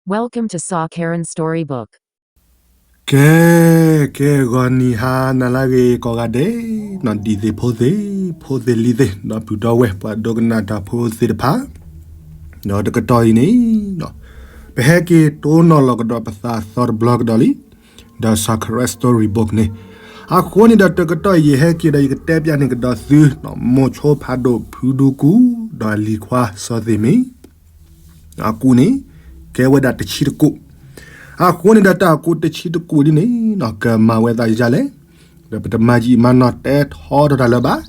Welcome to Saw Karen Storybook. ကဲ, ကဲ ဂီၤနံၤဟါနၤလၢအဂ့ၤကိးဂၤဒဲး, နီၢ်ဒံသ့ၣ်ဖိသ့ၣ်, ဖိသ့ၣ်လံၤသ့ၣ်, ဒီပုၢ်ဒီဝဲၢ် ပှၤဒိကနၣ်တၢ်ဖိသ့ၣ်တဖၣ်, ဒီးတကတီၢ်အံၤန့ၣ်, ပဟဲက့ၤတိၢ်နီၣ်လီၤကဒီးပသးသီတဘျီကဒီးလံ, ဒီး Saw Karen Storybook န့ၣ်, အဃိန့ၣ်ဒီးတကတီၢ်အံၤ ယဟဲက့ၤဒီးယကတဲပျးန့ၢ်ကဒီးသု, မိၢ်ဆိဖးဒိၣ်ဖုဒူကူ, ဒီးလံၤခွါစီၤသ့ၣ်မ့ အကူၣ်န့ၣ်, ကဲဝဲဒၣ်တဆံတကူာ်, အဃိန့ၣ်ဒီးတၢ်ကူၣ်တဆံတကူာ်ဒ်န့ၣ်, ကမၤဝဲသးယၤလဲၣ်, ဒီးပတမၤယံာ်မၤနီၢ်တဲထီထီၣ်တၢ်လၢၤဘၣ်,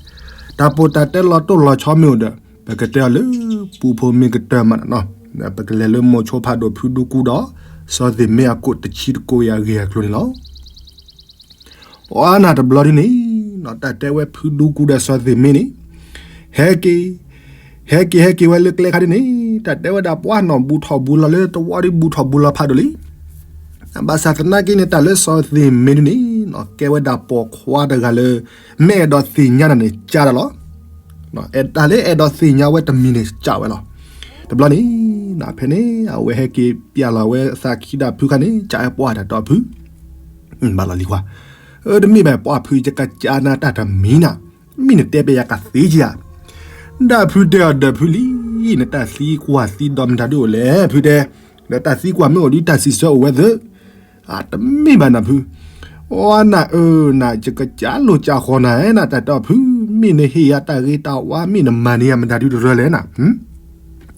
တၢ်ပိာ်တၢ်တဲလီၤတိၢ်လီၤဆီမ့ၢ်အိၣ်ဒီး, ပကတဲအီၤလၢပူဖိမ့ၢ်ကတၢၢ်မးနီၤ, ပကလဲၤလၢမိၢ်ဆိဖးဒိၣ်ဖုဒူကူဒီး, စီၤသ့ၣ်မ့အကူၣ်တဆံတကူာ်အံၤအဂ့ၢ်အကျိၤန့ၣ်လီၤ. အနၢ်တဘျီဒ်န့ၣ်, တၢ်တဲဝဲဖုဒူကူဒီးစီၤသ့ၣ်မ့န့ၣ်, ဟဲက့ၤ, ဟဲက့ၤဟဲက့ၤဝဲလၢကျဲခါဒ်န့ၣ်, တၢ်တဲဝဲဒၣ်ပှၤနီၢ်ဘူးထီၣ်ဘူးလီၤလၢတဝီဒ်ဘူးထီၣ်ဘူးလီၤဖးဒိၣ်လံ, ဘၣ်ဆၣ်သနာ်က့န့ၣ် တၢ်လၢစီၤသ့ၣ်မ့ဒ်န့ၣ်, ကဲဝဲဒၣ်ပိာ်ခွါတဂၤလၢ, မ့ၢ်အဲၣ်ဒိးသ့ၣ်ညါနၤန့ၣ် ကၢ်တၢ်လီၤ တၢ်လၢအဲၣ်ဒိးသ့ၣ်ညါဝဲတမံၤန့ၣ် ကၢ်ဝဲလီၤ. တဘျီန့ၣ်, ဖဲန့ၣ် အဝဲဟဲက့ၤပျဲလီၤဝဲသးခံဒီးဖုခါန့ၣ် ကၢ်ဝဲပှၢ်တၢ်တီဖု, ဘၣ်လီၤလံၤခွါ, အၢ တမ့ၢ်ဘၣ်ပှၢ်ဖု ယကကၢ်နၤတၢ်တမံၤနၤ, မ့ၢ်နတဲပျးယၤကသ့က့ၤဧါ, ဒီးဖုတဲအီၤဒီးဖုလံ, နတၢ်သံကွၢ်သံဒီးမတၤဒုအိၣ်လဲၣ် ဖုတဲ, ဒီးတၢ်သံကွၢ်မ့ၢ်အိၣ်ဒီးတၢ်စံးဆၢအိၣ်ဝဲသ့ တမ့ၢ်ဘၣ်နၤဖု, အနၢ်အၢနၤ ယကကၢ်လိာ်ကၢ်ဃီနၤနၤတၢ်တီဖု, မ့ၢ်နဟ့ၣ်ယၤတၢ်ဂ့ၤတၢ်ဝါ မ့ၢ်နမၤန့ၢ်ယၤမတၤဒုတရၢလဲၣ်နၤ,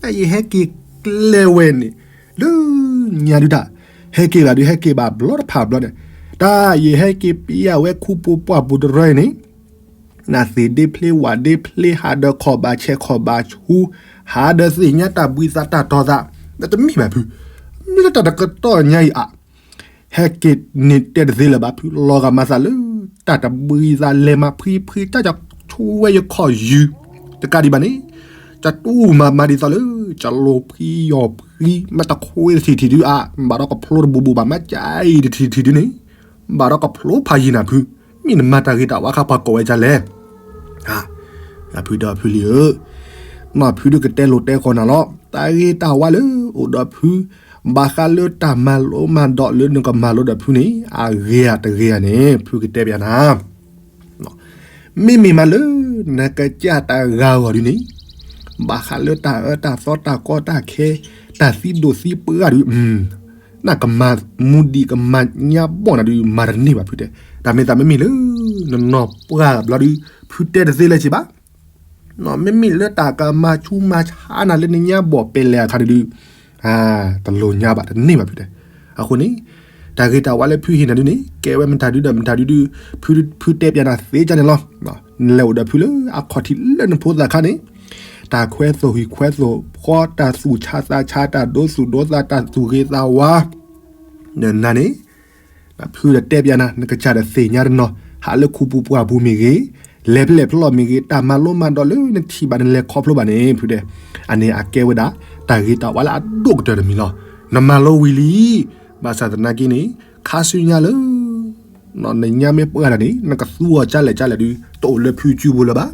တၢ်ယဟဲက့ၤကျဲဝဲန့ၣ်, လၢညါဒုတၢ်, ဟဲက့ၤဘၣ်ဒု ဟဲက့ၤဘၣ်ဘျီတဖၣ်ဘျီန့ၣ်, တၢ်ယဟဲက့ၤပျဲဝဲခူပူၤပှၢ်ပူၤတရၢအံၤန့ၣ် နသ့ၣ်ဒ့ဖျ့ဝၣ်ဒ့ဖျ့ ဟးဒီးခီၣ်ဘၣ်ဆဲးခီၣ်ဘၣ်ဆူ, ဟးဒီးသ့ၣ်ညါတၢ်ဘှံးသးတၢ်တီၤသး, တမ့ၢ်ဘၣ်ဖု, မ့ၢ်လၢတၢ်တကတီၢ်ညါအံၤဧါ, ဟဲက့ၤန့ၣ်တဲတသ့လၢၤဘၣ်ဖု လီၤဂာ်မၤသးလၢ, တၢ်တဘှံးသးလဲၤမၤဖှံဖှံ တၢ်ကဆိဝဲယခီၣ်ယုၢ်, တကးဒံးဘၣ်န့ၣ်, ကတူၢ်မၤမၤဒ်သိးလၢ, ကလိၤဖှံယီၤဖှံ မ့ၢ်တခိတထံၣ်ထံၣ်ဒုအါ, ဘၣ်ဒီးကဖျိတဘူးဘူးဘၣ် မ့ၢ်ကၢအံၤတထံၣ်ထံၣ်ဒုန့ၣ်, ဘၣ်ဒီးကဖျိဖးယံၤနၤဖု, မ့ၢ်နမၤတၢ်ဂ့ၤတၢ်ဝါခါပှၤကိးဝဲဒ်လဲၣ် ဖုဒီးဖုလံဧၢ, နီၢ်ဖုဒုကတဲလိာ်တဲဃီနၤလီၤ တၢ်ဂ့ၤတၢ်ဝါလၢအိၣ်ဒီးဖု, ဘၣ်ဃးလၢတၢ်မၤလိမၤဒိးလၢနကမၤလိဒီးဖုန့ၣ် အဂ့ၤဧါတဂ့ၤဧါန့ၣ် ဖုကတဲပျးနၤ, မ့မ့ၢ်မးလၢ, နကစၢ်တၢ်ဂၤဂီၤဒုန့ၣ်, ဘၣ်ဃးလၢတၢ်အၢတၢ်သီတၢ်ကီတၢ်ခဲ, တၢ်သံဒိၣ်သံပှၢ်ဒု, နကမၤမူဒံးကမၤညါဘီၣ်နၤဒု မၤတန့ၢ်ဘၣ်ဖုတဲ, တၢ်မ့ၢ်သးမ့မ့ၢ်လၢ, နနီၢ်ပှၢ်ဘျီဒု, ဖုတဲတသ့လၢၤက့ၤဘၣ်, မ့မ့ၢ်လၢတၢ်ကမၤဆူးမၤဆါနၤလၢနညါဘီၣ်ပဲလဲၣ်အခါန့ၣ်ဒု, တလိၣ်ညါဘၣ်တန့ၢ်ဘၣ်ဖုတဲ, အဃိန့ၣ်, တၢ်ဂ့ၤတၢ်ဝါလၢဖုဟ့ၣ်နၤဒုန့ၣ် ကဲဝဲမတၤဒုဒီးမတၤဒုဒု, ဖုတဲပျးနၤသ့ကန့ၣ်လီၤ, နလဲၤအိၣ်ဒီးဖုလၢအခီၣ်ထံး လၢနဖိသၣ်ခါန့ၣ်, တၢ်ခွဲသိၣ်ဟံၣ်ခွဲသိၣ်ဃီ တၢ်သူၣ်ဆါသးဆါ တၢ်ဒိသူၣ်ဒိသး တၢ်သူၣ်ဂ့ၤသးဝါ, နနၤန့ၣ်, ဖုဒီးတဲပျးနၤ နကစၢ်ဒီးသ့ၣ်ညါတနီၤ ဟးလၢခူပူၤပှၢ်ပူၤမ့ၢ်ဂ့ၤ, လဲၤဖျဲၣ်ဖျီၣ်မ့ၢ်ဂ့ၤ တၢ်မၤလိမၤဒိးလၢနထံၣ်ဘၣ်နလဲၤခီဖျိဘၣ်န့ၣ် ဖုတဲ, အန့ၣ်အကဲဝဲဒၣ်, တၢ်ဂ့ၤတၢ်ဝါလၢအဒိၣ်ကတၢၢ်တမံၤလီၤ, နမၤလိဝံၤလံ, ဘၣ်ဆၣ်သနာ်က့န့ၣ်, ခါဆူညါလၢ နညါမ့ၢ်ပှၢ်တၢ်န့ၣ် နကသူအီၤကၢ်လဲၣ်ကၢ်လဲၣ်ဒု တအိၣ်လၢဖုစုပူၤလၢၤဘၣ်,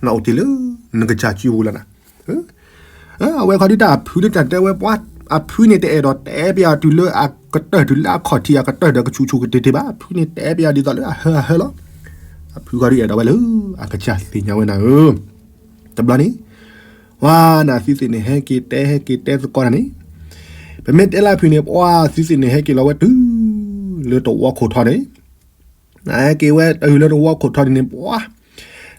နအိၣ်တ့ၢ်လၢ, နကစၢ်စုပူၤလၢၤနၤ, အဝဲခီဒုတၢ်အဖုဒုတၢ်တဲဝဲပှၤ, အဖုန့ၣ်တအဲၣ်ဒိးတဲပျးအီၤတုၤလၢအကတၢၢ်တုၤလၢအခီၣ်ထံးအကတၢၢ်ဒီးကဆူးဆူးကတ့ၤတ့ၤဘၣ် အဖုန့ၣ်တဲပျးအီၤဒ်သိးလၢအဟၢအဟၢလီၤ, အဖုခီဒုအဲၣ်ဒိးဝဲလၢ, အကစၢ်သ့ၣ်ညါဝဲနၤဧၢ, တဘျီန့ၣ် ဝါနသုသ့ၣ်န့ၣ်ဟဲက့ၤတဲဟဲက့ၤတဲသကိးတၢ်န့ၣ်, ပမ့ၢ်တဲလၢဖုန့ၣ် ပှၤသုသ့ၣ်န့ၣ်ဟဲက့ၤလီၤဝဲတုၤ, လၢတဝီခိၣ်ထီန့ၣ်, ဟဲက့ၤဝဲတုၤလၢတဝီခိၣ်ထီန့ၣ်န့ၣ် ပှၤ,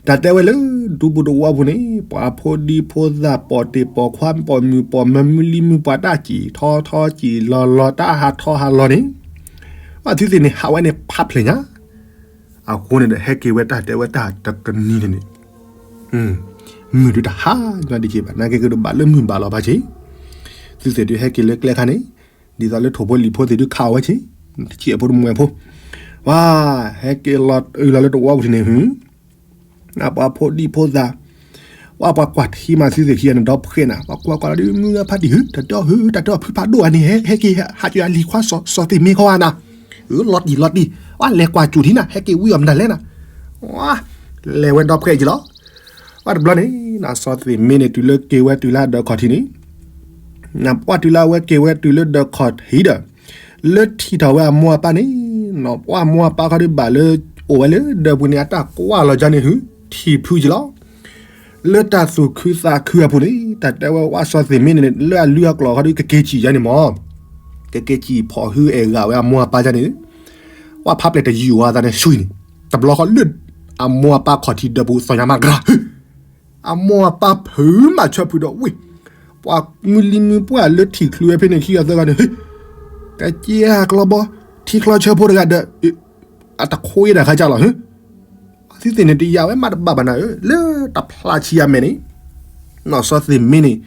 တၢ်တဲဝဲလၢ, ဒူပူၤတဝီပူၤန့ၣ် ပှၤဖိဒံဖိသၣ်ပိာ်တ့ၢ်ပိာ်ခွါပိာ်မုၣ်ပိာ်မၢမုၢ်လံမုၢ်ပှၤတၢ်စံၣ်ထီထီစံၣ်လီၤလီၤတၢ်ဟးထီဟးလီၤန့ၣ်, ပှၤသုသ့ၣ်န့ၣ်ဟးဝဲန့ၣ်ဖးဖျဲၣ်ညါ အဃိန့ၣ်ဒီးဟဲက့ၤဝဲတၢ်တဲဝဲတၢ်တကနံၤန့ၣ်န့ၣ်, မုၢ်ဒုတဟါညါဒံးက့ၤဘၣ် နာ်က့ၤကဒီးဘၣ်လၢမုၢ်ဘၣ်လီၤဘၣ်က့ၤ, သုသ့ၣ်ဒုးဟဲက့ၤလၢကျဲခါန့ၣ်, ဒ်သိးလၢထိၣ်ဖိလံၣ်ဖိသ့ၣ်ဒုးခးအီၤဝဲက့ၤ, တစံၣ်အဖိတမှဲၤဖိ, ဝါ, ဟဲက့ၤလီၤအုၣ်လီၤလၢတဝီပူၤန့ၣ် ဟူ, ပှၤဖိဒံဖိသၣ် ပှၤပှၤကွၢ်ထံမးသုသ့ၣ်ခံဂၤန့ၣ်ဒီဖှဲးနၤ ပှၤကွၢ်ကွၢ်လီၤဒုး မုၢ်ဂၤဖးဒံၣ်ဟု တၢ်တဲအီၤဟု တၢ်တဲအီၤဖုဖးဒိၣ်ဂၤန့ၣ် ဟဲက့ၤဟးက့ၤအလံၤခွါစီၤသ့ၣ်မ့ၤခီဂၤနၤ, အၢ လီၤတံၢ်လီၤတံၢ် ပှၤလဲၤကွၢ်စူၣ်ထံနၤ ဟဲက့ၤဝံအီၤမတၤလဲၣ်နၤ, လဲၤဝဲဒီဖှဲးက့ၤလီၤ, ပှၤတဘျီန့ၣ် စီၤသ့ၣ်မ့ၤန့ၣ် တုၤလၢက့ၤဝဲတုၤလၢအဒၢးခီၣ်ထံးန့ၣ် ပှၢ်တုၤလၢအဝဲက့ၤဝဲတုၤလၢဒၢးခီၣ်ထံးဒီး လၢထံၣ်ထီၣ်ဝဲအမိၢ်အပၢ်န့ၣ်, ပှၢ်မိၢ်အပၢ်ခီဒုးဘၣ်လၢ အိၣ်ဝဲလၢဒၢးပူၤန့ၣ် အတၢ်ကွၢ်လီၤကၢန့ၣ် ဟုထံၣ်ဖုကလီၤ. လၢတၢ်သူၣ်ခုသးခုအပူၤန့ၣ် တၢ်တဲဝဲဝဲစီၤသ့ၣ်မ့န့ၣ် လၢအလုၢ်အကျိၤခီဒုး ကက့ၤစံၣ်ယါန့ၣ်မၢ်, ကက့ၤစံၣ်ဖီၣ်ဟုအဲၣ်ဂၤဝဲအမိၢ်အပၢ်ယါန့ၣ်, ပှၢ်ဖးပျဲၢ်တယူၢ်ဝဲသးန့ၣ် ဆူၣ်န့ၣ်, တဘျီဃီလၢ အမိၢ်အပၢ်ခီၣ်ထံးဒၢးပူၤ သီၣ်ညါမးတဂၤ အမိၢ်အပၢ်ဖုးမးဆၢဖုးဒီးဝ့ၢ်, ပှၤမုၢ်လံမုၢ်ပှၢ်လၢထံၣ်ချုးဝဲဖဲန့ၣ်ခံဂၤသၢဂၤန့ၣ်, ကက့ၤဟးကျီဘီ, ထံချီဆၢဖိတဂၤဒီး, အတခိၣ်အံၤဒၣ်ခါကၢ်လီၤ, အသုသ့ၣ်န့ၣ် တယာ်ဝဲမးတဘၣ်ဘၣ်နၤဧၢ, လၢတဖျါဆံးအမဲာ်န့ၣ်, စီၤသ့ၣ်မ့န့ၣ်,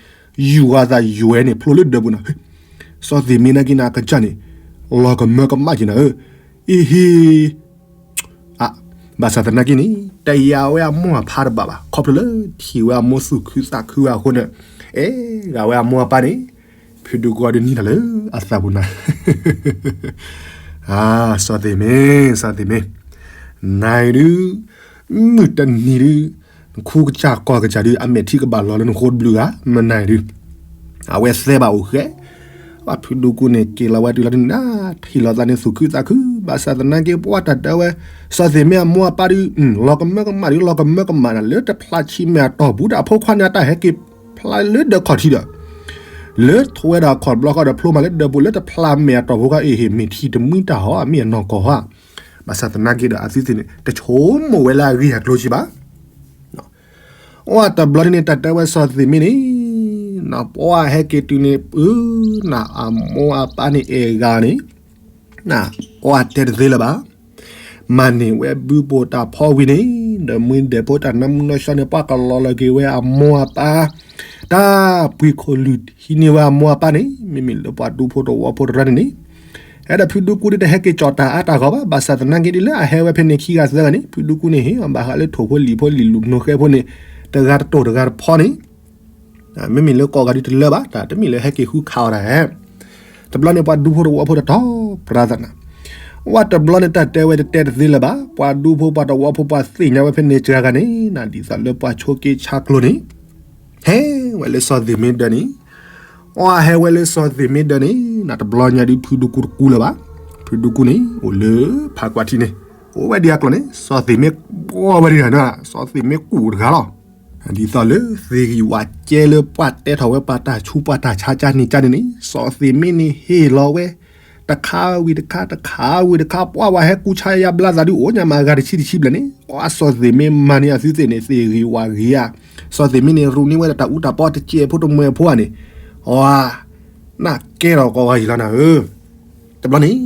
ယူၢ်ဂၤသးယွဲန့ၣ် ဖျိလၢဒၢးပူၤနၤ, စီၤသ့ၣ်မ့နာ်က့နၤကစၢ်န့ၣ်, လီၤကမၢကမၣ်က့ၤနၤဧၢ, အ့ဟ့ ဘၣ်ဆၣ်သနာ်က့န့ၣ် တယာ်ဝဲအမိၢ်အပၢ်တဘၣ်ဘၣ် ခီဖျိလၢထံၣ်ဝဲအမိၢ်သူၣ်ခုသးခုအဃိန့ၣ်, အဲၣ်ဂၤဝဲအမိၢ်အပၢ်န့ၣ်, ဖုဒူကိးဒုးနံၤတၢ်လၢအသးပူၤနၤ, စီၤသ့ၣ်မ့, စီၤသ့ၣ်မ့, နၤအံၤဒုး, မုၢ်တနံၤဒုး, နခူကစၢ်ကီၢ်ကစၢ်ဒုး အမဲာ်ထံကဘၣ်လီၤလၢနဃိတဘျုးဂၤ မနၤအံၤဒုး အဝဲသဲဘၣ်အိၣ်ဃဲ, ပှၢ်ဖုဒူကိန့ၣ် က့ၤလီၤဝဲတုၤလီၤဒုးနၤ, ထံၣ်လီၤသးန့ၣ်သူၣ်ခုသးခု, ဘၣ်ဆၣ်သနာ်က့ပှၢ်တၢ်တဲဝဲ, စီၤသ့ၣ်မ့အမိၢ်အပၢ်ဒုး, လီၤကမၢကမၣ်ဒုး လီၤကမၢကမၣ်နၤ လၢတဖျါဆံးမဲာ်အတီၢ်ပူၤဒီးအဖိခွါန့ၣ် အတၢ်ဟဲက့ၤဖျါလၢဒၢးခီၣ်ထံးဒီး, လၢထဝဲဒီးအခီၣ်တဘျီဃီဒီးဖျိမးလၢဒၢးပူၤလၢတဖျါမဲာ်အတီၢ်ဖိခါအ့ၣ်ဟ့ၣ် မ့ၢ်ထံၣ်တမုာ်တၢ်ဟီ အမ့ၢ်အနီၢ်ကီၢ်ဟီ, ဘၣ်ဆၣ်သနာ်က့ဒီးအသုသ့ၣ်န့ၣ် တဆိကမိၣ်ဝဲလၢအဂ့ၢ်အကျိၤဆံးဘၣ် အတဘျီန့ၣ် တၢ်တဲဝဲစီၤသ့ၣ်မ့န့ၣ်, ပှၢ်ဟဲက့ၤတုၤန့ၣ် ပနၤအမိၢ်အပၢ်န့ၣ်အဲၣ်ဂၤန့ၣ်, ပှၢ်တဲတသ့လၢၤဘၣ်, မၤန့ၢ်ဝဲဘုပိာ်တၢ်ဖီဝံၤန့ၣ်, ဒီးမ့ၢ်ဒဲးဖိတၢ်နါမုၢ်နီၢ်ဆှီန့ၣ် ပှၢ်ကလီၤလီၤက့ၤဝဲအမိၢ်အပၢ်, တၢ်ပှ့ၤခိၣ်လုၢ်ဟံးန့ၢ်ဝဲအမိၢ်အပၢ်န့ၣ် မ့မ့ၢ်လၢပှၤဒူဖိတဝီဖိတရၢန့ၣ်န့ၣ် အဲၣ်ဒိးဖုဒူကူဒုးတဟဲက့ၤကၠီၣ်တၢ်အါတၢ်ဂီၤဘၣ်, ဘၣ်ဆၣ်သနာ်က့ဒ်လၢအဟဲဝဲဖဲန့ၣ်ခံဂၤသၢဂၤန့ၣ် ဖုဒူကူန့ၣ်ဟ့ၣ်အီၤဘၣ်ဃးလၢထိၣ်ဖိလံာ်ဖိ လံာ်လူၤနိဃဲဖိန့ၣ်, တဂၤတတိၢ်တဂၤတဖီန့ၣ်, မ့မ့ၢ်လၢကိးဂၤဒုးတလၢဘၣ်, တၢ်တမ့ၢ်လၢဟဲက့ၤဃုခးအီၤတၢ်ဧါ. တဘျီန့ၣ်ပှၤဒူဖိတဝီဖိတတီၤပြၤသးနၤ, ဝဲတဘျီန့ၣ်တၢ်တဲဝဲတတဲတသ့လၢၤဘၣ်, ပှၤဒူဖိပှၤတဝီဖိပှၤသ့ၣ်ညါဝဲဖဲန့ၣ်စှၤဂၤန့ၣ် နဒ်သိးလၢပှၤဆိးက့ဆါကျိန့ၣ် ဟဲဝဲလၢစီၤသ့ၣ်မ့ဒၢးန့ၣ်, အဟဲဝဲလၢစီၤသ့ၣ်မ့ဒၢးန့ၣ် နတဘျီညါဒုးဖုဒူကူတကူလၢၤဘၣ်, ဖုဒူကူန့ၣ် အိၣ်လၢဖးကွၢ်ထံန့ၣ်, အိၣ်ဝဲဒံးအကျိၤန့ၣ် စီၤသ့ၣ်မ့ဘှီဝဲဒံးနၤ, စီၤသ့ၣ်မ့ကူၣ်တဂၤလီၤ. ဒ်သိးလၢသ့ၣ်ဂံၢ်ဝးကဲလၢပှၤတဲထီၣ်ဝဲပှၤတၢ်ဆူးပှၤတၢ်ဆါကၢ်န့ၣ်ကၢ်န့ၣ်န့ၣ် စီၤသ့ၣ်မ့န့ၣ်ဟ့ၣ်လီၤဝဲ တခါဝံၤတခါ တခါဝံၤတခါ ပှၢ်ဝဲဟဲကူဆါယါဘျါသးဒုးအိၣ်ညါမးအဂၤတဆံတဆံဘျဲၣ်န့ၣ်, အစီၤသ့ၣ်မ့မၤန့ၢ်အသုသ့ၣ်န့ၣ် သ့ၣ်ဂံၢ်ဝးဂ့ၤဧါ, စီၤသ့ၣ်မ့န့ၣ် ရူးန့ၢ်ဝဲဒၣ်တၢ်အူတၢ်ပီတစဲးဖိတမှဲၤဖိဧါန့ၣ်, အနၢ်ကဲထီၣ်ကိးဂၤယံၤလီၤနၤဧၢ. တဘျီန့ၣ်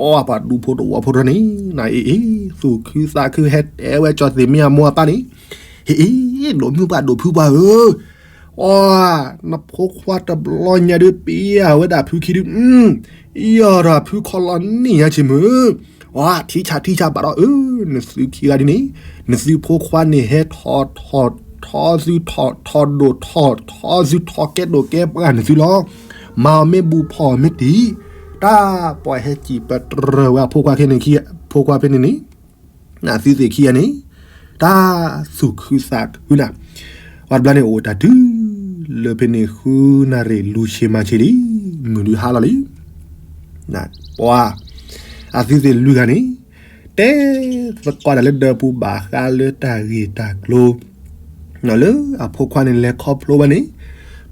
ပှၢ်ပှၤဒူဖိတဝီဖိတရၢန့ၣ် နအ့ၣ်အ့ၣ် သူၣ်ခုသးခုဟဲတဲဝဲစီၤသ့ၣ်မ့အမိၢ်အပၢ်န့ၣ်, ဟ့ၣ်အ့ၣ် ဒိၣ်မုၢ်ပှၢ်ဒိၣ်ဖုပှၢ်ဧၢ, အီ နဖိခွါတဘျီညါဒုးပ့ၢ်အဝဲဒၣ်ဖုခံဒုး, အံၤအီၤဒီးဖုခီလီၤန့ၢ်ယါဆ့မုၢ်, အီ ထံဆးထံဆးဘၣ်ဒီးအၢ, နသုခံဂၤဒုးန့ၣ်, နသုဖိခွါန့ၣ်ဟဲထီၣ်ထီၣ်ထီသုထီၣ်ထီဒိၣ်ထီၣ်ထီသုထီၣ်ကဲဒိၣ်ကဲပှၢ် နသုလီၤ. မၤအီၤမ့ၢ်ဘူးဖီၣ်အီၤမ့ၢ်တံၢ်, တၢ်ပှၤဟဲစံးပတြၢၤဝဲအဖိခွါခဲန့ၣ်, ဖိခွါဖဲန့ၣ်န့ၣ်, နသုသ့ၣ်ခံဂၤန့ၣ်, တၢ်သူၣ်ခုသးခုနၤ, ပှၤတဘျီန့ၣ်အိၣ်တၢ်တုၤလၢဖဲန့ၣ်ဃုနၣ်ရံၣ် လူၤဆ့မၤဆ့လံ, မုၢ်ဒုးဟါလီၤလံ. ပှၤ အသုသ့ၣ်လွံၢ်ဂၤန့ၣ်, တဲသကိးတၢ်လၢဒၢးပူၤဘၣ်ဃးလၢတၢ်ဂ့ၢ်တၢ်ကျိၤ လၢအဖိခွါန့ၣ်လဲၤခီဖျိဝဲန့ၣ်,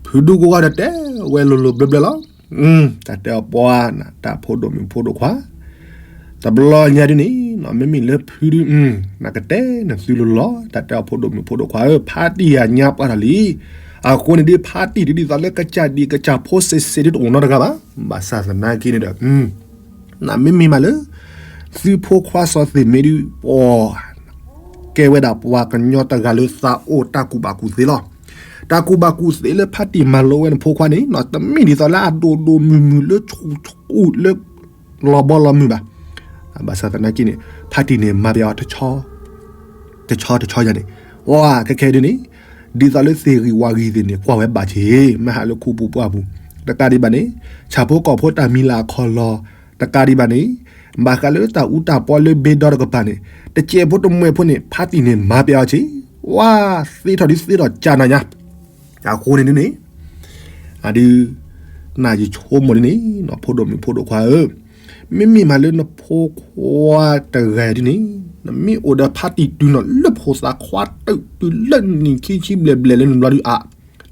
ဖုဒူကိးဂၤဒီးတဲဝဲလိၤလိၤဘျၢဘျၢလီၤ. တၢ်တဲအီၤပှၤနၤ တၢ်ဖိဒိၣ်မုၣ်ဖိဒိၣ်ခွါ, တဘျီညါဒုးန့ၣ် မ့မ့ၢ်လၢဖုဒုး, နကတဲနသုလိၤလီၤ တၢ်တဲအီၤဖိဒိၣ်မုၣ်ဖိဒိၣ်ခွါဧၢ, ဖါတံၢ်ယၤညါပှၢ်တၢ်လံ. အဃိန့ၣ်ဒုး ဖါတံၢ်ဒုးဒ်သိးလၢကစၢ်ဒံးကစၢ်ဖိစဲးစဲးဒုးတအိၣ်နီတဂၤဘၣ်. ဘၣ်ဆၣ်သနာ်က့န့ၣ်ဒီး နမ့မ့ၢ်မးလၢ သုဖိခွါစီၤသ့ၣ်မ့ဒုး ပှၤ ကဲဝဲဒၣ်ပှၤကညီတဂၤလၢသးအိၣ်တၢ်ကူၣ်ဘၣ်ကူၣ်သ့လီၤ. တၢ်ကူၣ်ဘၣ်ကူၣ်သ့လၢဖါတံၢ်မၤလိဝဲန့ၣ်ဖိခွါန့ၣ် တမ့ၢ်ဒ်သိးလၢအဒိၣ်ဒိၣ်မုၢ်မုၢ်လၢဆူၣ်ဆူၣ်လၢ လီၤဘီလီၤမုၢ်ဘၣ်. ဘၣ်ဆၣ်သနာ်က့န့ၣ် ဖါတံၢ်န့ၣ်မၤပျဲအီၤ တဆီတဆီယၤန့ၣ်, ဝါ ခဲခဲဒ်န့ၣ် ဒ်သိးလၢသ့ၣ်ဂံၢ်ဝၣ်ဂံၢ်သ့ၣ်န့ၣ် ကွၢ်ဝဲဘၣ်က့ၤ မ့ၢ်ဟးလၢခူပူၤပှၢ်ပူၤ တကးဒံးဘၣ်န့ၣ် ဆၣ်ဖိကီၢ်ဖိတၢ်မံၤလၤခီလီၤ တကးဒံးဘၣ်န့ၣ် ဘၣ်ဃးလၢတၢ်အူတၢ်ပီလၢဘ့ဒီတကပၤန့ၣ် တစဲးဖိတမှဲၤဖိန့ၣ် ဖါတံၢ်န့ၣ်မၤပျဲအီၤက့ၤ ဝါ သ့ထီၣ်ဒ်သ့ထီၣ်ကၢ်နၤညါ အဃိန့ၣ်ဒ်န့ၣ် အဒုး နယဆိကမိၣ်ဒ်န့ၣ် နီၢ်ဖိဒိၣ်မုၣ်ဖိဒိၣ်ခွါဧၢ, မ့မ့ၢ်မးလၢနဖိခွါတဂၤဒ်န့ၣ် နမ့ၢ်အိၣ်ဒီးဖါတံၢ်တုၤလီၤလၢဖိသၣ်ခွါတၢၢ်တုၤလၢနံၣ်ခံဆံဘျဲၣ်ဘျဲၣ်လၢနဘျီဒုးအါ,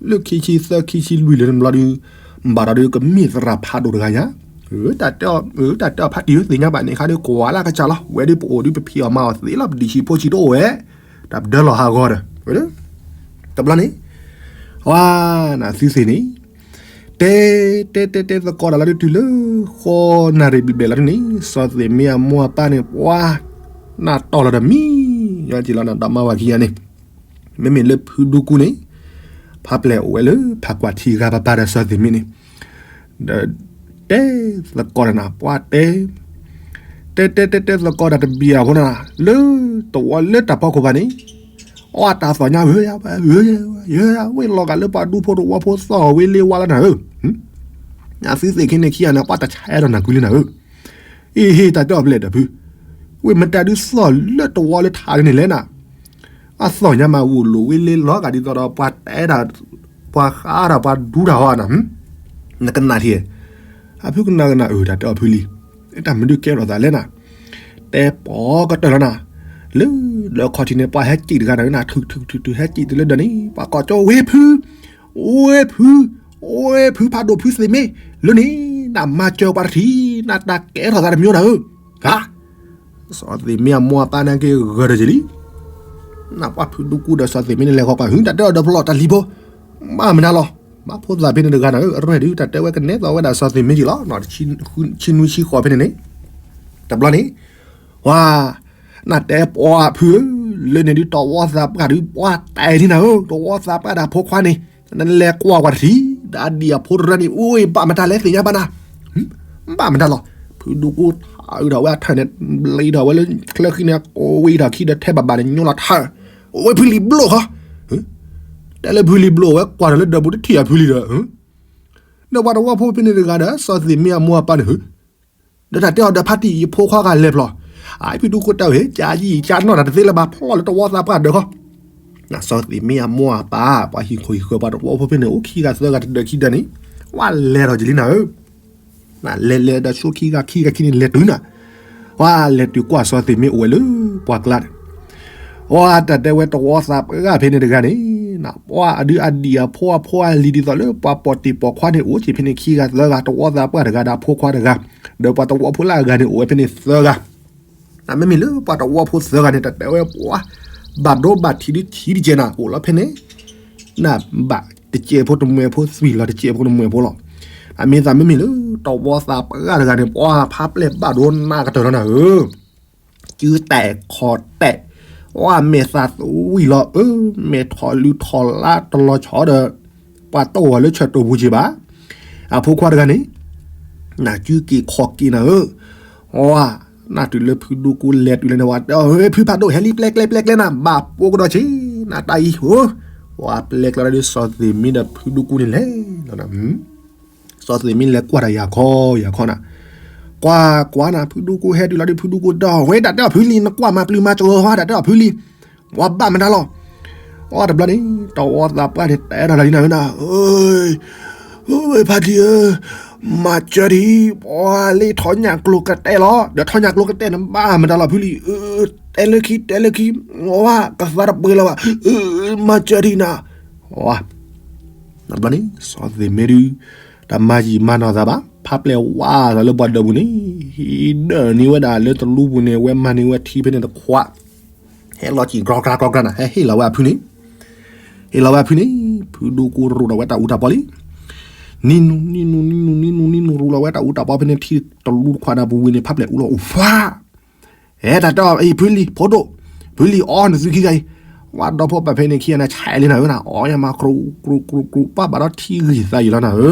လၢခံဆံသၢခံဆံလွံၢ်လၢနဘျီဒုး, ဘၣ်ဒီးဒုးကမ့ၢ်သရၣ်ဖးဒိၣ်တဂၤညါ, တၢ်တဲအီၤဖါတံၢ်ဧၢ သ့ၣ်ညါဘၣ်န့ၣ်ခါဒုး ကွၢ်လၢကစၢ်လီၤ, ဝဲဒုးပအိၣ်ဒုးပဖံးအီၣ်မၤအီၣ်သ့လီၤ ပဒံၣ်ဆံးဖိဆံးတအိၣ်ဝဲ, တၢ်ပဒၢလီၤဟးဂီၤဒီး, တဘျီန့ၣ် ဝါ, နသုသ့ၣ်န့ၣ် တဲ တဲတဲတဲသကိးတၢ်လီၤဒုးတုၤလၢ ဃိးနၣ်ရံၣ်ဘျဲၣ်ဘျဲၣ်လီၤဒုးန့ၣ် စီၤသ့ၣ်မ့အမိၢ်အပၢ်န့ၣ် ပှၤ နၢ်တီၢ်လီၤဒီးမံ, ယီက့ၤလီၤနဒီးမါဝၤခံဂၤန့ၣ်, မ့မ့ၢ်လၢဖုဒူကူန့ၣ် ဖးပျဲၢ်အိၣ်ဝဲလၢဖးကွၢ်ထံဂၤပၤပၤဒီးစီၤသ့ၣ်မ့န့ၣ်, ဒီး တဲသကိးတၢ်နၤ ပှၤတဲ တဲတဲတဲတဲသကိးတၢ်တဘံၣ်အဃိနၤ, လၢတဝီလၢတၢ်ဖီခိၣ်ဘၣ်န့ၣ်, အီၣ်တၢ်သီၣ်ညါဧၢ, ဝဲလီၤဂာ်လၢပှၤဒူဖိတဝီဖိသီၣ်ဝဲလ့ဝါလီၤနၤဧၢ, နသုသ့ၣ်ခံန့ၣ်ခံဂၤန့ၣ် ပှၤတဆဲးဒီးနၤကွံာ်လံနၤဧၢ, အ့ဟ့ၣ်တၢ်တဲအီၤဖဲလဲၣ်ဒီးဖု, ဝဲမတၤဒုးသီၣ်လၢတဝီလၢထးဒ်န့ၣ်လဲၣ်နၤ, အသီၣ်ညါမးဂိၢ်လိာ်ဝဲလ့လီၤဂာ်ဒ်သိးဒီးပှၤတဲတၢ်, ပှၤဃးတၢ်ပှၤဒူတၢ်ဟီနၤ, နကနၣ်ထံၣ်, အဖုကနၣ်ကနၣ်အၢ တၢ်တဲအီၤဖုလံ, တၢ်မနုၤကဲထီၣ်သးလဲၣ်နၤ, တဲပိာ်ကတၢၢ်လီၤနၤ, လၢလၢခီၣ်ထံးန့ၣ် ပှၤဟဲစံၣ်တဂၤနၤနၤ ထုးထုးထုးထုးဟဲစံၣ်တုၤလၢဒီးန့ၣ် ပှၤကိးကၠိဝဲဖု, ဝဲဖု, ဝဲဖုဖးဒိၣ်ဖုသ့ၣ်မ့, လၢန့ၣ် နမၤစၢၤပှၤတထံၣ် နတၢ်ကဲထီၣ်သးတမံၤနၤဧၢ, ဂၤ စီၤသ့ၣ်မ့အမိၢ်အပၢ်န့ၣ်က့ၤဂၢၢ်ဒီးက့ၤလံ, နပှၤဖုဒူကူဒီးစီၤသ့ၣ်မ့န့ၣ်လဲၤဃီၤကွၢ်ဟု တၢ်တဲအီၤဒီးဖျီၣ်တၢ်လံၤဖိ, ဘၣ်မနုၤလီၤ, ဘၣ်ဖိသၣ်ဖဲန့ၣ်တဂၤနၤဧၢ, အရဲၣ်ဒုး တၢ်တဲဝဲကနဲသိးဝဲဒၣ်စီၤသ့ၣ်မ့က့ၤလီၤ, ဆံနွံဆံဃိးဖဲန့ၣ်န့ၣ်, တဘျီန့ၣ်, ဝါ, နတဲပှၤဖုဧၢ, လၢန့ၣ်ဒုးတဝီသးပှၢ်ဒုးပှၤတဲာ်လံနၤဧၢ, တဝီသးပှၢ်ဒီးဖိခွါန့ၣ်, နလဲၤကွၢ်ကွၢ်တထံၣ်, ဒီးအဒံၣ်အဖိတရၢန့ၣ် အိၣ်ဘၣ်မတၤလဲၣ်သ့ၣ်ညါဘၣ်နၤ ဘၣ်မတၤလီၤ, ဖုဒူကူထးအုးထီၣ်ဝဲအထၢၣ်န့ၣ်, ဘျံးထီၣ်ဝဲလၢချၢဃံန့ၣ်, ကိးဝဲအံၤထီၣ်ခံဒီးထဲဘၣ်ဘၣ်န့ၣ် ညိလီၤထၢၣ်, အိၣ်ဝဲဖုလံၤဘျိၣ်ဃီ, တဲလၢဖုလံၤဘျိၣ်ဝဲကွၢ်ထီၣ်လၢဒၢးပူၤတထံၣ်အဖုလံၤဒီး, ဒီးပှၤတဝီဖိဖဲန့ၣ်တဂၤဒီး စီၤသ့ၣ်မ့အမိၢ်အပၢ်န့ၣ်, ဒီးတၢ်တဲအီၤဒီးဖါတံၢ် ယဖိခွါဂၤလဲၤဖျီၣ်, အဖုဒူကူတဲဝဲ ကၢယံာ်ကၢနီၢ်တၢ်တသ့လၢၤဘၣ် ဖျီၣ်လၢတဝီသးပှၢ်ဒၢးဃီ, စီၤသ့ၣ်မ့အမိၢ်အပၢ် ပှၤဟံၣ်ခိၣ်ဟံၣ်ဃၢၤပှၤတဝီဖိဖဲန့ၣ် အိၣ်ခံဂၤသၢဂၤတဒၢးခံဒၢးန့ၣ်, ဝဲလဲၤထီၣ်က့ၤလံနၤဧၢ, လဲၤလဲၤဒီးဆိခံဂၤခံဂၤခံန့ၣ် လဲၤတုၤနၤ, ဝဲလဲၤတုၤကွၢ်စီၤသ့ၣ်မ့အိၣ်ဝဲလၢပှၢ်ကျါန့ၣ်, ဝဲတၢ်တဲဝဲတဝီသးပှၢ်ဖဲန့ၣ်တဂၤန့ၣ်, ပှၤအဒုးအဒံၣ်အဖိအဖိအလံၤဒ်သိးလၢပှၤပိာ်တံၢ်ပိာ်ခွါန့ၣ် အိၣ်က့ၤဖဲန့ၣ်ခံဂၤသၢဂၤ တဝီသးပှၢ်တဂၤဒီးအဖိခွါတဂၤ, ဒီးပှၤတဝီဖိလၢအဂၤန့ၣ် အိၣ်ဝဲဖဲန့ၣ်သၢဂၤ နမ့မ့ၢ်လၢပှၤတဝီဖိသၢဂၤန့ၣ် တၢ်တဲဝဲပှၤ ဘၣ်ဒိဘၣ်ထံးဒုးထံးတကဲနၤ အိၣ်လီၤဖဲန့ၣ်, နဘၣ်တစဲးဖိတမှဲၤဖိ သွံၣ်လီၤတစဲးဖိတမှဲၤဖိလီၤ. အမ့ၢ်သးမ့မ့ၢ်လၢ တဝီသးပှၢ်တဂၤန့ၣ် ပှၤဖးပျဲၢ်ဘၣ်ဒိနးကတၢၢ်လီၤနၤဧၢ, စုတဲာ်ခီၣ်တဲာ်, ပှၤမဲာ်သးသွံၣ်လီၤအၢ, မဲာ်ထီၣ်လုၢ်ထီၣ်လါတလီၤဆီဒီး ပှၤတအိၣ်ဝဲလၢဆၢၣ်တိၢ်ပူၤက့ၤဘၣ်. အဖိခွါတဂၤန့ၣ် နစုက့ၤခီၣ်က့ၤနၤဧၢ, ဝါ, နတုၤလၢဖုဒူကူလဲၤတုၤလၢန့ၣ် ဝဲတဲအီၤ ဖုဖးဒိၣ် ဟဲလံ ပျဲကျဲ ပျဲကျဲနၤ ဘၣ်ပိကဒီးဆ့, နတၢ်အံၤဧၢ, ဝဲပျဲကျဲဒီး စီၤသ့ၣ်မ့ဒီးဖုဒူကူန့ၣ်လဲၤလီၤနၤ, စီၤသ့ၣ်မ့လဲၤကွၢ်တၢ်ယၤခီယၤခီနၤ, ကွၢ်ကွၢ်နၤ ဖုဒူကူဟဲတုၤလီၤဒီး ဖုဒူကူဒီး ဝဲတၢ်တဲအီၤဖုလံ နကွၢ်မၤပျုၤမၤကၠိၤဝဲ တၢ်တဲအီၤဖုလံ ပှၤဘၣ်မတၤလီၤ. အတဘျီန့ၣ် တဝီသးပှၢ်န့ၣ် တဲထီၣ်လၢနၤဧၢ, ဖါတံၢ်ဧၢ, မၤစၢၤဒံး ပှၤလၢထီၣ်ညၣ်ကျိၤကတဲာ်လီၤ. ဒီးထီၣ်ညၣ်ကျိၤကတဲာ်န့ၣ် ဘၣ်မတၤလီၤဖုလံ, တဲလၢခံ တဲလၢခံ, ဝါ ကသါတပှဲၤလၢၤဘၣ်, မၤစၢၤဒံးနၤ. တဘျီန့ၣ် စီၤသ့ၣ်မ့ဒုး တၢ်မၤယံာ်မၤနီၢ်သးဘၣ်, ဖးပျဲၢ်ဝါသးလၢပှၤဒၢးပူၤန့ၣ်, ဟံးဒၢးန့ၢ်ဝဲဒၣ်လၢတလူပူၤန့ၣ် ဝဲမၤန့ၢ်ဝဲထံဖဲန့ၣ်တခွး, ဟဲလီၤကံၣ် ကြီကြီကြီနၤ, ဟဲဟ့ၣ်လီၤဝဲအဖုန့ၣ်, ဟ့ၣ်လီၤဝဲအဖုန့ၣ်, ဖုဒူကူရူးဒီးဝဲတၢ်အူတၢ်ပီလံ. နံၤနူၤ နံၤနူၤ နံၤနူၤ နံၤနူၤ နံၤနူၤ ရူးလီၤဝဲတၢ်အူတၢ်ပီဖဲန့ၣ်ထံတလူတခွးနၤပူၤဝံၤန့ၣ် ဖးပျဲၢ်အူလီၤအိၣ်ဖး ဟဲတၢ်တဲအီၤ ဖုလံၤ ဖိဒိၣ်, ဖုလံၤအီနသုခံဂၤအံၤ, ဝဲဒီဖိပၢ်ဖဲန့ၣ်ခံဂၤန့ၣ် ဆဲးလံနၤဧၢနၤ, အီယမၤကြူးကြူးကြူးကြူး ပၢ်ဘၣ်ဒီးထံဂံၢ်သးယံာ်လီၤနၤဧၢ,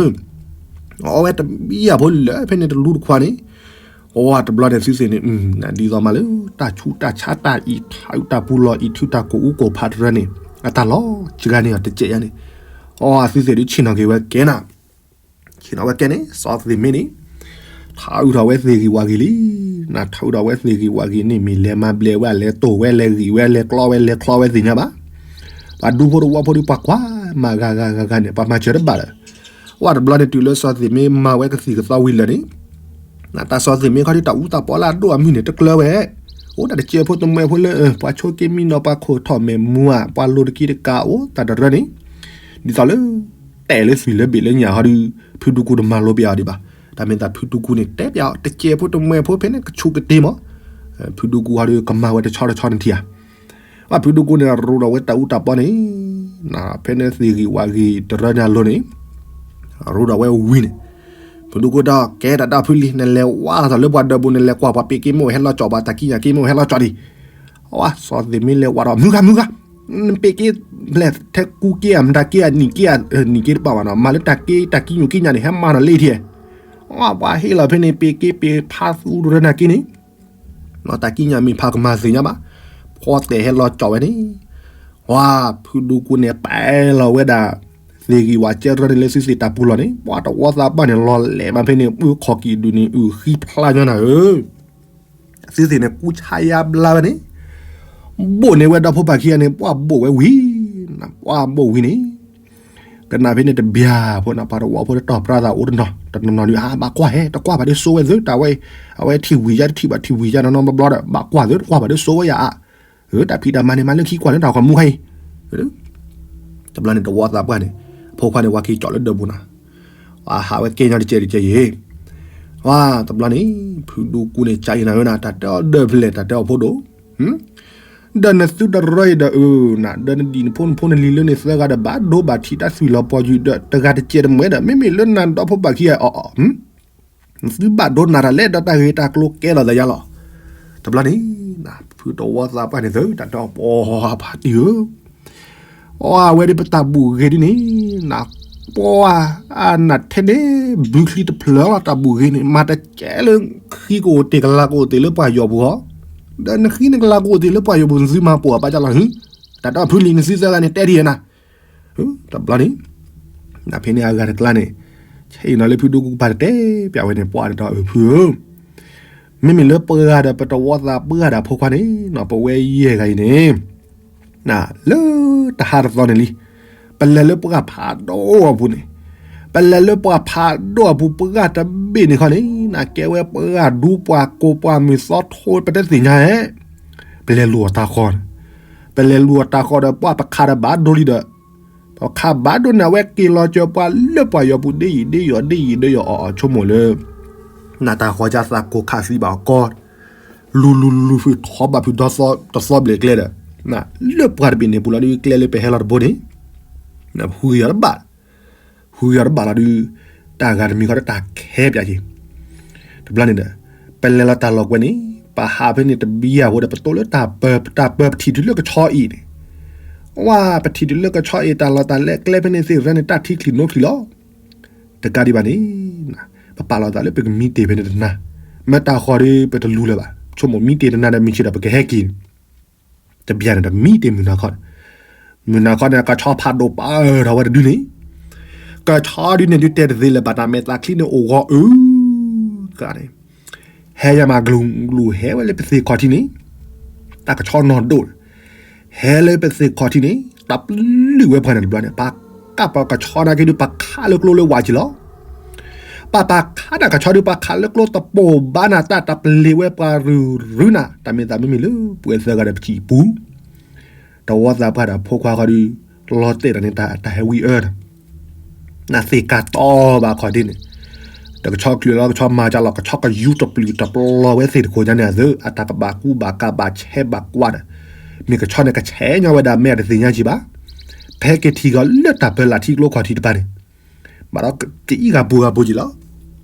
အီဝဲတဘံၣ်အဖိလၢဖဲန့ၣ်တလူတခွးန့ၣ်, အီတဘျီန့ၣ်သုသ့ၣ်န့ၣ်, ဒ်သိးမးလၢ တၢ်ဆူးတၢ်ဆါတၢ်အံးထးတၢ်ပူၤလီၤအံးထုတၢ်ကိၢ်အူကိၢ်ဖးတရၢန့ၣ်, အတၢ်လီၤစှၤန့ၢ်အီၤတစဲးယါန့ၣ်, အီသုသ့ၣ်ဒုးဆ့ၣ်နီၤက့ၤဝဲကဲနၤ ဆ့ၣ်နီၤဝဲကဲန့ၣ် စီၤသ့ၣ်မ့န့ၣ်, ထးအုးထီၣ်ဝဲသ့ၣ်ဂံၢ်ဝၣ်ဂံၢ်လံ, နထးအုးထီၣ်ဝဲသ့ၣ်ဂံၢ်ဝၣ်ဂံၢ်န့ၣ် မ့ၢ်လဲၤမၤဘျဲးဝဲ လဲၤတိၢ်ဝဲ လဲၤဂံၢ်ဝဲ လဲၤကျီဝဲ လဲၤချီဝဲသ့ၣ်ညါဘၣ်, ပှၤဒူဖိတဝီဖိဒုးပှၤကွၢ်မၤဂၤဂၤဂၤဂၤန့ၣ် ပှၤမၤစၢၤတဘၣ်လၢၤ, ပှၢ်တဘျီန့ၣ် တုၤလၢစီၤသ့ၣ်မ့မၤဝဲကသံၣ်ကသီဝံၤလၢာ်န့ၣ်, တၢ်စီၤသ့ၣ်မ့ခီဒုး တၢ်အူတၢ်ပီလၢအဒိၣ်အမုၢ်န့ၣ် တကျၢၤဝဲ, အိၣ်ဒၣ်တစဲးဖိတမှဲဖိလၢ ပှၤဆိက့မံနီၤ ပှၤခိၣ်ထီၣ်မဲာ်မူဧါ ပှၤလိၤတက့တကးအိၣ်တၢ်တရၢန့ၣ်, ဒ်သိးလၢ တဲာ်လၢသွံၣ်လၢဘ့ၣ်လၢညၣ်ဟီဒုး ဖုဒူကူတမၤလိပျဲအီၤဒံးဘၣ်. တၢ်မ့ၢ်သးဖုဒူကူန့ၣ် တဲပျဲအီၤ တစဲးဖိတမှဲဖိဖဲန့ၣ် ကဆူးကတ့မး, ဖုဒူကူဟီဒုး ကမၤဝဲတဆီတဆီန့ၣ်ထံၣ်ဧါ. ဘၣ်ဖုဒူကူန့ၣ် ရူးဒီးဝဲတၢ်အူတၢ်ပီန့ၣ်, ဖဲန့ၣ်သ့ၣ်ဂံၢ်ဝၣ်ဂံၢ်တရၢညါလိၤန့ၣ်, ရူးဒီးဝဲဝံၤန့ၣ်, ဖုဒူကူဒီး ကဲတၢ်ဒီးဖုလံၤ နလဲၤဝါထီၣ်လၢပှၤဒၢးပူၤ နလဲၤကွၢ်ပှၤပ့ၤက့မ့ၢ်ဝဲဟဲလီၤကၠီၣ် ပှၤတၢ်ကံးညာ်က့မ့ၢ်ဝဲဟဲလီၤကၠီၣ်ဒံး, အဝဲစီၤသ့ၣ်မ့လဲၤဝါဒီး မုၢ်ဂၤမုၢ်ဂၤ, နပ့ၤက့ ဘျဲၣ်ထဲကူက့ဧါ မတၤက့ဧါ နံၣ်က့ဧါ, နံၣ်က့တပာ်ဘၣ်နီၤ မၤလၢတၢ်က့ တၢ်ကံးညိၣ်ကံးညာ်န့ၣ် ဟဲမၤနီၤလ့ထံဧါ. အဝဲပှၤဟ့ၣ်လီၤဖဲန့ၣ် ပ့ၤက့ပ့ၤဖးသူတရၢနာ်က့န့ၣ်, တၢ်ကံးညာ်မ့ၢ်ဖးကမၤသ့ၣ်ညါဘၣ်, ဖီတဲာ်ဟဲလီၤကၠီၣ်ဝဲန့ၣ်, ဝါ ဖုဒူကူန့ၣ် ပာ်လီၤဝဲဒၣ် သ့ၣ်ဂံၢ်ဝၣ်ကဲတရၢန့ၣ်လၢသုသ့ၣ်တၢ်ပူၤလီၢ်န့ၣ် ပှၤတဝီသးပှၢ်န့ၣ် လီၤလဲၤမးဖဲန့ၣ် အုၣ်ခီၣ်ကံၣ်ဒုးန့ၣ် အုၣ်ဃံဖျါညီနၤဧၢ သုသ့ၣ်န့ၣ် ကူဆါယါဘျါဝဲန့ၣ်, ဘိၣ်န့ၢ်ဝဲဒီဖိပၢ်ခံဂၤန့ၣ် ပှၢ်ဘိၣ်ဝဲဝံၤ, ပှၢ်ဘိၣ်ဝံၤန့ၣ်, ကနၣ်ဖဲန့ၣ်တဘျီဖိန့ၣ် ပှၤတဝီဖိတတီၢ်ပြၢသးအိၣ်တနီၤ တနီၤနီၤဒုး အါ ဘၣ်ကွၢ်ဟဲ တကွၢ်ဘၣ်ဒ်စိဝဲသု တၢ်ဝဲ, အဝဲထံၣ်ဝံၤယါတထံၣ်ဘၣ်ထံၣ်ဝံၤယါနီၤနီၤဘျီဘျီဒီး ဘၣ်ကွၢ်သု တကွၢ်ဘၣ်ဒ်စိဝဲယါအါ, တၢ်ဖံးတၢ်မၤန့ၣ် မၤလၢခံကွၢ်န့ၣ် တၢ်ဂီၤမူခါအံၤ တဘျီန့ၣ် တဝီသးပှၢ်န့ၣ်, အဖိခွါန့ၣ် ဝၤက့ၤကၠီၣ်လၢဒၢးပူၤနီၤ, ဝၤဟးဝဲကဲညီတကဲးတကဲးယံၤ, ဝၤတဘျီန့ၣ် ဖုဒူကူန့ၣ် ကၢ်အံၤနၤဝဲနၤ တၢ်တဲအီၤဒၢးဖျဲၣ် တၢ်တဲအီၤဖိဒိၣ်, ဒီးနသုတရၢအံၤဒီးအၢ, နဒီးနဒံၣ်နဖိနဖိနလံၤလၢန့ၣ်သၢဂၤဒီး ဘၣ်ဒိဘၣ်ထံးတၢ်သွံၣ်လီၤပှီၤယုာ်ဒီး တဂၤတကဲးတမှဲဒီး မ့မ့ၢ်လၢနဒီဖိပၢ်ခံဂၤအံၤ နသုဘၣ်ဒိနၤတၢ်လဲၣ်ဒီးတၢ်ဂ့ၤတၢ်ကျိၤကဲထီၣ်သးယါလီၤ. တဘျီန့ၣ် ဖုတဝီသးပှၢ်န့ၣ်သု တၢ်တဲအီၤပှၤဖးတံၢ်ဧၢ, အဝဲဒ်ပတၢ်ဘူၣ်ဂ့ၤဒ်န့ၣ်, နပှၤ အနၢ်ထဲန့ၣ် ဘုချံတဖျၢၣ်လီၤ တၢ်ဘူၣ်ဂ့ၤန့ၣ် မၤတကဲလၢ ဃံကအိၣ်တ့ၢ်ကလၤကအိၣ်တ့ၢ်လၢပှၤယီၤပူၤဟီ, ဒီးနဃံနကလၤကအိၣ်တ့ၢ်လၢပှၤယီၤပူၤ နသုမၤပိာ်အပာ်ကလီၤ, တၢ်တဲအီၤဖုလံၤ နသုသၢဂၤန့ၣ် တဲဒ်အံၤနၤ တဘျီန့ၣ်, နဖဲန့ၣ်အဂၤတကျါန့ၣ်, ဆဲးအံၤနီၤလၢဖုဒူကူပာ်တတဲပျးဝဲန့ၣ် ပှၢ်တတီၤအၢ ဖုဧၢ, မ့မ့ၢ်လၢပှၤဒီးပတဝီသးပှၢ်ဒီးဖိခွါန့ၣ်နီၤ ပဝဲယဲၢ်ဂၤအံၤန့ၣ်, လၢတဟါတသီန့ၣ်လံ, ပလဲၤလၢပှၢ်ဖးဒိၣ်အပူၤန့ၣ်, ပလဲၤလၢပှၢ်ဖးဒိၣ်အပူၤ ပှၢ်တဘ့ၣ်န့ၣ်ခီန့ၣ် နကဲဝဲပှၢ်ဒူပှၢ်ကိးပှၢ်မုၢ်သီထိ ပတသ့ၣ်ညါဧဲ, ပလဲၤလူၤအီၤတၢ်ဃီန့ၣ်, ပလဲၤလူၤအီၤတၢ်ဃီဒီး ပှၢ်ပခးဒီးဘၣ်ဒိလံဒီး, ပခးဘၣ်ဒိန့ၣ် အဝဲက့ၤလီၤစၢၤပှၤလၢပှၤယီၤပူၤ ဒ်ယံာ်ဒ်ယီၤ ဒ်ယံာ်ဒ်ယီၤအီၤအီၤ ဆိကမိၣ်လၢ နတၢ်ဃီကၢ်သးကိၢ်ခးသံဘၣ်အီၤကီ, လူၤလူၤလူၤလူၤဖုးထီဘၣ်ဖုးတသီဘျဲၣ်ကျဲဒီး, လၢပှၢ်တဘ့ၣ်န့ၣ်ပူၤလီၤဒုး ကျဲလၢပဟဲလီၤတဘိန့ၣ်, ဃုကယီၤတဘၣ်, ဃုကယီၤတဘၣ်လီၤဒုး, တၢ်ဂၤတမံၤဃီဒီးတၢ်ခဲပၠးက့ၤ, တဘျီန့ၣ်ဒီး, ပလဲၤလီၤတၢ်လီၢ်ကွဲန့ၣ် ပဟးဖဲန့ၣ်တဘျီအဃိဒီး ပတိၢ်လၢတၢ်ပၢ တၢ်ပၢပထံၣ်တုၤလၢကဆီအံၤန့ၣ်, ဝါ ပထံၣ်တုၤလၢကဆီအံၤ တၢ်လီၢ်တၢ်လဲၤကျဲဖဲန့ၣ်သ့ၣ်ရၢန့ၣ် တၢ်ထံချံၣ်နိချံၣ်လီၤ. တကးဒံးဘၣ်န့ၣ်, ပပာ်လီၤသးလၢပကမံတ့ၢ်ဖဲန့ၣ်တနၤ, မ့ၢ်တၢ်ဃီဒီးပတလူၤလၢၤဘၣ်, ဆိကမိၣ်မံတ့ၢ်တနၤဒီးမုၢ်ဆ့ၣ်ဒီးပကဟဲက့ၤန့ၣ်, တဘျီန့ၣ်ဒီးမံတ့ၢ်မုၢ်နၤခီန့ၣ်, မုၢ်နၤခီန့ၣ် ကဆီဖးဒိၣ်ပာ်ထီၣ်ဝဲတဒုန့ၣ်, ကဆီဒုန့ၣ်ဒုးတဲတသ့လၢၤဘၣ် တၢ်မဲာ်သးချံန့ၣ်အိၣ်ဂီၤအုၣ်, ကန့ၣ် ဟဲယၤမးကလူၤကလူၤ ဟဲဝဲလၢပသ့ၣ်ခီၣ်ထံးန့ၣ်, တၢ်ကဆီနီၢ်ဒိၣ်, ဟဲလၢပသ့ၣ်ခီၣ်ထံးန့ၣ် တၢ်ပျုၢ်ဝဲပှၤန့ၣ်တဘျီန့ၣ် ပှၤကးပှၤကဆီနာ်က့ဒုး ပှၤခးလၢကျိလၢဝးက့ၤလီၤ. ပှၤပှၤခးတၢ်ကဆီဒုး ပှၤခးလၢကျိတပိာ်ဘၣ်နၤတၢ် တၢ်ပလ့ၤဝဲပှၤရုၢ်ရုၢ်နၤ တၢ်မ့ၢ်သးမ့မ့ၢ်လၢပှဲၤသၢဂၤဒီးပထံၣ်ပူၤ တဝီသးပှၢ်ဒီးဖိခွါဃီဒီး လီၤတဲာ်တၢ်န့ၣ်တၢ်ဟဲဝံအၢဒီး နသ့ၣ်ကးတီဘၣ်ခီၣ်ဒ့န့ၣ်, တကဆီချုးလီၤ ကဆီမၤကလီၤ ကဆီကယူတပျုာ်တပျီၤဝဲသ့ၣ်တခိၣ်ညါန့ၣ်အသၢ အတၢ်ကဘၣ်ကူဘၣ်ကးဘၣ်ဆဲးဘၣ်ကွၢ်ဒီး မ့ၢ်ကဆီန့ၣ်ကဆဲးညီဝဲဒၣ်မဲာ်တသ့ၣ်ညါကံဘၣ်, ပဟဲက့ၤထံၣ်ကီးလၢတၢ်ပၢလၢ်ထံကျိခီၣ်ထံးတပၤန့ၣ်, ဘၣ်ဒီးကအံၣ်ဂၤပူၤဂၤပူၤကံလီၤ.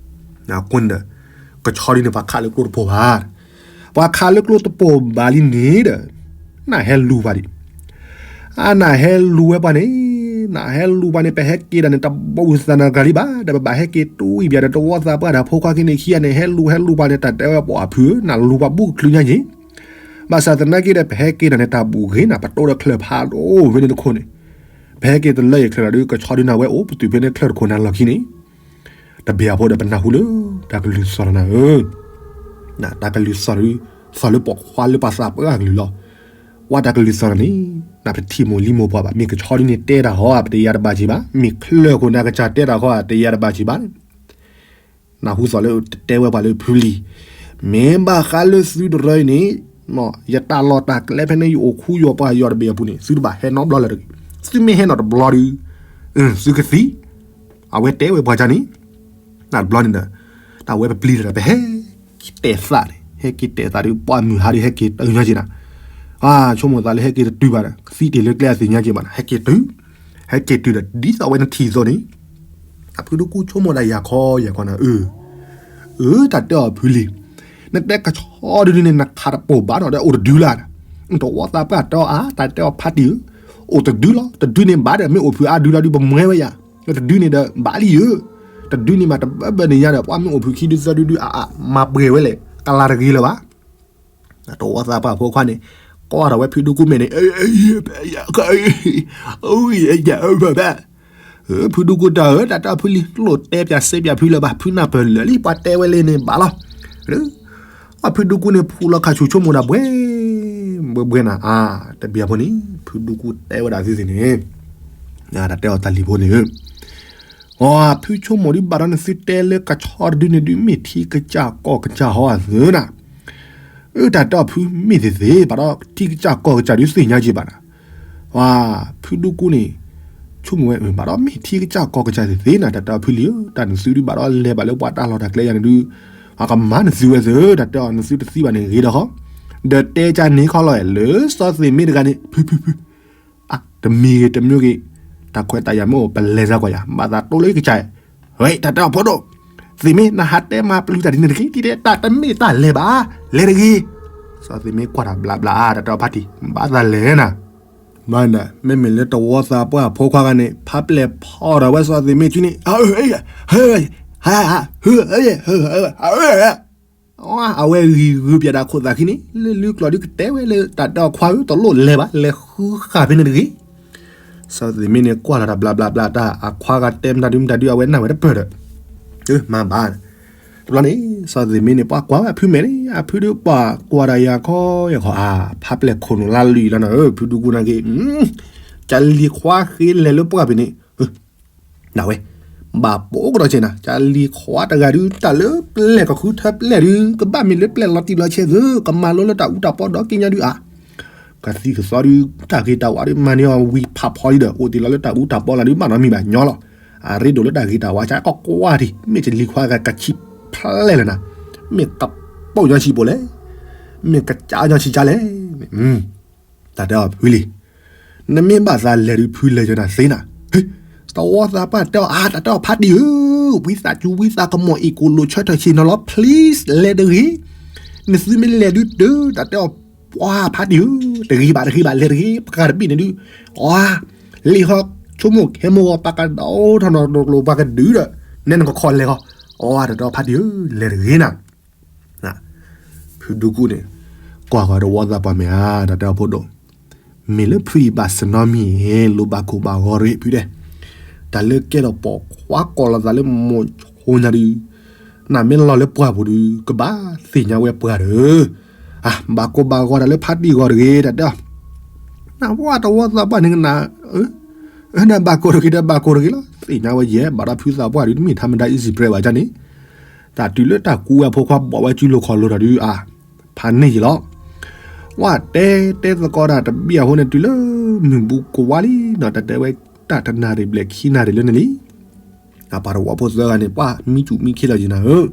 အဃိန့ၣ်ဒီး ကဆီဒ်န့ၣ်ပှၤခးလၢကျိတပိာ်ဘၣ်, ပှၤခးလၢကျိတပိာ်ဘၣ်လံန့ၣ်ဒီး နဟဲလူၤပှၤဒံး အနဟဲလူၤဝဲပှၤန့ၣ်, နဟဲလူၤပှၤန့ၣ် ပဟဲက့ၤဒၣ်န့ၣ် တဘီဝံသးနဂၤလံဘၣ်, ဒီးပဘၣ်ဟဲက့ၤတူၢ်အံၤဘၣ်ဒီး တဝီသးပှၢ်ဒီးဖိခွါခံန့ၣ်ခံဂၤန့ၣ် ဟဲလူၤဟဲလူၤပှၤန့ၣ် တၢ်တဲဝဲပှၤဖုဧၢ နလူၤပှၤဘူးကချုးညါက့ၤ, ဘၣ်ဆၣ်သနာ်က့ဒီး ပဟဲက့ၤဒၣ်န့ၣ် တၢ်ဘူၣ်ဂ့ၤနၤ ပတိၢ်ဒီးချၢၣ်ဖးဒိၣ်ဖဲန့ၣ်တခိၣ်န့ၣ်, ပဟဲက့ၤတလၢအံၤချၢၣ်ဒီး ကဆီဒုးနၤဝဲအိၣ်ပတုာ်ဖဲန့ၣ်ချၢၣ်တခိၣ်နၤလီၢ်ခံန့ၣ်, တဘျီဖိဒီးပနၢ်ဟူလၢ တၢ်ကလုၢ်သီၣ်လီၤနၤဧၢ တၢ်ကလုၢ်သီၣ်ဒီး သီၣ်လၢပိာ်ခွါလၢပှၤသးပှၢ်အကလုၢ်လီၤ. ဝဲတၢ်ကလုၢ်သီၣ်န့ၣ် နပထံၣ်မိၢ်လံမိၢ်ပှၢ်ဘၣ်, မ့ၢ်ကဆီဒုန့ၣ်တဲတၢ်ဟီဧါ ပတယါတဘၣ်က့ၤဘၣ်, မ့ၢ်ချၢၣ်ခိၣ်နၢ်ကစၢ်တဲတၢ်ဟီဧါ တယါတဘၣ်က့ၤဘၣ်. နၢ်ဟူသီၣ်လၢတဲဝဲပှၤလၢဖုလံၤ, မ့ၢ်ဘၣ်ဃးလၢသုတရၢအံၤန့ၣ်, ယတၢ်လီၢ်တၢ်ကျဲဖဲန့ၣ် ယအိၣ်ခူယီၢ်ပှၢ်ယီၢ်တဘ့ၣ်အပူၤန့ၣ် သုတဘၣ်ဟဲနီတဘျီလၢၤတဂ့ၤ. သုမ့ၢ်ဟဲနီတဘျီဒီး သုကသံ, အဝဲတဲဝဲပှၤကါန့ၣ် တဘျီန့ၣ်ဒီး တၢ်ဝဲပပျံၤတၢ်ဒီး ပဟဲက့ၤတဲာ်သးန့ၣ် ဟဲက့ၤတဲာ်သးဒီး ပှၢ်မုၢ်ဟါဒီး ဟဲက့ၤတုၤညီက့ၤနၤ, ဆိကမိၣ်သးလၢဟဲက့ၤတတုၤဘၣ်ဒီး ကသံတ့ၢ်လၢကျဲအသ့ၣ်ညါက့ၤဘၣ်နၤ, ဟဲက့ၤတုၤ, ဟဲက့ၤတုၤဒီး ဒ်သိးဝဲနထံၣ်အသိးန့ၣ်, အဖုဒူကူဆိကမိၣ်ဒၣ်ယၤခီယၤခီနၤ, အၢ တၢ်တဲအီၤဖုလံၤ, နတဲကဆီဒုန့ၣ် နခးတပိာ်ဘၣ်နီၤဒီး အိၣ်တဒုလၢ်, တဝီသးပှၢ်တဲအီၤအါ တၢ်တဲအီၤဖးတံၢ်ဧၢ, အိၣ်တဒုလီၤ, တဒုန့ၣ်ဘၣ်ဒီး မ့ၢ်အိၣ်ဖုးအါဒုလီၤဒုး ပမွဲဝဲယၤ, တဒုန့ၣ်ဒီး ဘၣ်လံဧၢ, တဒုန့ၣ်မး တဘၣ်ဘၣ်န့ၣ်ညါဒီး ပှၤမ့ၢ်အိၣ်ဖုးခံဒုသၢဒုဒုအါအါ မၤပှဲၤဝဲလဲၣ် ကလၤတဂ့ၤလၢၤဘၣ်. တဝီသးပှၢ်ဖိခွါန့ၣ် ကွၢ်ထီၣ်ဝဲဖုဒူကူမဲာ်န့ၣ် ဖုဒူကူတၢ်ဧၢ တၢ်တဲအီၤဖုလံၤ ကျိၣ်တဲပၠးစဲပၠးဖုလၢၤဘၣ် ဖုနၢ်ပၢၢ်လၢာ်လံ ပှၤတဲဝဲလၢန့ၣ်ဘၣ်လီၤ. အဖုဒူကူန့ၣ် ဖူလီၤခးဆူၣ်ဆိကမိၣ်ဒၣ်ဘှဲ ဘှဲဘှဲနၤ, တဘျီဖိန့ၣ် ဖုဒူကူတဲဝဲဒၣ်သုသ့ၣ်န့ၣ်, တၢ်တဲအီၤတၢ်လံၤဖိန့ၣ် အဖုဆိကမိၣ်ဒုး ဘၣ်ဒီးနသုတဲလၢကဆီတဒုန့ၣ်ဒုး မ့ၢ်ထံကစၢ်ကီၢ်ကစၢ်ဟီအသၢနၤ, အၢ တၢ်တဲအီၤဖုမ့ၢ်သ့ၣ်သ့ၣ် ဘၣ်ဒီးထံကစၢ်ကီၢ်ကစၢ်ဒုးသ့ၣ်ညါက့ၤဘၣ်နၤ, ဖုဒူကူန့ၣ် ဆိကမိၣ်ဝဲ ဘၣ်ဒီးမ့ၢ်ထံကစၢ်ကီၢ်ကစၢ်သ့ၣ်သ့ၣ်နၤ တၢ်တဲအီၤဖုလံၤဧၢ တၢ်နသုဒုးဘၣ်ဒီးလဲၤဘၣ်လၢပှၤတၢ်လီၢ်တၢ်ကျဲယၤန့ၣ်ဒုး အကမၤနသုဝဲသၢ တၢ်တဲအီၤနသုတသံဘၣ်န့ၣ်ဂ့ၤဒီးဃီ, ဒီးတဲကန့ၣ်ခီလီၤ လၢစီၤသ့ၣ်မ့ၢ်တဂၤန့ၣ် ဖုဖုဖု တမံၤဂ့ၤတမံၤဂ့ၤ, တၢ်ခွဲးတၢ်ယာ်မ့ၢ်အိၣ် ပလဲၤစ့ၢ်ကီးယၤ ဘၣ်သးတိလၢကစၢ်, ဝဲ တၢ်တဲအီၤဖိဒိၣ်, သ့ၣ်မ့ၢ်နဟးတဲမၤပျုၤတၢ်ဒ်န့ၣ်တဂ့ၤ ဒ်တဲတၢ်တမ့ၢ်တၢ်လဲၤဘၣ်, လဲၤတဂ့ၤ, စီၤသ့ၣ်မ့ၢ်ကွၢ်တၢ်ဘျးဘျး တၢ်တဲအီၤဖးတံၢ် ဘၣ်သးလဲၤနၤ, မ့မ့ၢ်လၢတဝီသးပှၢ်ဖိခွါဂၤန့ၣ် ဖးပျဲၢ်ဖီၣ်ဒီးဝဲစီၤသ့ၣ်မ့ၢ်စုန့ၣ် အဝဲဂံၤဂုာ်ပၠးတၢ်ခိၣ်သးခံန့ၣ် လၢလုကျိာ်ဒုးကတဲဝဲလၢတၢ်တဲအီၤခွါဧၢ တလိၣ်လဲၤဘၣ် လဲၤဃုဃာ်ဖဲန့ၣ်တဂ့ၤ, စီၤသ့ၣ်မ့ၢ်န့ၣ် ကွၢ်လီၤတၢ်ဘျးဘျးဘျးတၢ် အခွါဂၤတဲမတၤဒုမတၤဒု အဝဲနၢ်ဝဲတပၢၢ်ဒီး, မၤဘၣ်, တဘျီန့ၣ် စီၤသ့ၣ်မ့ၢ်န့ၣ် ပှၤကွၢ်ဝဲအဖုမဲာ်န့ၣ် အဖုဒုးပှၤကွၢ်တၢ်ယၤခီယၤခီ အါ ဖးပျဲၢ်ခိၣ်နူာ်လါလုၢ်လီၤနၤဧၢ ဖုဒူကူနာ်က့ၤ, ကလံၤခွါဃ့လဲၤလၢပှၢ်ပူၤန့ၣ် ဒၣ်ဝဲ, ဘၣ်ပိာ်ကဒီးက့ၤနၤ ကလံၤခွါတဂၤဒုး တၢ်လၢပျဲၢ်ကဃုထၢပျဲၢ်ဒုး ကဘၣ်မ့ၢ်လၢပျဲၢ်လီၤတံၢ်လီၤဆဲးသု ကမၤလိလၢတၢ်အူတၢ်ပီဒီးက့ညါဒုးအါ, ကသံၣ်ကသီဒုး တၢ်ဂ့ၤတၢ်ဝါဒုး မၤန့ၢ်အီၤဝံၤဖးဖီလံဒီး အိၣ်တ့ၢ်လီၤလၢတၢ်အူတၢ်ပီလၢဒုးဘၣ်နီတမံၤဘၣ်ညီလီၤ, အရ့ဒိၣ်လၢတၢ်ဂ့ၤတၢ်ဝါ ကကွၢ်ထံ မ့ၢ်ကလံၤခွါဂၤကဆံးဖျဲၣ်လၢၤနၤ, မ့ၢ်ကပိာ်ညီဆံးပိာ်လဲၣ်, မ့ၢ်ကစၢ်ညီဆံးကၢ်လဲၣ် တၢ်တဲအီၤဖုလံၤ, နမ့ၢ်ဘၣ်သးလဲၤဒုးဖုလဲၤကနၣ်သ့နၤ, တဝီသးပှၢ်တဲအီၤ အါ တၢ်တဲအီၤဖးတံၢ်ဧၢ, ဝံသးစူၤဝံသးကမီၤအ့ၣ်ကိၣ်လိာ်ဆၢထၢၣ်ဆ့ၣ်နီၤလီၤ please လဲၤတဂ့ၤ, နသုမ့ၢ်လဲၤဒုးတၢ် တၢ်တဲအီၤ ပှၤဖးတံၢ်ဧၢ, တဂ့ၤဘၣ်တဂ့ၤဘၣ်လဲၤတဂ့ၤ ပှၤတဘ့ၣ်န့ၣ်ဒုး, အါ လံာ်ဟီဆိကမိၣ်ခဲမိၢ်ဂီၤ ပှၤကဒီးထီၣ်နီၤတကျိၤပှၤကဒုးဒီး, နဲနကခီလဲၤဃီ, အါ တၢ်တဲအီၤဖးတံၢ်ဧၢ လဲၤတဂ့ၤနၤ ဖုဒူကူန့ၣ် ကွၢ်ဃီၤတဝီသးပှၢ်မဲာ်ဧါ တၢ်တဲအီၤဖိဒိၣ်, မ့ၢ်လၢဖုအံၤဘၣ်စနီမံၤ လိၣ်ဘၣ်ကိၢ်ဘၣ်ဂီၤတဂ့ၤဖုဒဲး, တၢ်လၢကဲထီၣ်ပိာ်ခွါကိးလီၤသးလၢမိၤဆိညါဒုး, နမ့ၢ်လီၤလၢပှၢ်ပူၤဒုး ကဘၣ်သ့ၣ်ညါဝဲပှၤဒီး, အါ ဘၣ်ကိၢ်ဘၣ်ဂီၤတၢ်လၢဖးတံၢ်ဂီၤတဂ့ၤ တၢ်တဲအီၤ, နဝီတဝီသးပှၢ်န့ၣ်ကနၣ် နဘၣ်ကိၢ်တဂ့ၤဒီးဘၣ်ကိၢ်တဂ့ၤလီၤ သ့ၣ်ညါဝဲယဲ ဘၣ်ဒီးဖုသးပှၢ်ဒုး တမ့ၢ်ထါမတၤ easy bread ဘၣ်န့ၣ်, တၢ်တုၤလၢတၢ်ကူဝဲအဖိခွါဘီၣ်ဝဲစုလိာ်ခီၣ်လိာ်တၢ်ဒုးအါ, ဖးန့ၢ်ယလီၤ, ဝဲတဲတဲသကိးတၢ်တဘ့ၣ်အဃိန့ၣ် တုၤလၢမုၢ်ဘူးကဝါလံနီၤ တၢ်တဲဝဲတၢ်တနၣ်ရံၣ်ဘျဲၣ်ခံနၣ်ရံၣ်လၢန့ၣ်လံ အပှၤတဝီဖိသၢဂၤန့ၣ် ပှၤမံစူၣ်မံခ့လီၤယံၤနၤဧၢ,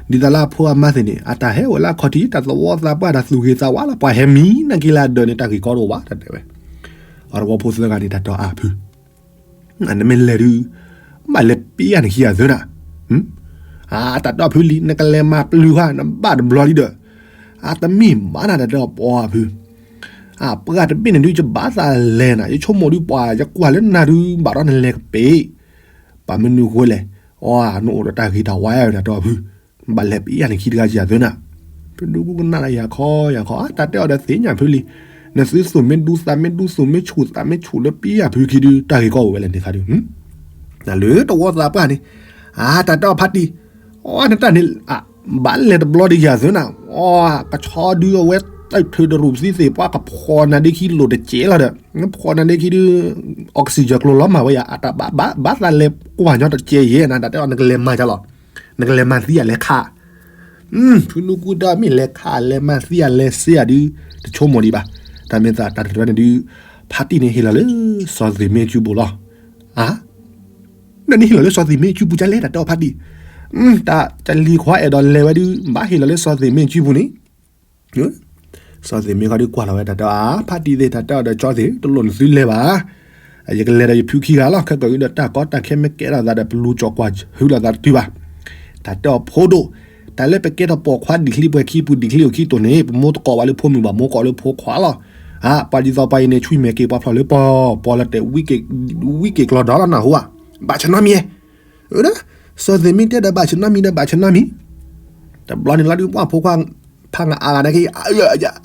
ဒ်သိးလၢအဖိအမါသ့ၣ်န့ၣ် အတၢ်ဟဲအိၣ်လၢအခီၣ်ထံး တၢ်သဝီသးပှၢ်တၢ်သူၣ်ဂ့ၤသးဝါလီၤ ပှၤဟဲမံနၤက့ၤလၢအဒၢးန့ၣ် တၢ်ဂ့ၢ်ကီတအိၣ်ဘၣ် တၢ်တဲဝဲ, အတဝီဖိသၢဂၤန့ၣ် တၢ်တဲအါဖု နမ့ၢ်လဲၤဒုး ဘၣ်လဲၤပ့ၤအါနခံဂၤသၢနၤ, အတၢ်တဲအီၤဖုလံ နကလဲၤမၤပျုၤဃီ နဘၣ်တဘျီလံဒီး, အတမ့ၢ်ဘၣ်နၤ တၢ်တဲအီၤပှၤဖု အပှၤတဘ့ၣ်န့ၣ်ဒုး ယဘၣ်သးလဲၤနၤ ယဆိကမိၣ်ဒုးပှၤ ယကွၢ်လၢနၤဒုး ဘၣ်ဒီးနလဲၤကပ့ၤ, ပှၤမနုၤဃိလဲၣ်, အီ နအိၣ်ဒီးတၢ်ဂ့ၤတၢ်ဝါ တၢ်တဲအီၤဖု, နဘၣ်လဲၤပ့ၤအါနခံတဂၤယၤသၢနၤ, ဖုဒူကူကနၣ်လၢယၤခီယၤခီ အတၢ်တဲအီၤဒီးသ့ၣ်ညါဖုလံ, နသုသူၣ်မ့ၢ်ဒူသးမ့ၢ်ဒူသူၣ်မ့ၢ်ဆူၣ်သးမ့ၢ်ဆူၣ်လၢပ့ၤအါဖုခံဒုး တၢ်ဂ့ၢ်ကီအိၣ်ဝဲလဲၣ်န့ၣ်ခါဒုး လၢတဝီသးပှၢ်န့ၣ်, အတၢ်တဲအီၤဖးတံၢ်, အီ နတၢ်န့ၣ်, ဘၣ်လဲၤတဘျီဒုးယၤသၢနၤ, အီ ကဆီဒုးအဝဲ တၢ်ထုးတရူးပသံသ့ၣ် ပှၤကဖီၣ်နၤဒ့ခံလိာ်တကဲးလီၤဒီး ဖီၣ်နၤဒ့ခံဒုး oxygen ကျိၤလီၤမၢ်ဝဲယၤ အတၢ်ဘၣ်ဘၣ်ဘၣ်သးလဲၤကွၢ်ညီတကဲးယဲၢ်နၤ တၢ်တဲအီၤနကလဲၤမၤယၤလီၤ. နကလဲၤမၤသံယၤလဲၤခး ဖုဒူကူတၢ်မ့ၢ်လဲၤခးလဲၤမၤသံယၤလဲၤစ့ယၤဒုး တဆိကမိၣ်ဒံးဘၣ်. တၢ်မ့ၢ်သးတၢ်တရၢန့ၣ်ဒုး ဖါတံၢ်န့ၣ်ဟ့ၣ်လီၤလၢ စီၤသ့ၣ်မ့ၢ်စုပူၤလီၤ. အါ နန့ၣ်ဟ့ၣ်လီၤလၢစီၤသ့ၣ်မ့ၢ်စုပူၤကလဲၣ် တၢ်တဲအီၤဖါတံၢ်. တၢ်ကလံၤခွါအဲၣ်ဒိးလဲၤဝဲဒုး ဘၣ်ဟ့ၣ်လီၤလၢစီၤသ့ၣ်မ့ၢ်စုပူၤန့ၣ် စီၤသ့ၣ်မ့ၢ်ခီဒုးကွၢ်လီၤဝဲတၢ်တဲအီၤ ဖါတံၢ်သ့ၣ် တၢ်တဲအီၤဒီးကၠီသ့ၣ် တလိၣ်နသုလဲၤဘၣ်. ယကလဲၤဒီးယဖုခံဂၤလီၤ ခဲကၢ်အံၤဒီးတၢ်ကီတၢ်ခဲမ့ၢ်ကဲထီၣ်သးဒီး ပလူၤကၠီၣ်ကွၢ်ဟုလီၤသးတတုၤဘၣ်. တၢ်တဲအီၤဖိဒိၣ် တၢ်လၢပကဲထီၣ်ပိာ်ခွါဒံၣ်ချံပှဲၤခံပူၤဒံၣ်ချံအိၣ်ခံတိၢ်န့ၣ် ပမိၢ်တကိးဘၣ်လၢဖိမုၣ်ဘၣ် မိၢ်ကိးလၢဖိခွါလီၤ. အါ ပှၤဒ်သိးပှၤအံၤန့ၣ် ဆွံမဲာ်က့ၤပှၤဖျိးလၢပီၢ် ပီၢ်လၢတဲ ဝံက့ၤကျီဒီးလီၤနၢ်ဟူဧါ ဘၣ်ဆၢနီတမံၤ ဒီး စီၤသ့ၣ်မ့ၢ်တဲဒီးဘၣ်ဆၢနီတမံၤဒီးဘၣ်ဆၢနီတမံၤ တဘျီန့ၣ်လီၤဒုး ပှၤဖိခွါ ဖးငါအါဂၤနာ်က့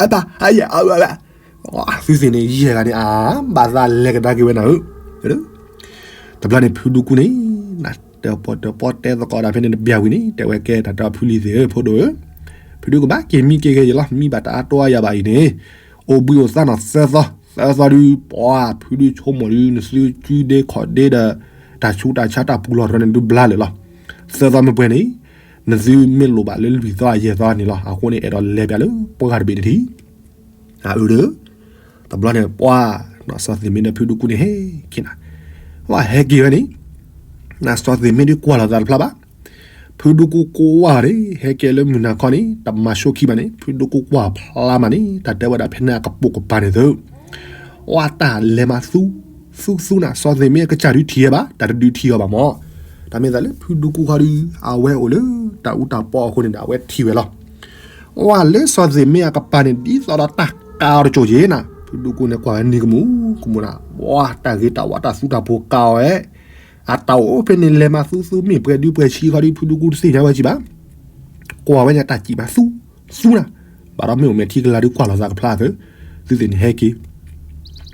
အပၢ် အယဲၢ်အဝဲ သုသ့ၣ်န့ၣ် ယဲၢ်ဂၤန့ၣ် အါ ဘၣ်သးလဲၤကဒါက့ၤဝဲနၤဧၢ. တဘျီန့ၣ်ဖုဒူကူန့ၣ် နတဲပီၣ်တဲပီၣ်တဲသကိးတၢ်ဖဲန့ၣ်တဘျီဝံၤန့ၣ် တဲဝဲကဲတၢ်တဲဖုလံၤသ့ၣ်ဧၢ ဖိဒိၣ်ဧၢ ဖုဒူကဘၣ်က့ၤမံက့ၤဂ့ၤယလီၤ မံဘၣ်တအါတီအါယၤဘၣ်အံၤန့ၣ် အိၣ်ဘှံးအိၣ်သါနီၢ်သၢသီ သၢသီဒုး ပှၤဖုဒူဆိကမိၣ်ဒုး နသုစုဒ့ခီၣ်ဒ့ဒီး တၢ်ဆူးတၢ်ဆါတၢ်ပူၤလီၢ်တရၢန့ၣ်ဒုးဘျါလၢာ်လီၤ. သၢသီမ့ၢ်ပှဲၤန့ၣ် နသုမ့ၢ်လိၣ်ဘၣ်လၢလွံၢ်သီအယဲၢ်သီန့ၣ်လီၤ. အဃိန့ၣ် အဲၣ်ဒိးလဲၤပၠးလၢပှၢ်တဘ့ၣ်တထံၣ် အအုဒီး တဘျီန့ၣ် ပှၤ စီၤသ့ၣ်မ့ၢ်ဒီးဖုဒူကူန့ၣ်ဟဲက့ၤနၤ ဝဲဟဲက့ၤဝဲန့ၣ် နစီၤသ့ၣ်မ့ၢ်ဒုးကွၢ်လီၤသးတဖျါဘၣ်. ဖုဒူကူကွၢ်န့ၣ် ဟဲက့ၤလၢမုၢ်နၤခီန့ၣ် တမၤဆိခံဘၣ်န့ၣ် ဖုဒူကူကွၢ်ဖျါမးန့ၣ် တၢ်တဲဝဲဒၣ်ဖဲန့ၣ်အကပိာ်ကပၤန့ၣ်သု ဝဲတၢ်လဲၤမၤသူ သူသူနၤ စီၤသ့ၣ်မ့ၢ်အကစၢ်ဒုးထံၣ်ဝဲဘၣ် တၢ်တဒုးထံၣ်အီၤဘၣ်မး. တၢ်မ့ၢ်သးလၢဖုဒူကူခီဒုး အဝဲအိၣ်လၢတၢ်အူတၢ်ပီအဃိန့ၣ်ဒီး အဝဲထံၣ်ဝဲလီၤ. ဝဲလၢစီၤသ့ၣ်မ့ၢ်အကပၤန့ၣ် ဒ်သိးဒီးတၢ်ကါအီၤတစိၤယဲၢ်နၤ ဖုဒူကူန့ၣ်ကွၢ်ဝဲန့ၣ်ကမူၤကမူၤနၤ ဝဲတၢ်ဂ့ၤတၢ်ဝါတၢ်သူတၢ်ဖိကါအီၤဝဲ အတၢ်အိၣ်ဖဲန့ၣ် လဲၤမၤသူသူမ့ၢ်ပှဲၤဒုးပှဲၤဆံခီဒုး ဖုဒူကူတသ့ၣ်ညါဝဲစံးဘၣ် ကွၢ်ဝဲန့ၣ်တၢ်စံးဘၣ်သူ သူနၤ ဘၣ်ဒီးမ့ၢ်အိၣ်မဲာ်ထံကလၤဒုးကွၢ်လီၤသးကဖျါသၢ သုသ့ၣ်န့ၣ်ဟဲက့ၤ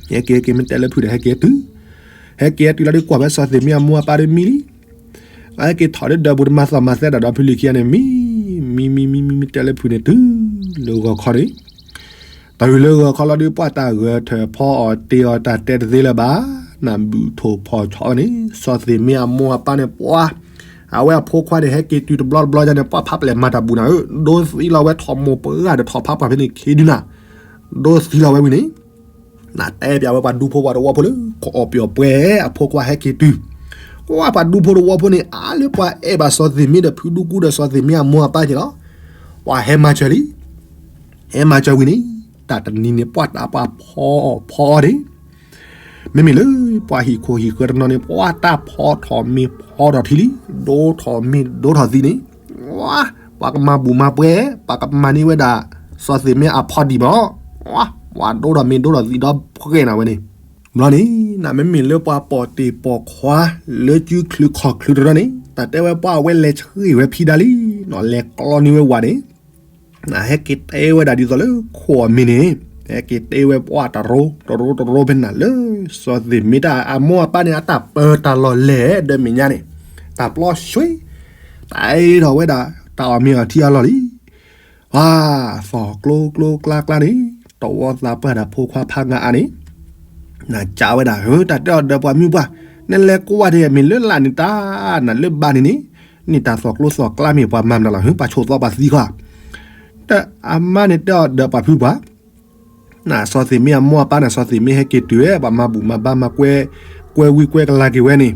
ဟဲက့ၤဟဲက့ၤမ့ၢ်တဲလၢဖုဒီးဟဲက့ၤတုၤ ဟဲက့ၤတုၤလီၤဒုးကွၢ်ဝဲစီၤသ့ၣ်မ့ၢ်အမိၢ်အပၢ်ဒုးမံလံ အဟဲက့ၤထီၣ်ဒုးဒၢးပူၤတမၤသီၣ်မၤသဲတၢ်ဒီးဖုလံၤခံဂၤန့ၣ် မံ မံ မံ မံ မံ မံ တဲလၢဖုန့ၣ်တုၤလၢဂီၤခီန့ၣ် တုၤလၢဂီၤခီလီၤဒုးပှၢ်တၢ်ဂဲၤထၢၣ်ဖီအီၣ်တ့ၢ်အီၣ်တၢ်တဲတသ့လၢၤဘၣ် နၢ်ဘူၣ်ထိၣ်ဖီၣ်ဆီန့ၣ် စီၤသ့ၣ်မ့ၢ်အမိၢ်အပၢ်န့ၣ်ပှၤ အဝဲအဖိခွါန့ၣ် ဟဲက့ၤတုၤတဘျီတဘျီယါန့ၣ် ပှၢ်ဖးပျဲၢ်မၤတၢ်ဘူၣ်နၤဧၢ ဒိသံလီၤဝဲထီၣ်မိၢ်ပှၢ်ဒီးထီၣ်ဖးပှၢ်ဖဲန့ၣ်ခံဒုနၤ ဒိသံလီၤဝဲဝံၤန့ၣ် နတဲပၠးဝဲပှၤဒူဖိပှၤတဝီဖိလၢ ကအီၣ်ပျီၣ်ပှဲၤအဖိခွါဟဲက့ၤတုၤ ဝဲပှၤဒူဖိတဝီဖိန့ၣ် အါလၢပှၤအဲၣ်ဘၣ်စီၤသ့ၣ်မ့ၢ်ဒီးဖုဒူကူဒီးစီၤသ့ၣ်မ့ၢ်အမိၢ်အပၢ်က့ၤလီၤ ပှၤဟဲမၤစၢၤလံ ဟဲမၤစၢၤဝံၤန့ၣ် တၢ်တနံၤန့ၣ် ပှၢ်တၢ်ပှၢ်ဖီအီၣ်ဖီအီဒ့ မ့မ့ၢ်လၢပှၤဟံၣ်ခိၣ်ဟံၣ်ဃၢၤတနီၤန့ၣ် ပှၢ်တၢ်ဖီထီၣ်မ့ၤဖီထီၣ်ထံလံ ဒိထီၣ်မ့ၤဒိထီၣ်သံန့ၣ် ပှၤကမၤဘူၣ်မၤပှဲၤ ပှၤကမၤန့ၢ်ဝဲဒၣ် စီၤသ့ၣ်မ့ၢ်အဖီဒံးမး ပှၤဒိထီၣ်မ့ၤဒိထီၣ်သံဒီးဖှဲးနၤဝဲန့ၣ် ဘျီန့ၣ် နမ့မ့ၢ်လၢပှၤပိာ်တ့ၢ်ပိာ်ခွါ လၢကုချုးခီၣ်ချုးတရၢန့ၣ် တၢ်တဲဝဲပှၢ်အဝဲလဲၤဆှံဝဲဖံဒါလံ နီၢ်လဲၤကျီန့ၢ်ဝဲဝၤန့ၣ် နဟဲက့ၤတဲဝဲဒၣ်ဒ်သိးလၢခိၣ်အမံၤန့ၣ် ဟဲက့ၤတဲဝဲပှၢ်တရိတရိတရိဖဲနၤလၢ စီၤသ့ၣ်မ့ၢ်တၢ်အမိၢ်အပၢ်န့ၣ် အတၢ်ပၢတၢ်လီၢ်လဲၣ်ဒီးမဲာ်ညါန့ၣ် တၢ်ပျီဆွ့ တၢ်အဲၣ်ဒိးဝဲဒၣ် တၢ်အီၣ်မ့ၤအီထံအလီၢ်လံ ပှၤ သီၣ်ကျိကျိကျါကျါန့ၣ် တဝီသးပှၢ်ဒီးဖိခွါဖးငါအါန့ၣ် နကးဝဲဒၣ် တၢ်တဲအီၤဒီးပှၤမုၢ်ပှၢ် နလဲၤကွၢ်ဒ်မ့ၢ်လၢလာ်န့ၣ်တၢ် နလၢဘါန့ၣ်န့ၣ် န့ၢ်တၢ်သီၣ်ကျိသီၣ်ကျါမ့ၢ်ပှၤမၤမနုၤလီၤ ပှၤဆိးသီပှၤသံခီ တၢ်အမါန့ၣ်တဲအီၤဒီးပှၤဖုပှၢ် နစီၤသ့ၣ်မ့ၢ်အမိၢ်အပၢ် နစီၤသ့ၣ်မ့ၢ်ဟဲက့ၤတုၤဝဲ ပှၤမၤဘူၣ်မၤဘါမၤကွဲ ကွဲဝံကွဲကလၤက့ၤဝဲန့ၣ်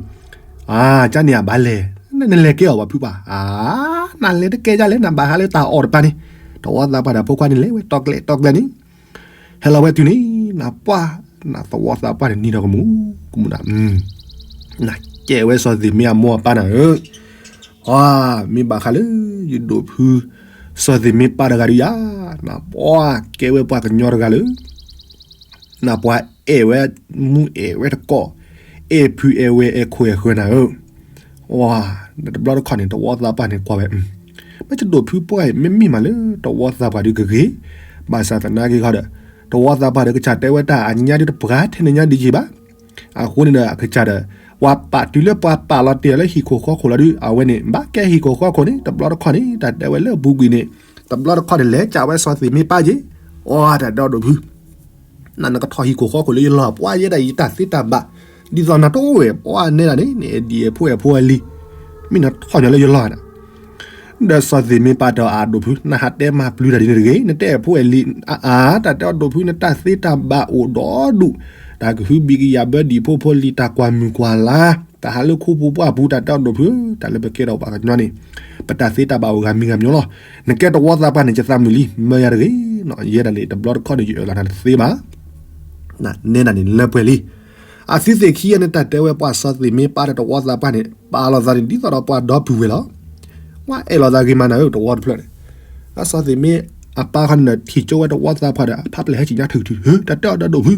အါ ကန့ၣ်အဘၣ်လဲၣ် နလဲၤကဲအီၤပှၤဖုပှၢ် အါ နလဲၤတကဲဒ်လဲၣ် နဘၣ်ဟးလၢတၢ်အီၣ်တပၤန့ၣ် တဝီသးပှၢ်ဒီးဖိခွါန့ၣ်လဲၤဝဲတီကျဲတီကျဲန့ၣ် ဟဲလီၤဝဲတုၤန့ၣ် နပှၢ် နသဝီသးပှၢ်န့ၣ်နံၤဒီးကမူၤ ကမူၤနၤ နကဲဝဲစီၤသ့ၣ်မ့ၢ်အမိၢ်အပၢ်နၤဧၢ ပှၤ မ့ၢ်ဘၣ်ဃးလၢ ယဒိၣ်ဖု စီၤသ့ၣ်မ့ၢ်ပၢ်တဂၤဒုးယၤ နပှၢ်ကဲဝဲပှၤကညီတဂၤလၢ နပှၤအဲၣ်ဝဲ မူအဲၣ်ဝဲတကိး အဲၣ်ဖုအဲၣ်ဝဲၢ်အဲၣ်ခိၣ်အဲၣ်ဃၢၤနၤဧၢ ပှၤ တဘျီတခီၣ်န့ၣ် တဝီသးပှၢ်န့ၣ်ကွၢ်ဝဲ မ့ၢ်ယဒိၣ်ဖုပှၢ်အံၤ မ့မ့ၢ်မးလၢတဝီသးပှၢ်ဒုးကဂ့ၤ ဘၣ်ဆၣ်သနာ်က့ခီဒီး တဝီသးပှၢ်ဒီးကစၢ်တဲဝဲတၢ်အညါဒုးတပှၢ်ထဲန့ၣ်ညါဒံးက့ၤဘၣ် အဃိန့ၣ်ဒီးအကစၢ်ဒီး ပှၤပာ်တုၤလၢပှၤပာ်လီၤတ့ၢ်လၢဟံၣ်ခိၣ်ဃီခိၣ်လီၤဒုး အဝဲန့ၣ် ဘၣ်ကဲဟံၣ်ခိၣ်ဃီခိၣ်န့ၣ် တဘျီတခီၣ်န့ၣ် တၢ်တဲဝဲလၢအပူၤကွံာ်န့ၣ် တဘျီတခီၣ်န့ၣ် လဲၤကးဝဲစီၤသ့ၣ်မ့ၢ်ပၢ်က့ၤ အီ တၢ်တဲအီၤဒိၣ်ဖု နနကထီၣ်ဟံၣ်ခိၣ်ဃီခိၣ်လၢယလီၢ် ပှၤယဲဒၣ်ယတၢ်သ့တၢ်ဘၣ်, ဒ်သိးနတအိၣ်ဝဲ ပှၤနဲဒၣ်န့ၣ် နအဲၣ်ဒိးအဲၣ်ဖိအဲၣ်ဖိအလံၤ, မ့ၢ်နထီၣ်ညီလၢယလီၢ်နၤ. ဒီးစီၤသ့ၣ်မ့ၢ်ပာ်တၢ်အဒိၣ်ဖု နဟးတဲမၤပျုၤတၢ်ဒ်န့ၣ်တဂ့ၤ, နတအဲၣ်ဖိအဲၣ်လံၤအါအါ, တၢ်တဲအီၤဒိၣ်ဖု နတၢ်သ့တၢ်ဘၣ်အိၣ်ဒီဒူၣ်, တၢ်ကဟုဘံၣ်ကယာ်ဘၢဒံၣ်ဖိဖိလံၤ တၢ်ကွၢ်မုၢ်ကွၢ်လါ, တၢ်ဟးလၢခူပူၤပှၢ်ပူၤ တၢ်တဲအီၤဒိၣ်ဖု, တၢ်လၢပကဲထီၣ်ပှၤကညီန့ၣ် ပတၢ်သ့တၢ်ဘၣ်အိၣ်ဂၤမံၤဂၤမံၤလီၤ. နကဲတဝီသးပှၢ်န့ၣ် ယသးမုာ်လံ မၢယၤတဂ့ၤ, ယဲဒၣ်လၢတဘျီတခီၣ်န့ၣ် ယအၢၣ်လီၤနၤတသ့ဘၣ် နဲဒၣ်န့ၣ်လၢပှဲၤလံ. အသုသ့ၣ်ခံဂၤန့ၣ် တၢ်တဲဝဲပှၤစီၤသ့ၣ်မ့ၢ်ပာ်ဒီးတဝီသးပှၢ်န့ၣ် ပာ်လီၤသးန့ၣ် ဒ်သိးဒီးပှၤဒီပုၢ်ဝဲၢ်လီၤ. ဝဲအဲၣ်လီၤသးဂ့ၤမးနၤဧၢ တဝီတဖျၢၣ်န့ၣ်, အစီၤသ့ၣ်မ့ၢ်အပၢ်ခီန့ၣ်ဒီး ထံၣ်ကၠိဝဲတဝီသးပှၢ်ဒီး အဖးပျဲၢ်ဟဲက့ၤညါထုးထုး တၢ်တဲအီၤဒီးဒိၣ်ဖု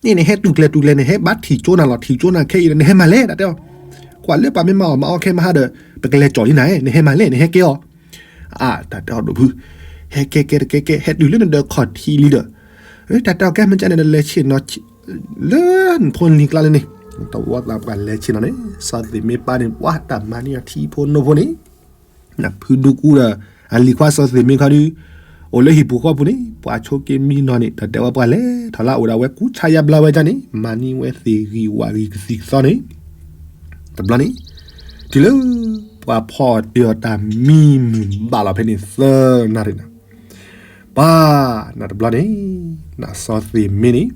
န့ၣ်နဟဲတူၢ်ကျဲၤတူၢ်ကျဲၤန့ၣ် ဟဲဘၣ်ထံၣ်ကၠိနၤလီၤ ထံၣ်ကၠိနၤခဲအံၤဒီး နဟဲမၤလဲၣ် တၢ်တဲအီၤ, ကွၢ်လၢပှၤမ့ၢ်မၤအီၣ်မၤအီခဲမဟါဒီး ပကလဲၤကၠီၣ်လံနၤ နဟဲမၤလဲၣ် နဟဲကဲအီၤ အါ တၢ်တဲအီၤဒိၣ်ဖု, ဟဲကဲကဲတကဲကဲ ဟဲတုၤလၢနဒၢးခီၣ်ထံးလံဒီး, တၢ်တဲအီၤကဲမ့ၢ်ကဲန့ၣ်ဒီးလဲၤဆ့ၣ်နီၤ လၢနဖိနလံၤကျါလၢန့ၣ်, တဝီသးပှၢ်လဲၤဆ့ၣ်နီၤန့ၣ် စီၤသ့ၣ်မ့ၢ်ပာ်န့ၣ် ပှၤတၢ်မၤန့ၢ်အထံဖိနိဖိန့ၣ် ဖုဒူကူဒီး အလံၤခွါစီၤသ့ၣ်မ့ၢ်ခီဒု အိၣ်လၢဟံၣ်ပူၤဃီပူၤန့ၣ် ပှၤဆိးက့မံနီၤန့ၣ် တၢ်တဲဝဲပှၤလဲၤထီၣ်လၢအအိၣ်ဒၣ်ဝဲကူစါယါဘျါဝဲဒၣ်န့ၣ် မၤန့ၢ်ဝဲသ့ၣ်ဂံၢ်ဝၣ်ဂံၢ်ကသံၣ်ကသီန့ၣ်, တဘျီန့ၣ် တုၤလၢ ပှၤဖီၣ်တ့ၢ်အီၤတၢ်မံမုာ်ဘၣ်လီၤဖဲန့ၣ်သၢနၣ်ရံၣ်နၤ, ပှၤ နတဘျီန့ၣ် နစီၤသ့ၣ်မ့ၢ်န့ၣ်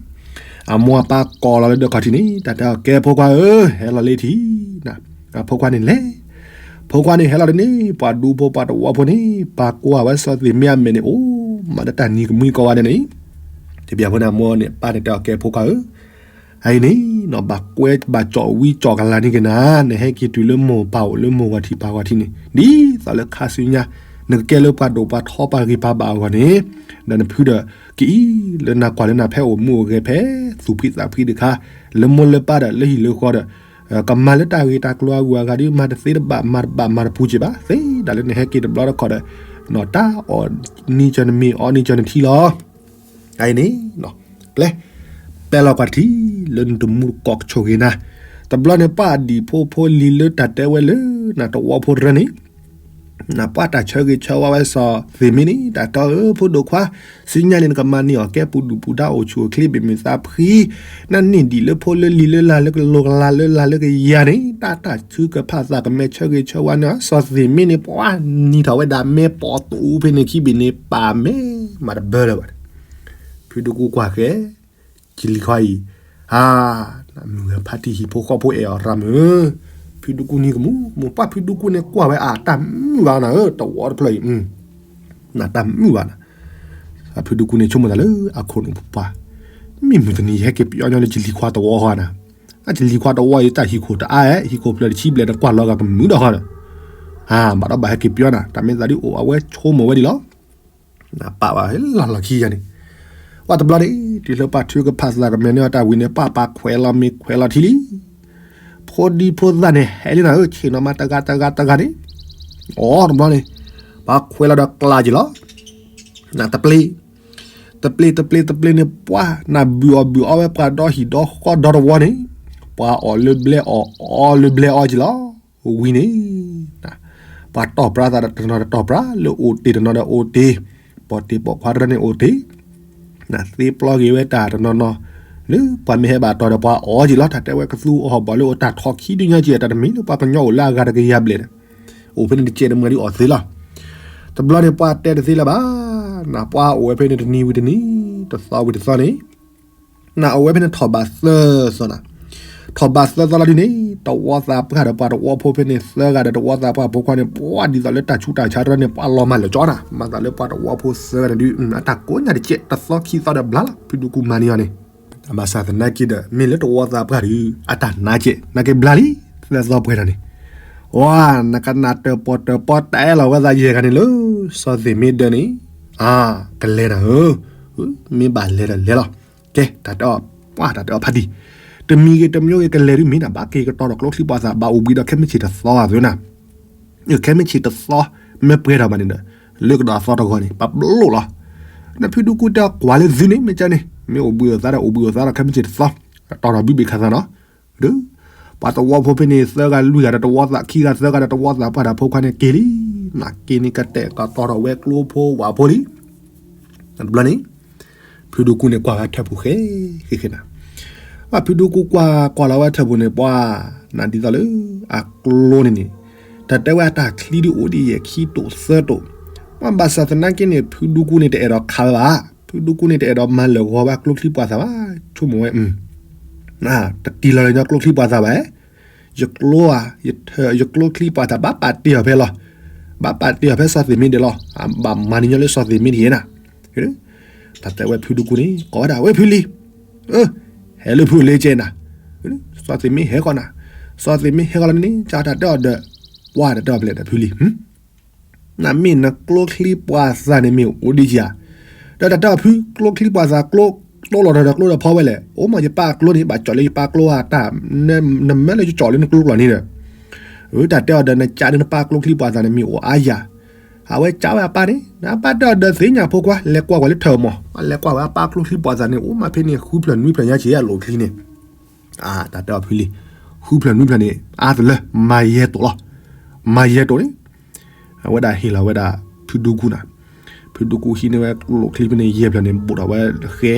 အမိၢ်အပၢ်ကိးလီၤလၢဒၢးခီၣ်ထံးန့ၣ် တၢ်တဲအီၤကဲဖိခွါဧၢ ဟဲလီၤလၢထံး, ဖိခွါန့ၣ်လဲၤ, ဖိခွါန့ၣ်ဟဲလီၤဒ်န့ၣ် ပှၤဒူဖိပှၤတဝီဖိန့ၣ် ပှၤကွၢ်ဝဲစီၤသ့ၣ်မ့ၢ်အမဲာ်န့ၣ် အိၣ်မးလၢတၢ်နံၤကမှံကီးဝဲဒၣ်န့ၣ်, တဘျီဖိန့ၣ် အမိၢ်န့ၣ် ပၢ်န့ၣ်တဲအီၤကဲဖိခွါဧၢ အအံၤန့ၣ် နဘၣ်ကွဲဘၣ်ကၠီၣ်ဝံကၠီၣ်ကလၤန့ၣ်က့ၤနၤ, နဟဲက့ၤတုၤလၢမိၢ်ပၢ်အိၣ်လၢမိၢ်ဂီၤထံးပၢ်ဂီၤထံးန့ၣ် ဒ်သိးလၢခါဆူညါ နကကဲလၢပှၤဒိၣ်ပှၤထီပှၤဂ့ၤပှၤဘၣ်အဂီၢ်န့ၣ်, ဒီးနဖုဒီး ကအံၤလၢနကွၢ်လၢနၤဖဲအိၣ်မူအိၣ်ဂဲၤဖဲ သူၣ်ဖှံသးဖှံတခါ, လၢမိၢ်လၢပၢ်ဒီးလၢဟံၣ်လၢဃီဒီး ကမၤလၢတၢ်ဂ့ၤတၢ်ကျိၤအဂုၤအဂၤဒီး မၤတသ့တဘၣ် မၤတဘၣ်မၤတပူၤက့ၤဘၣ် သ့ဒၣ်လၢနဟဲက့ၤတဘျီတခီၣ်ဒီး နတၢ်အီၣ်နံၤကၢၤနမ့ၤအီနံၤကၢၤနထံလီၤ. အအံၤန့ၣ် ကျဲ ပဲလီၤကွၢ်တထံၣ် လၢနတမူတကိးကဆိၣ်ဂ့ၤနၤ, တဘျီန့ၣ် ပှၤဒံၣ်ဖိဖိလံၤလၢတၢ်တဲဝဲလၢ နတဝီဖိတရၢန့ၣ် နပှၤတၢ်ဆၢဂ့ၤဆၢဝါဝဲစီၤသ့ၣ်မ့ၢ်န့ၣ် တၢ်တဲအီၤဧၢ ဖိဒိၣ်ခွါ, ဆူညါန့ၣ် နကမၤန့ၢ်အီၣ်ကဲပူၤဒူၣ်ပူၤဒါအိၣ်ဆူၣ်အိၣ်ချ့ဘၣ်မုာ်သးဖှံ, နန့ၢ်ဒံးလၢဖိလၢလံၤလၢလၢ်လၢကလိၤကလၤလၢလၢ်လၢကယၤန့ၣ် တၢ်တၢ်ထုကဖၣ်သးကမဲာ်ဆၢဂ့ၤဆၢဝါန့ၣ် စီၤသ့ၣ်မ့ၢ်န့ၣ် ပှၤနံၤထီၣ်ဝဲဒၣ်မဲာ်ပိာ်သူဖဲန့ၣ်ခံဘ့ၣ်န့ၣ် ပာ်မဲာ်မၤတဘၢလၢၤဘၣ်. ဖုဒူကူကွၢ်ဃဲ ကလံၤခွါအံၤ, ဧါ, နမုၢ်ဂၤဖါတံၢ်ဟံၣ်ဖိဃီဖိအဲၣ်အီၤရၤမုာ်, ဖုဒူကူနံၤကမူၣ်မူၣ် ပှၤဖုဒူကူန့ၣ်ကွၢ်ဝဲအတၢ်မုာ်ဘၣ်နၤဧၢ တဝီတဖျၢၣ်အံၤ, နတၢ်မုာ်ဘၣ်နၤ, အဖုဒူကူန့ၣ်ဆိကမိၣ်သးလၢအခိၣ်နူာ်ပပှၢ်, မ့ၢ်မုၢ်တနံၤယဟဲက့ၤပယီၤညီလၢကလံၤခွါတဝီဃီနၤ, အကလံၤခွါတဝီအံၤတၢ်ဟံၣ်ခိၣ်တအါအဲ ဟံၣ်ခိၣ်ဖျၢၣ်တဆံဘျဲၣ်တကွၢ်လီၤဂာ်ကမုာ်ဒီးဃီဒီး, ဧါ, ဘၣ်ဒီးဘၣ်ဟဲက့ၤပယီၤနၤ တၢ်မ့ၢ်သးဒ်အိၣ်အဝဲဆိကမိၣ်ဝဲဒ်လီၤ နပာ်ဘၣ်လီၢ်လီၢ်ခံယၤန့ၣ်, ပှၤတဘျီန့ၣ် တုၤလၢပှၤထုကဖၣ်သးကမဲာ်န့ၢ်အီၤတၢ်ဝံၤန့ၣ် ပှၤပာ်ခွဲးလီၤမ့ၤခွဲးလီၤထံလံ, ဖိဒံဖိသၣ်န့ၣ် ဟဲလံနၤဧၢ ဆ့ၣ်နီၤမးတဂၤတဂၤတဂၤန့ၣ်, အိ တဘျီန့ၣ်, ပှၤခွဲးလီၤဒီးကျါက့ၤလီၤ, နတပျ့ၤ, တပျ့ၤတပျ့ၤတပျ့ၤန့ၣ် ပှၤနဘုၣ်အီၣ်ဘုၣ်အီဝဲပှၤဒီဟံၣ်ဒီဃီဒီတဝီန့ၣ်, ပှၤအီၣ်လၢဘျဲအီၣ် အီလၢဘျဲအီက့ၤလီၤ ဝံၤန့ၣ် ပှၤတီၢ်ပြါသးဒီးတနီၤဒီးတီၢ်ပြါ လၢအိၣ်တ့ၢ်တနီၤဒီးအိၣ်တ့ၢ်, ပိာ်တ့ၢ်ပိာ်ခွါတနီၤန့ၣ်အိၣ်တ့ၢ်, သ့ပျီက့ၤဝဲတၢ်တနီၤနီၤ, လၢပှၤမ့ၢ်ဟဲဘၣ်တီၢ်ဒီးပှၤအီက့ၤလီၤ တၢ်တဲဝဲကသူအီၣ်ဘီၣ်လၢအိၣ်တၢ်ထီၣ်ခံဒုညါက့ၤ တၢ်တမံၤလၢပှၤကညီအိၣ်လၢအဂၤတကယၤဘျဲၣ်န့ၣ်, အိၣ်ဖဲန့ၣ်တကဲးတမံၤဒ်အီၣ်သ့လီၤ, တဘျီန့ၣ်ပှၤတဲတသ့လၢၤဘၣ်, နပှၤအိၣ်ဝဲဖဲန့ၣ်တနံၤဝံၤတနံၤ တသီဝံၤတသီန့ၣ် နအိၣ်ဝဲဖဲန့ၣ်ထီၣ်ဘးသၢသီနၤ, ထီၣ်ဘးသၢသီလီၤဒ်န့ၣ် တဝီသးပှၢ်ဒီးပှၤတဝီဖိဖဲန့ၣ် သၢဂၤဒီးတဝီသးပှၢ်ဖိခွါန့ၣ် ပှၤဒ်သိးလၢတၢ်ဆူးတၢ်ဆါတရၢန့ၣ် ပှၤလီၤမၢ်လၢာ်ကၠီနၤ, မၤသးလၢပှၤတဝီဖိသၢဂၤန့ၣ်ဒုး အတၢ်ကိးညါတကဲး တသီခံသီဒီးဘျါလီၤ ဖုဒူကူမၤန့ၢ်အီၤန့ၣ်, ဘၣ်ဆၣ်သနာ်က့ဒီး မ့ၢ်လၢတဝီသးပှၢ်ဒီး အတၢ်နါကဲး နါကဲးဘျါလံ, သၢသီပှဲၤထီၣ်န့ၣ်, ဝါ, နကနၣ်တၢၣ်ပီၣ်တၢၣ်ပီတၢ်အဲၣ်လီၤဝဲသးယဲၢ်ဂၤန့ၣ်လၢ စီၤသ့ၣ်မ့ၢ်ဒၢန့ၣ်, အါ, ကလဲၤနၤဧၢ, မ့ၢ်ဘၣ်လဲၤဒီးလဲၤလီၤ, ကဲ တၢ်တဲအီၤ, ပှၤတၢ်တဲအီၤဖါတံၢ်, တမံၤဂ့ၤတမံၤဂ့ၤကလဲၤဒုးမ့ၢ်နၤ ဘၣ်က့ၤကတီၤဒီးကျိချံပှၤသးဘၣ်အိၣ်ဘှံးဒီးခဲမုၢ်ဆ့ၣ်တသီဘၣ်သ့နၤ, ခဲမုၢ်ဆ့ၣ်တသီ မ့ၢ်ပှဲၤထီၣ်ဘၣ်န့ၣ်ဒီး လၢကဒီးအသီတဂီၤန့ၣ် ပဘျိၣ်လီၤ, နဖုဒူကူတဲအီၤကွၢ်လၢသုန့ၣ် မ့ၢ်ကန့ၣ် မ့ၢ်အိၣ်ဘှံးအိၣ်သါဒီးအိၣ်ဘှံးအိၣ်သါဒီးခဲမုၢ်ဆ့ၣ်တသီ, တီၤထီၣ်ဘုဘ့ၣ်ခါသးနီၤ, ဒီး ပှၤတဝီဖိဖဲန့ၣ် သၢဂၤလွံၢ်ဂၤဒီးတဝီသးခံဂၤသၢဂၤဒီးတဝီသးပှၢ်ဒီးဖိခွါန့ၣ်က့ၤလံ, နက့ၤန့ၣ်ကတဲာ်ကတီၤထီၣ်ဝဲကျိဖိဝၣ်ဖိလံ, တဘျီန့ၣ် ဖုဒူကူန့ၣ်ကွၢ်ဝဲထၢၣ်ပူၤဃဲ ဃဲဃဲနၤ, ဘၣ်ဖုဒူကူကွၢ်ကွၢ်လီၤဝဲထၢၣ်ပူၤန့ၣ် ပှၤနၤဒ်သိးလၢ အကျိန့ၣ်န့ၣ်, တၢ်တဲဝဲအတၢ်ချံဒုးအိၣ်ဒ်ယဲၢ်ခံတိာ်သၢတိာ်, ဘၣ်ဆၣ်သနာ်က့န့ၣ် ဖုဒူကူန့ၣ်တအဲၣ်ဒိးခးဝဲဘၣ်, ဖုဒူကူန့ၣ်တအဲၣ်ဒိးမၤလၢာ်ဂီၤဝဲကျိချံပှၤသၣ်ဘၣ်, ဆိကမိၣ်ဝဲ တတံၢ်လီၤလၢညီကျိချံပှၤသၣ်ဘၣ်, ယကျိဧါ, ယထၢၣ် ယကျိချံပှၤသၣ်ဘၣ်ပာ်တ့ၢ်အီၤဖဲလီၤ, ဘၣ်ပာ်တ့ၢ်အီၤဖဲစီၤသ့ၣ်မ့ဒဲးလီၤ, ဘၣ်မၤန့ၢ်ညီလၢစီၤသ့ၣ်မ့တယဲနၤ, တၢ်တဲဝဲဖုဒူကူန့ၣ် ကိးဝဲဒၣ် ဝဲဖုလံၤ, ဟဲလၢဖုလ့ကဲနၤ, စီၤသ့ၣ်မ့ဟဲဃီနၤ, စီၤသ့ၣ်မ့ဟဲဃီလီၤန့ၣ် ကတၢ်တဲအီၤဒီး, ပှၤတၢ်တဲအီၤဖဲလဲၣ်ဒီးဖုလံၤ နမ့ၢ်နကျိချံပှၤသၣ်န့ၣ်မ့ၢ်အိၣ်ဒ်ယၤ, ဒီးတၢ်တဲအီၤဖုကျိချံပှၤသၣ်ကျိ, ကျိလီၤဒီးကျိဒီးဖီဝဲလဲၣ်, အိၣ်မးယပၢ်ကျိန့ၣ် ဘၣ်ကၠီၣ်လၢယပၢ်ကျိဧါတၢ်, နမၢလၢယကၠီၣ်လၢနကျိကျိာ်န့ၣ်ဒီး, တၢ်တဲအီၤဒီးနကးဒုးနပၢ်ကျိချံပှၤသၣ်န့ၣ်မ့ၢ်အိၣ်အါယၤ, အဝဲကးဝဲအပၢ်န့ၣ် အပၢ်တဲအီၤဒီးသ့ၣ်ညါဖိခွါ လဲၤကွၢ်ဝဲလၢထၢၣ်မး, လဲၤကွၢ်ဝဲအပၢ်ကျိချံပှၤသၣ်န့ၣ် အိၣ်မးဖဲန့ၣ် ဃုဖျၢၣ်နွံဖျၢၣ်ညါက့ၤအလိၣ်ချံန့ၣ် တၢ်တဲအီၤဖုလံၤ, ဃုဖျၢၣ်နွံဖျၢၣ်န့ၣ် အါတလၢ မၤယဲၢ်တိာ်လီၤ, မၤယဲၢ်တိာ်န့ၣ်, အဝဲဒၣ်ဟ့ၣ်လီၤဝဲဒၣ် ဖုဒူကူနၤ, ဖုဒူကူဟံးန့ၢ်ဝဲလိၣ်ချံဖဲန့ၣ် ယဲၢ်ဖျၢၣ်န့ၣ် ဘူးထီၣ်ဝဲဃဲ,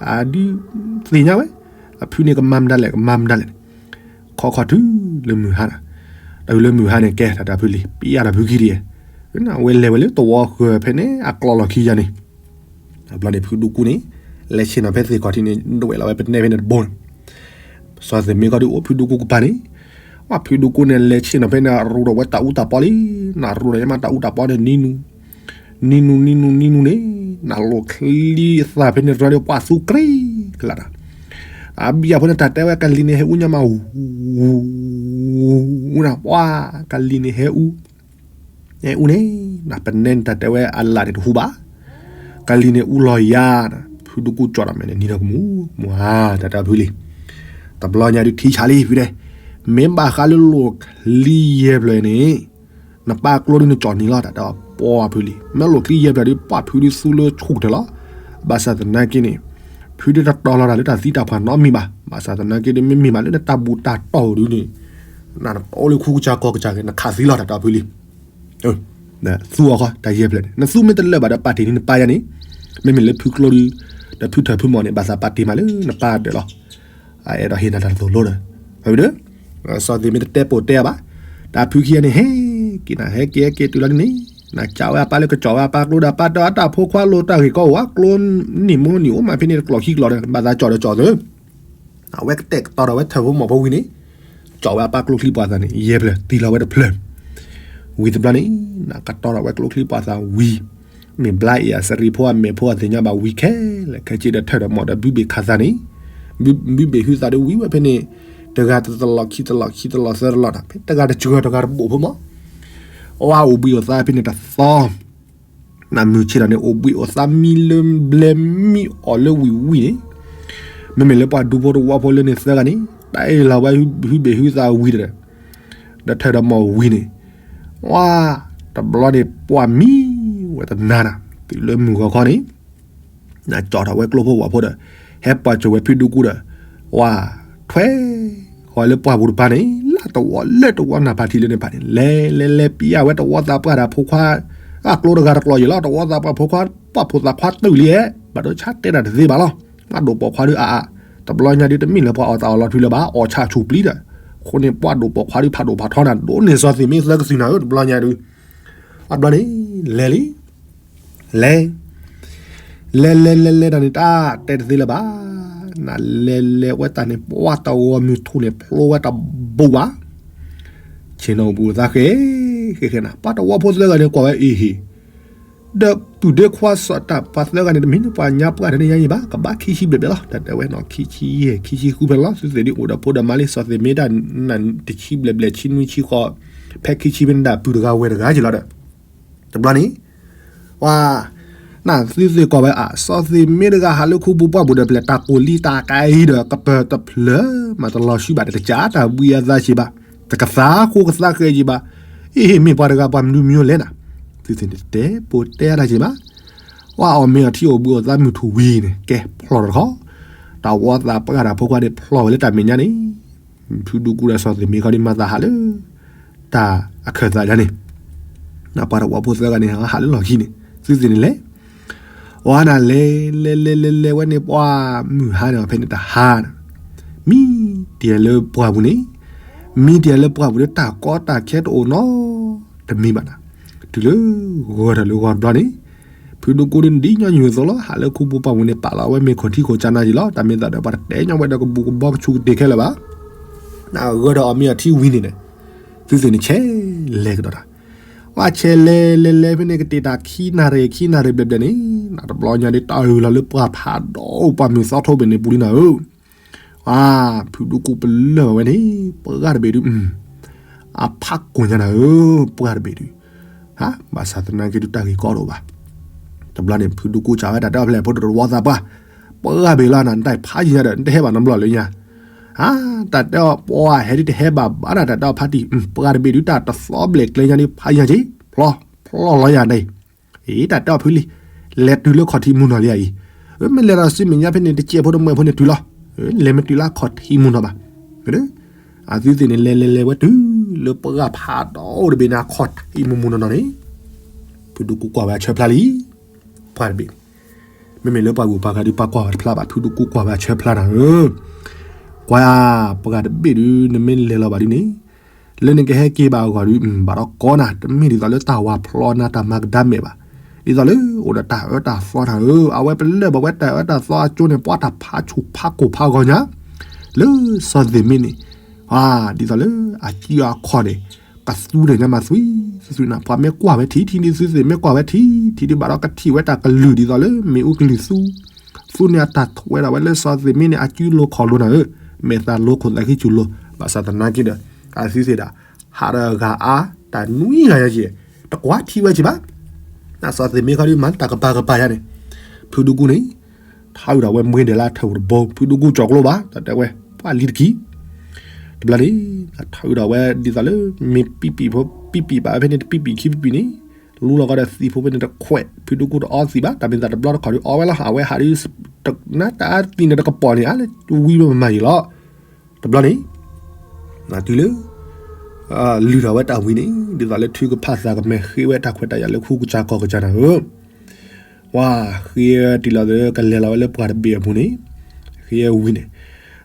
အဒုးသ့ၣ်ညါဝဲ, အဖုန့ၣ်ကမၤမတၤလဲၣ် ကမၤမတၤလဲၣ်, ခီခီတုၤလၢမုၢ်ဟါနၤ, တုၤလၢမုၢ်ဟါန့ၣ် ကဲတၢ်တဲအီၤဖုလံၤ ပျၢ်တၢ်ဖုခံတယဲၢ်, အဝဲလဲၤဝဲလၢသဝီဃၢၤဖဲန့ၣ် အကျိလီၢ်ခံယၤန့ၣ် တဘျီန့ၣ် ဖုဒူကူန့ၣ် လဲၤဆ့ၣ်နီၤဖဲသ့ၣ်ခီၣ်ထံးန့ၣ် ဒွဲၣ်လီၤဝဲပနဲဖဲန့ၣ်တဘိန့ၣ်, စီၤသ့ၣ်မ့ကီၢ်ဒုးအိၣ်ဖုဒူကူကပၤန့ၣ်, ဝဲဖုဒူကူန့ၣ် လဲၤဆ့ၣ်နီၤဖဲန့ၣ် ရူးဒီးဝဲတၢ်အူတၢ်ပီလံ, နရူးဒီးယမ့ၢ်တၢ်အူတၢ်ပီန့ၣ် နံၤနူၤ, နံၤနူၤ နံၤနူၤ နံၤနူၤန့ၣ်, နလိၣ်ချံသၣ်ဖဲန့ၣ် ရူးဒီးပှၢ်သူကရံကလးတၢ်, အဘျီဖိန့ၣ် တၢ်တဲဝဲကလံၤန့ၣ် ဟဲအူညါမး အူ, အူနၤ ပှၤကလံၤန့ၣ်ဟဲအူ အူန့ၣ်, နပနဲန့ၣ် တၢ်တဲဝဲအလၣ်န့ၣ်တဟူဘၣ်, ကလံၤန့ၣ်အူလီၤယၤ, ဖုဒူကူကၠီၣ်ဒီးမဲာ်န့ၣ် နံၤဒီးကမူၤ, မူၤဧါ, တၢ်တဲဖုလံၤ, တဘျီညါဒုးထံဆးလံ ဖုဒဲး, မ့ၢ်ဘၣ်ဃးလၢလိၣ်ချံယဲၢ်ဖျၢၣ်န့ၣ်, နပၢ်ကျိဒုးနကၠီၣ်နံၤလီၤ, တၢ်တဲအီၤပှၤဖုလံၤ, မ့ၢ်လိၣ်ချံယဲၢ်ဖျၢၣ်ဒုး ပှၢ်ဖုဒုးသူလၢဆူၣ်ကတၢၢ်လီၤ, ဘၣ်ဆၣ်သနာ်က့န့ၣ်, ဖုဒုးတတီၤလီၤတၢ်လၢတၢ်သံတၢ်ပှၢ်နီတမံၤဘၣ်, ဘၣ်ဆၣ်သနာ်က့ဒုး မ့မ့ၢ်မးလၢနတၢ်ဘူၣ်တၢ်တီၢ်ဒုးန့ၣ်, နတအိၣ်လၢခူကစၢ်ကီၢ်ကစၢ်ဂ့ၤ နခးသံလီၤ တၢ်တဲအီၤဖုလံၤ သူအီၤဃီ တၢ်ယဲၢ်ဖျၢၣ်န့ၣ် နသူမ့ၢ်တလၢာ်ဘၣ်ဒီး ပာ်တ့ၢ်န့ၢ်နပၢ်ယါန့ၣ်, မ့မ့ၢ်လၢဖုကျိဒုး, ဒီးဖုထၢၣ်ဖုမီၢ်န့ၣ် ဘၣ်သးပာ်တ့ၢ်မးလၢနပၢ်ဒၢးလီၤ, အအဲၣ်ဒိးဟ့ၣ်နၤတၢ်တသိၣ်လိဒီး, ဒီး, စီၤသ့ၣ်မ့ၢ်တတဲပိာ်တဲအီၤဘၣ်, တၢ်ဖုခံဂၤန့ၣ် ဟဲက့ၤနၤ ဟဲက့ၤဟဲက့ၤတုၤလီၤန့ၣ်, နကးဝဲအပၢ်လၢကကၠီၣ်ဝဲအပၢ်ကျိဒီး အပၢ်တဲအီၤတၢ်ဖိခွါလိာ်တၢ်ဂ့ၢ်ကီအိၣ်ဧါ, ကျိနံၣ်မူနံၣ်အိၣ်မးဖဲန့ၣ် တကျိာ်ခံကျိာ်ဒီး ဘၣ်သးကၠီၣ်ဒီးကၠီၣ်သု အဝဲကတဲာ်ကတီၤဒီးဝဲထၢၣ်ဖိမီၢ်ဖိဝံၤန့ၣ်, ကၠီၣ်ဝဲအပၢ်ကျိချံပှၤသၣ်န့ၣ် ယဲၢ်ဖျၢၣ် တံၢ်လီၤဝဲတဖျၢၣ်, ဝံၤတဘျီန့ၣ်, နကတီၤဒီးဝဲကျိချံပှၤသၣ်ဝံၤ, မ့ၢ်ဘျါအံၤအစရံဖိအမဲာ်ဖိအသ့ၣ်ညါဘၣ်ဝံၤခဲ, လၢခဲက့ဒီးထၢၣ်ဒီးမီၢ်ဒီးဘုဘ့ၣ်ခးသးန့ၣ်, ဘုဘ့ၣ်ဟုသးဒီးဝံၤဝဲဖဲန့ၣ်, တဂၤတလီၢ်ခံတလီၢ်ခံတလီၢ်သၢတလီၢ်တၢ် ဖဲတဂၤတစှၤတဂၤတဘိၣ်ဖိမီၢ် အဝဲအိၣ်ဘှံးအိၣ်သါဖဲန့ၣ်တသီ နမုၢ်ဆ့ၣ်ထီၣ်န့ၣ် အိၣ်ဘှံးအိၣ်သါမံလၢဘျဲမံအီၣ်လၢဝံၤဝံၤန့ၣ်, မ့မ့ၢ်လၢပှၤဒူဖိတဝီဖိလၢန့ၣ်သၢဂၤန့ၣ်, တၢ်အ့ၣ်လီၤဝဲဟုဘ့ၣ်ဟုသးဝံၤဒီး, ဒီးထၢၣ်ဒီးမီၢ်ဝံၤန့ၣ်, ဝါ, တဘျီန့ၣ်ပှၢ်မံဝဲတနၤနၤ, တုၤလၢမုၢ်ဂီၤခီန့ၣ်, နကၠီၣ်ထီၣ်ဝဲကျိဖိဝၣ်ဖိဒီး, ဟဲပာ်စၢၤဝဲဖုဒူကူဒီး, ဝါ, ထွဲ ဃီလၢပှၢ်ပူၤတပၤန့ၣ် လၢတဝီလၢတဝီနၢ်ဖးထံလၢန့ၣ်ဖးန့ၣ် လဲၤလဲၤလဲၤပျၢ်ဝဲတဝီသးပှၢ်တၢ်ဖိခွါ, အကျိတဂၤတကျိာ်ယံာ်လီၤ တဝီသးပှၢ်ဖိခွါ, ပှၢ်ဖိသၣ်ခွါတုာ်လံဧါ, ဘၣ်ဒိဆါတဲတၢ်တသ့ဘၣ်လီၤ, မၤဒိၣ်ပိာ်ခွါဒုးအါအါ, တဘျီညါဒုးတမ့ၢ်လၢပှၤအီၣ်သးအီၣ်လီၤထွံလၢၤဘၣ် အီၣ်ဆၣ်ဆူၣ်ပျံၤဒီး, အဃိန့ၣ်ပှၢ်ဒိၣ်ပိာ်ခွါဒုးဖးဒိၣ်ဖးထီနၤ ဒိၣ်န့ၢ်စီၤသ့ၣ်မ့ၢ်သၢကသုၣ်နၤဧၢ တဘျီညါဒုး, အဘျီန့ၣ်, လဲၤလံ လဲၤ, လဲၤလဲၤလဲၤလဲၤတၢ်န့ၣ် တၢ်တဲတသ့လၢၤဘၣ်, နလဲၤလဲၤဝဲတၢ်န့ၣ် ပှၢ်တဝီမုၢ်ထူၣ်န့ၣ် ဖျိဝဲတဘိဘၣ်, ဆ့ၣ်နီၤအိၣ်ဘှံးအိၣ်သါဃဲ, ဃဲဃဲနၤ ပှၢ်တဝီဖိသၢဂၤန့ၣ် ကွၢ်ဝဲအ့ၣ်ဟ့ၣ်, ဒီးပုၢ်ဒ့ခွါစီၤတၢ်ပှၤသၢဂၤန့ၣ် တမ့ၢ်လၢပှၤညါပှၢ်တန့ၢ်ညါအံၤဘၣ် ကဘၣ်ခံဆံဘျဲၣ်ဘျဲၣ်လီၤ တၢ်တဲဝဲနီၤ ခံဆံယဲၢ် ခံဆံဃုဖဲန့ၣ်လီၤ သုသ့ၣ်ဒုးအိၣ်ဒီးဖိဒီးမါလံ စီၤသ့ၣ်မ့ၢ်ဒၣ်, တဆံဘျဲၣ်ဘျဲၣ် ဆံနွံဆံဃိး, ဖဲခံဆံဖဲန့ၣ်ဒၣ်ပုၢ်တဂၤဝဲၢ်တဂၤက့ၤလီၤဒီး, တဘျီန့ၣ်, ဝါ, နသုသ့ၣ်ကွၢ်ဝဲအါ စီၤသ့ၣ်မ့ၢ်တဂၤဟးလၢခူပူၤပှၢ်ပူၤဒီး ပလဲၤတၢ်ကိၢ်လံတၢ်ကါအံၤဒီး ကပၢၤတဖျၢၣ်မးတလီၤဆှုဘၣ် တကစၢ်တၢ်ဘှံးအသးစ့ၢ်ဘၣ်, တကသးဃိကသးဃဲက့ၤဘၣ်, အ့ၣ် မ့ၢ်ပှၤတဂၤပှၤမနုၤမံၤလဲၣ်နၤ, သုသ့ၣ်န့ၣ်တဲပိာ်တဲအါတၢ်စ့ၢ်ဘၣ်, ဝါအီၣ်မ့ၤအီထံအိၣ်ဘှံးအိၣ်သါမုၢ်ထူၣ်ဝံၤန့ၣ် ကဲဖျီၣ်တခီ, တၢ်ဝီသးပှၢ်တၢ်ဖိခွါန့ၣ်ဖျီၣ်ဝဲလၢတၢ်မဲာ်ညါန့ၣ်, ဖုဒူကူဒီးစီၤသ့ၣ်မ့ၢ်ခီဒုးမၤသးဟးလၢ, တၢ်အခၢၣ်သးယါန့ၣ်, ပှၤတဝီဖိသၢဂၤန့ၣ် ဟးလၢလီၢ်ခံန့ၣ် သုသ့ၣ်န့ၣ်လဲၣ် ပှၤနၤလဲၤလဲၤလဲၤလဲၤလဲၤဝဲန့ၣ် ပှၤမုၢ်ဟါန့ၣ် ဖဲန့ၣ်တဟါန့ၣ် မံတံၢ်လၢပှၢ်ပူၤန့ၣ်, မံတံၢ်လၢပှၢ်ပူၤဒီး တၢ်ကီတၢ်ခဲတအိၣ်နီတမံၤဘၣ်နၤ. တုၤလၢဂီၤထီၣ်လၢဂီၤတဘျီန့ၣ် ဖုဒူကူဒ်ညီနုၢ်အသိးလီၤ. ဟးလၢခူပူၤပှၢ်ပူၤန့ၣ် ပာ်လီၤဝဲမ့ၤခိၣ်ထံခိၣ်ကၢနၤယံၤလီၤ. တၢ်မ့ၢ်သးဒီး ပှၤတတဲညီဝဲဒီးကဘူၣ်ကဘီကဆူးကတ့ၢ်ခဲလၢာ်ဘၣ်. နဂၢၢ်ဒီးအီၤမ့ၢ်အီၤထံဝံၤန့ၣ်န့ၣ် သုသ့ၣ်န့ၣ်ဆဲးလဲၤကဒီးတၢ်, ဝဲဆဲးလဲၤလဲၤလဲၤဖဲန့ၣ် ကတ့ၢ်တၢ်ခံနၣ်ရံၣ်ခံနၣ်ရံၣ်ဘျဲၣ်ဘျဲၣ်န့ၣ် နတဘျီညါဒီး တၢ်အုၣ်လီၤလၢပှၢ်ဖးဒိၣ် ပှၢ်မုၢ်သီထိဘ့ၣ်န့ၣ်ပူၤလံနၤဧၢ. အါ, ဖုဒူကူပလၢၢ်ဘၣ်ဝဲန့ၣ် ပှၢ်တဘ့ၣ်ဒုး အဖးကိၢ်ညါနၤဧၢ, ပှၢ်တဘ့ၣ်ဒုး, ဘၣ်ဆၣ်သနာ်က့ဒုး တၢ်ဂ့ၢ်ကီတအိၣ်ဘၣ်. တဘျီန့ၣ် ဖုဒူကူစံးဝဲ တၢ်တဲအီၤဖဲလဲၣ် ဖိတဝီသးပှၢ်, ပှၢ်တဘ့ၣ်လီၤနၤ နတၢ်ဖးယံၤညါဒီး နတဟဲဘၣ်နီတဘျီလၢညါ အါ, တၢ်တဲအီၤပှၤဟဲဒ်တဟဲဘၣ်ဘၣ်နၤ တၢ်တဲအီၤဖးတံၢ်, ပှၢ်တဘ့ၣ်ဒုး တၢ်တသီဘျဲၣ်ကျဲညါဒုး ဖးယံၤညါက့ၤ, ဖျီ, ဖျီလီၤယၤန့ၣ်, အံၤ တၢ်တဲအီၤဖုလံ, လဲၤတုၤလၢခီၣ်ထံးမူနီၢ်လံအံၤ, မ့ၢ်လဲၤဒီးစုမဲာ်ညါဖဲန့ၣ် တစဲးဖိတမှဲၢ်ဖိန့ၣ်တုၤလီၤ, လဲၤမ့ၢ်တုၤလၢခီၣ်ထံးမူနီၢ်ဘၣ်, အသုသ့ၣ်န့ၣ် လဲၤလဲၤလဲၤဝဲတုၤလၢပှၢ်ဖးဒိၣ် အိၣ်တဘ့ၣ်န့ၣ် အခီၣ်ထံးမူမူနီၢ်နီၢ်န့ၣ်, ဖုဒူကူကွၢ်ဝဲအဆၢဖျါလံ, ပှၢ်တဘ့ၣ်န့ၣ် မ့မ့ၢ်လၢပှၤဂုၤပှၤဂၤဒုး ပှၤကွၢ်ဝဲတဖျါဘၣ် ဖုဒူကူကွၢ်ဝဲအဆၢဖျါနၤဧၢ, ကွၢ်, ပှၢ်တဘ့ၣ်ဒုး နမ့ၢ်လဲၤလီၤဘၣ်ဒုးန့ၣ်, လၢနကဟဲက့ၤဘၣ်အဂီၢ်ဒုး ဘၣ်ဒီးကီနၤ တမ့ၢ်ဒ်သိးလၢတၢ်ဝၤဖျီနၤတၢ်မၤကဒါမဲာ်ဘၣ်, ဒ်သိးလၢအိၣ်ဒီးတၢ်အၢတၢ်သီနၤဧၢ, အဝဲပလၢၢ်ဘၣ်ဝဲတၢ်အၢတၢ်သီအကၠိန့ၣ် ပှၤတၢ်ဖးဆူၣ်ဖးကိၢ်ဖးဂီၤညါ, လၢစီၤသ့ၣ်မ့ၢ်န့ၣ်, ဒ်သိးလၢအစုအခီၣ်န့ၣ် ကသူန့ၣ်ညါမးသွံၣ်သွံၣ်နၤ, ပှၤမ့ၢ်ကွၢ်ဝဲထံထံဒုး သုသ့ၣ်မ့ၢ်ကွၢ်ဝဲထံထံဒုး ဘၣ်ဒီးကထံၣ်ဝဲတၢ်ကလုၢ်ဒ်သိးလၢမ့ၣ်အူကလုၢ်သူ, သူန့ၣ်အတၢ်ထွဲဒီးဝဲလၢစီၤသ့ၣ်မ့ၢ်န့ၣ် အစုလိၤခီၣ်လိၤနၤဧၢ, မဲာ်သၣ်လိၤခိၣ်သၣ်ဃံဆူၣ်လိၤ, ဘၣ်ဆၣ်သနာ်က့ဒီး အသုသ့ၣ်ဒၣ် ဟးဒီးဂၤအါ တၢ်နွံဂၤညါက့ၤ, တကွၢ်ထံဝဲက့ၤဘၣ် နစီၤသ့ၣ်မ့ၢ်ခီဒုး မၤတၢ်ကပၤကပၤယါန့ၣ်, ဖုဒူကူန့ၣ် ထါအုးဒီးဝဲမွ့ဒဲးလၢအထၢၣ်ဧိၤတဘိ ဖုဒူကူကၠီၤကျိဘၣ် တၢ်တဲဝဲ ပှၢ်လံတကံၢ်, တဘျီန့ၣ် ထါအုးဒီးဝဲဒ်သိးလၢ မ့ၢ်ပံပံၣ်ဖိပံပံၣ်ဘၣ်ဖဲန့ၣ် တပံပံၣ်ခံပံပံၣ်န့ၣ်, လူလီၤကီဒီးသံးဖိဖဲန့ၣ်တခွဲး ဖုဒူကူတအီသံးဘၣ် တၢ်မ့ၢ်သးတဘျီတခီၣ်ဒုးအီဝဲလီၤ အဝဲဟးဒုး နတၢ်အါသံးန့ၣ်တကပီၤန့ၣ် အါလၢဝံၤဝဲမၤယံၤလီၤ, တဘျီန့ၣ် နတုၤလၢ လုၢ်ထီၣ်ဝဲတၢ်ဝံၤန့ၣ် ဒ်သိးလၢထုကဖၣ်သးကမဲာ်ဃ့ဝဲတၢ်ခွဲးတၢ်ယာ်လၢဃူကစၢ်ကီၢ်ကစၢ်နၤဧၢ, ပှၢ်ဃ့တံၢ်လီၤသးကလဲၤလီၤဝဲလၢပှၢ်တဘ့ၣ်အပူၤန့ၣ်, ဃ့ဝံၤန့ၣ်,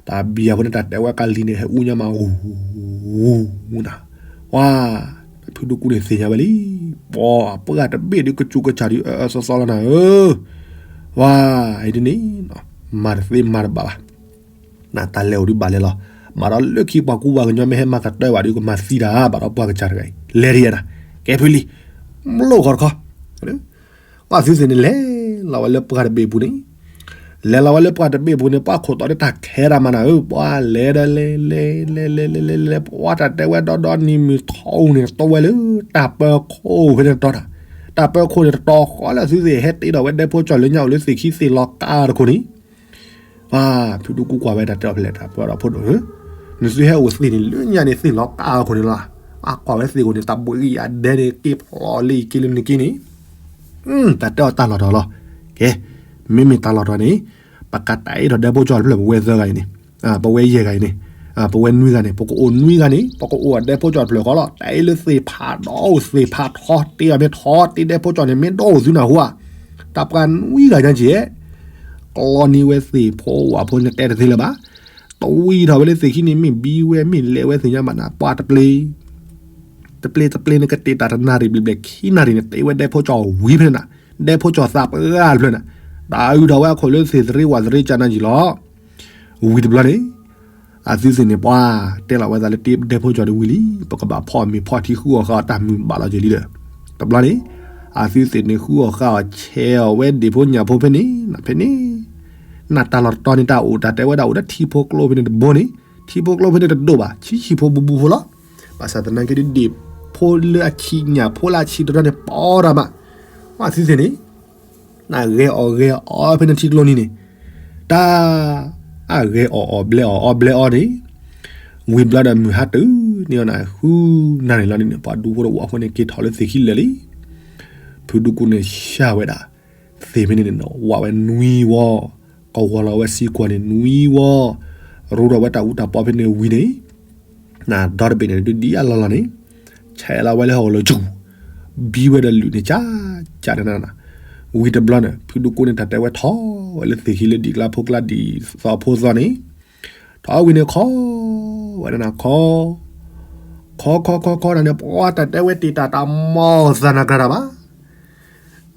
တၢ်ဘံယၤဖိန့ၣ် တၢ်တဲဝဲကလံၤန့ၣ် ဟဲအူညါမး ဝူၤနၤ, ပှၢ်, ဖုဒူကူန့ၣ်သ့ၣ်ညါဝဲလံ, ပှၢ်ပှၢ်တဘ့ၣ်ဒုးကစူးကစၢ်ဒုးအၢအၢသီသီလီၤနၤဧၢ, ပှၢ်, အံၤဒ်န့ၣ် မၤတသ့မၤတဘၣ်ဘၣ် နတၢ်လဲၤအိၣ်ဒုးဘၣ်လဲၤလီၤ, ဘၣ်ဒီးလၢခံပှၤကူပှၤကညီမ့ၢ်ဟဲမၤကတၢၢ်ဘၣ်ဒုးကမၤသံတၢ် ဘၣ်ဒီးပှၢ်ကစၢ်တဂၤအံၤ လဲၤတယဲၢ်နၤ, ကဲဖုလံ, လိၣ်ခီတခီ, ပှၢ်သုသ့ၣ်န့ၣ်လဲၤလီၤဝဲလၢပှၢ်တဘ့ၣ်ပူၤန့ၣ်, လဲၤလီၤဝဲလၢပှၢ်တဘ့ၣ်ပူၤန့ၣ် ပှၢ်ခိၣ်တီဒ်တၢ်ခဲတၢ်မးနၤဧၢ, ပှၢ်လဲၤဒီးလဲၤလဲၤလဲၤလဲၤလဲၤလဲၤလဲၤလဲၤ ပှၢ်တၢ်တဲဝဲဒီဒီနံၤမုၢ်ထီအူန့ၣ် တဝဲလၢ တၢ်ပၢခိၣ်ဖဲန့ၣ်တတီၤတၢ်, တၢ်ပၢခိၣ်န့ၣ်တတီၤဃီလၢသုသ့ၣ်ဟဲတ့ဒီးဝဲဒဲဖိကၠီၣ်လၢညါအိၣ်လၢသ့ၣ်ခံသ့ၣ်လီၤကါတခိၣ်န့ၣ် ပှၢ်ဖုဒူကူကွၢ်ဝဲတၢ်တဲအီၤဖဲလဲၣ် တၢ်ပၢဒီးဖိဒိၣ်ဧၢ, နသုဟဲအိၣ်သ့ၣ်န့ၣ် လၢညါန့ၣ်သ့ၣ်လီၤကါအခိၣ်န့ၣ်လီၤ, အကွၢ်ဝဲသ့ၣ်ခိၣ်န့ၣ် တၢ်ဘှံးအံၤအဒဲန့ၣ် က့ၤဖျိးလၢအံၤက့ၤလၢနက့ၤန့ၣ်, တၢ်တဲအီၤတၢ်လီၢ်တတီၤလီၤ, ကဲ, မ့မ့ၢ်တၢ်လီၢ်တတီၤန့ၣ်, ပကတၢ်အ့ၣ်ဒီးဒဲဖိကၠီၣ်တဖျၢၣ် ပဝဲသၢဂၤအံၤန့ၣ်, ပဝဲယဲၢ်ဂၤအံၤန့ၣ်, ပဝဲနွံဂၤန့ၣ် ပကအိၣ်နွံဂၤန့ၣ် ပကအိၣ်အဒဲဖိကၠီၣ်တဖျၢၣ်ဃီလီၤ, တၢ်အ့ၣ်လၢသ့ၣ်ဖးဒီးအိၣ်သ့ၣ်ဖးထီ တ့အီၤမ့ၢ်ထီ တ့ဒဲဖိကၠီၣ်န့ၣ် မ့ၢ်ဒီအိၣ်သုနၢ်ဟူဧါ, တၢ်ပှၤနွံဂၤညါက့ၤ ကျီနံၤဝဲသ့ၣ်ဖိဝၣ်ဖိန့ၣ်တဲတသ့လၢၤဘၣ်, တဝံၤထီၣ်ဝဲလၢသ့ၣ်ခံန့ၣ် မ့ၢ်ဘံဝဲမ့ၢ်လဲၤဝဲသ့ၣ်ညါဘၣ်နၤ ပှၢ်တပျ့ၤ, တပျ့ၤတပျ့ၤန့ၣ် ကတ့ၢ်တၢ်တနၣ်ရံၣ်ဘျဲၣ်ဘျဲၣ်ခံနၣ်ရံၣ်န့ၣ် တ့ဝဲဒဲဖိကၠီၣ်ဝံၤဖဲန့ၣ်နၤ, ဒဲဖိကၠီၣ်သးပှၢ်တဖျၢၣ်န့ၣ်, တၢ်အုၣ်ထီၣ်ဝဲအခိၣ်လၢသ့ၣ်သရ့ဝၣ်သရ့ကၢနၤယံၤလီၤ. ဝံၤတဘျီန့ၣ် အသုသ့ၣ်န့ၣ် ပှၢ်တဲလီၤဝဲသးလၢတ့ဒဲဖိကၠီၣ်န့ၣ်ဝံၤလံ, ပကဘၣ်ဖီၣ်မ့ၤဖီၣ်ထံဃုအီၣ်ဃာ်အီၤတၢ်မုာ်ဘၣ်လီၤက့ၤလံဒီး, တဘျီန့ၣ် အသုသ့ၣ်န့ၣ်ဃုအီၣ်ဃာ်အီၤဆဲးအီၤဝဲဒ့ၣ်ဖိညၣ်ဖိဖဲန့ၣ်, ဖဲန့ၣ် နတၢ်လီၢ်တတီၤန့ၣ် တၢ်အိၣ်တၢ်တဲဝဲဒၣ် အိၣ်ဒီးထံဖိကျိဖဲန့ၣ်တဘိန့ၣ်, ထံဖိကျိဖဲန့ၣ်တဒိၣ်ဘၣ်, ဆံးဆံးဖိဘူးဘူးဖိလီၤ. ဘၣ်ဆၣ်သနာ်က့ဒ်ဒ့ၣ်ဖိလၢအဆံးညၣ်ဖိလၢအဆံးတတီၤန့ၣ် ပီတၢ်မး, ပှၢ်သုသ့ၣ်န့ၣ် နဂဲၤအီၣ်ဂဲၤအီဖဲန့ၣ်ထံကျိနံၤန့ၣ်, တၢ် အဂဲၤအီၣ်အီၣ်ဘျဲးအီၣ်အီဘျဲးအီန့ၣ်, ဝံၤဘျီဒီးမုၢ်ဟါတုၤန့ၢ်အီၤနၤ ဃုနၣ်ရံၣ်လီၤန့ၣ်န့ၣ် ပှၤဒူဖိတဝၣ်ဖိန့ၣ် က့ၤထီၣ်လၢသ့ၣ်ခံလၢာ်လံ. ဖုဒူကူန့ၣ်ဆှၢဝဲဒၣ် သ့ၣ်ဖဲန့ၣ်န့ၣ် ဝၣ်ဝဲနွံဝီ, ကဝီၤလီၤဝဲစံကွီၢ်န့ၣ်နွံဝီ, ရူဒီးဝဲတၢ်အူတၢ်ပီဖဲန့ၣ်ဝံၤန့ၣ် နဒီတဘ့ၣ်န့ၣ် ဒုးဒံအလီၢ်လီၢ်န့ၣ် ဆဲးလီၤဝဲလၢဟီၣ်ကဝီၤလီၤဆူၣ်, ဘံဝဲဒီးလုာ်န့ၣ် ကၠးကၠးန့ၣ်နၤ, ဝံၤတဘျီန့ၣ် ဖုဒူကူန့ၣ် တၢ်တဲဝဲထီၣ်ဝဲလၢသ့ၣ်ခံလၢဒံၣ်ကျါဖိကျါဒံၣ်သီဖိသီန့ၣ်, ထီၣ်ဝံၤန့ၣ်ခီဝဲဒၣ်နၤခီ, ခီခီခီခီနၤန့ၣ် ပှၤတၢ်တဲဝဲတ့ၢ်တၢ်တၢ်မီၢ်သးနၤကြၤတၢ်ဘၣ်.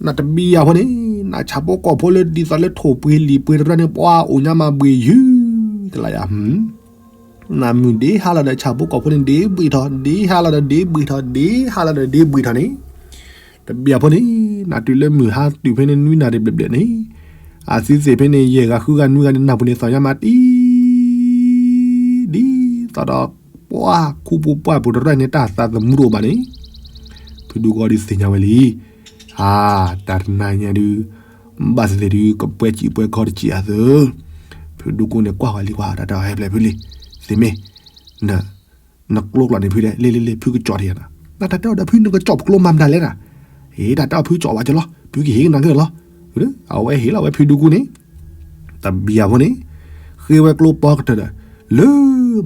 နတဘံယၤဖိန့ၣ် နဆၣ်ဖိကီၢ်ဖိလၢဒ်သိးလၢထိၣ်ပှ့ၤလံာ်ပှ့ၤတရၢန့ၣ် ပှၤအိၣ်ညါမးဘှ့ၣ်ယုၢ်ကလါယၤ, နမုၢ်ဒ့ဟါလီၤဒီးဆၣ်ဖိကီၢ်ဖိန့ၣ် ဒ့ဘှ့ၣ်ထီၣ် ဒ့ဟါလီၤဒီးဒ့ဘှ့ၣ်ထီၣ် ဒ့ဟါလီၤဒီးဒ့ဘှ့ၣ်ထီၣ်န့ၣ်, တဘံယၤဖိန့ၣ် နတုၤလၢမုၢ်ဟါတုၤဖဲန့ၣ်နွံနၣ်ရံၣ်ဘျဲၣ်ဘျဲၣ်န့ၣ်, အသုသ့ၣ်ဖဲန့ၣ် ယဲၢ်ဂၤဃုဂၤနွံဂၤန့ၣ် နၢ်ပူၤန့ၣ်သီၣ်ညါမးတံၢ် ဒ်သိးဒီး ပှၤခူပူၤပှၢ်ပူၤတရၢန့ၣ် တၢ်သးသမူတအိၣ်ဘၣ်န့ၣ်, ဖုဒူကူဒုးသ့ၣ်ညါဝဲလံ. အါ, တၢ်တနၤညါဒုး ဘၣ်သ့ၣ်သ့ၣ်ဒုး ကပှဲၤစံၣ်ပှဲၤခီတစံၣ်အသိး, ဖုဒူကူန့ၣ်ကွၢ်ဝဲလံကွၢ် တၢ်တဲအီၤဟဲဖျဲၣ်ဖုလံ, သ့ၣ်မ့ၢ် နကျိကျီၣ်န့ၣ်ဖုဒဲး လ့လ့လ့ ဖုကကၠီၣ်ထံၣ်နၤ, နတၢ်တဲအီၤဒီးဖုနကကၠီၣ်ပကျိမၤမတၤလဲၣ်နၤ, အ့ တၢ်တဲအီၤဖုကၠီၣ်ဘၣ်ကလီၤ ဖုကဟ့ၣ်ကနၣ်က့ၤလီၤ, အဝဲဟ့ၣ်လီၤဝဲဖုဒူကူန့ၣ် တဘံယၤဖိန့ၣ် ဃ့ဝဲကျိပီကတၢၢ်ဒီး လၢ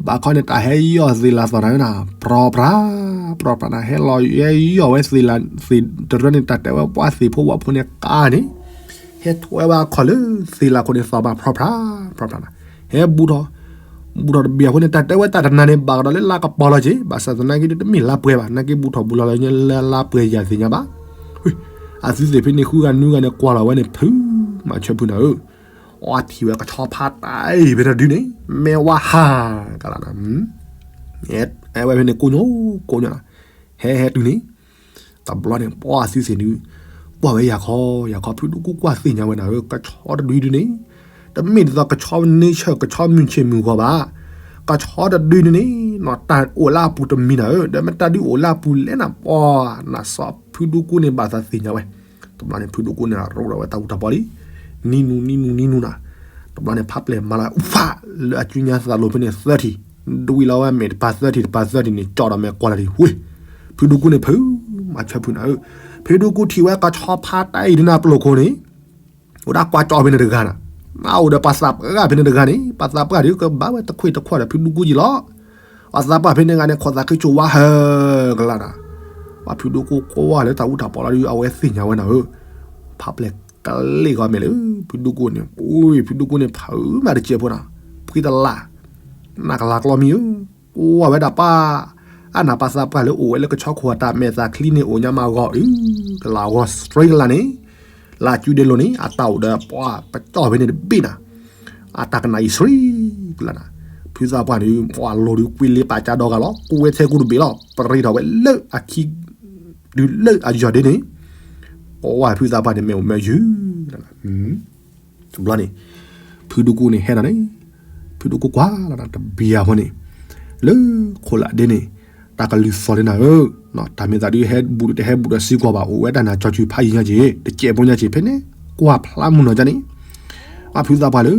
ဘၣ်ခီန့ၣ် တၢ်ဟဲယီၢ်သ့ၣ်လၢ်သီၣ်နၤဧၢနၤ, ဖြီဖြါ ဖြီဖြါနၤ, ဟဲလီၤဟဲယီၢ်ဝဲသ့ၣ်လၢ်သ့ၣ်တရၢန့ၣ် တၢ်တဲဝဲပှၤသ့ၣ်ဖိဝၣ်ဖိန့ၣ်ကါန့ၣ်, ဟဲထွဲဝဲအခီၣ်လၢသ့ၣ်လၢ်ခိၣ်န့ၣ်သီၣ်မး ဖြီဖြါ ဖြီဖြါနၤ, ဟဲဘူးထီၣ် ဘူးထီၣ်တဘံယၤဖိန့ၣ် တၢ်တဲဝဲတၢ်တနၤန့ၣ် ဘၣ်ကဒီးလၢလါကပီၤလီၤက့ၤ ဘၣ်ဆၣ်သနာ်က့ဒုးတမ့ၢ်လါပှဲၤဘၣ် နာ်က့ဘူးထီၣ်ဘူးလီၤလၢညါလၢလါပှဲၤယၤသ့ၣ်ညါဘၣ်. အသုသ့ၣ်ဖဲန့ၣ် ဃုဂၤနွံဂၤန့ၣ် ကွၢ်လီၤဝဲန့ၣ် ဖု မၤဆၢဖုနၤဧၢ, အီထံၣ်ဝဲကဆီဖါတၢ်အံၤဖဲတဒုန့ၣ် မ့ၢ်ဝါဟးကလါနၤ, အဲဝဲဖဲန့ၣ်ကိးညီကိးညီနၤ, ဟဲဟဲတုၤန့ၣ် တဘျီန့ၣ် ပှၤသုသ့ၣ်ဒုး ကွၢ်ဝဲယၤခီ ယၤခီ ဖုဒူကူကွၢ်သ့ၣ်ညါဝဲနၤဧၢ ကဆီတဒုဒုန့ၣ် တမ့ၢ်ဒ်သိးကဆီ nature ကဆီမုၢ်ဆ့ၣ်မုၢ်ဂီၤဘၣ်, ကဆီတဒုန့ၣ်န့ၣ် တၢ်အိၣ်လၢအပူၤတမံၤနၤဧၢ ဒီးမ့ၢ်တၢ်ဒုးအိၣ်လၢအပူၤလဲၣ်နၤ ပှၤနၤစီၤဖုဒူကူန့ၣ် ဘၣ်သးသ့ၣ်ညါဝဲ, တဘျီန့ၣ် ဖုဒူကူန့ၣ် ရိးဒီးဝဲတၢ်အူတၢ်ပီလံ, နံၤနူၤ နံၤနူၤ နံၤနူၤနၤ, တဘျီန့ၣ် ဖးပျဲၢ်မၤလၢအူဖး လၢအကၠူညါသးလိၤဖဲန့ၣ် သၢထံၣ်, ဒွံလီၤဝဲမဲာ်တပၤသၢထံၣ် တပၤသၢထံၣ်န့ၣ် ကၠီဒီးမဲာ်ကွၢ်လၢ်ဒံးဝ့ၢ်, ဖုဒူကူန့ၣ် ဖု မၤဆၢဖုနၤဧၢ, ဖုဒူကူထံၣ်ဝဲကဆီဖါတၢ်အံၤဒုးနၤပလိာ်ခိၣ်န့ၣ် အိၣ်ဒၣ်ကွၢ်ကၠီဖဲန့ၣ်တဂၤနၤ, နအိၣ်ဒီးပှၤသးပှၢ်ဖဲန့ၣ်တဂၤန့ၣ် ပှၤသးပှၢ်ဒုးကဘၣ်ဝဲတခွ့ၣ်တခွါဒီးဖုဒူကူက့ၤလီၤ, ပှၤသးပှၢ်ဖဲန့ၣ်တဂၤန့ၣ် ခိးသးခုကၠိဝါဟၢကလါနၤ, ပှၤဖုဒူကူကွၢ်လၢတၢ်အူတၢ်ပီလီၤဒုး အဝဲသ့ၣ်ညါဝဲနၤဧၢ, ဖးပျဲၢ်ကလ့ၢ်ဂီၤမဲာ်လၢ ဖုဒူကူန့ၣ် အိၣ်ဖုဒူကူန့ၣ် ဖုမၤတစဲးဖိနၤ, ဖှံတလၢ်, နကလၤကျီမံၤဧၢ, ကွၢ်ဝဲဒၣ်ပၢ် အနၢ်ပၢ်သးပှၢ်လၢအိၣ်ဝဲလၢကဆီခိၣ်အတၢ်မဲာ်သးချံန့ၣ် အိၣ်ညါမးဂီၤအု ကလၤဂီၤ straight ကလါန့ၣ်, လၢအစုဒ့လိၤန့ၣ် အတၢ်အိၣ်ဒီးပှၤပကၠီၣ်ဖဲန့ၣ်တဘ့ၣ်နၤ, အတၢ်ကနၣ်အံၤ straight ကလါနၤ, ဖုသးပှၢ်န့ၣ် ပှၤလိၤဒုးကွံလ့ပာ်ကၢဒီဂၤလီၤ ကူဝဲထဲကူတဘ့ၣ်လီၤ ပရ့ထီၣ်ဝဲလၢအခံ ဒုးလၢအယီၢ်ဒ့န့ၣ်, ပှၤဖုသးပှၢ်န့ၣ် မ့ၢ်အိၣ်မ့ၢ်ယုၢ် တဘျီန့ၣ် ဖုဒူကူန့ၣ်ဟဲနၤန့ၣ်, ဖုဒူကူကွၢ်လီၤနၤတဘံယၤဖိန့ၣ်, လၢခိၣ်လၢဒ့န့ၣ်, တၢ်ကလုၢ်သီၣ်လံနၤဧၢ, တၢ်မ့ၢ်သးဒုးဟဲဘူးတဟဲဘူးဒီးစံကွၢ်ဘၣ် အိၣ်ဝဲတၢ်နၤကၠီၤစုၤဖးယံၤညါက့ၤ တစဲးဖိညါက့ၤ ဖဲန့ၣ် ကွၢ်ဖျါမုၢ်နီၢ်ကန့ၣ်, အဖုသးပှၢ်လၢ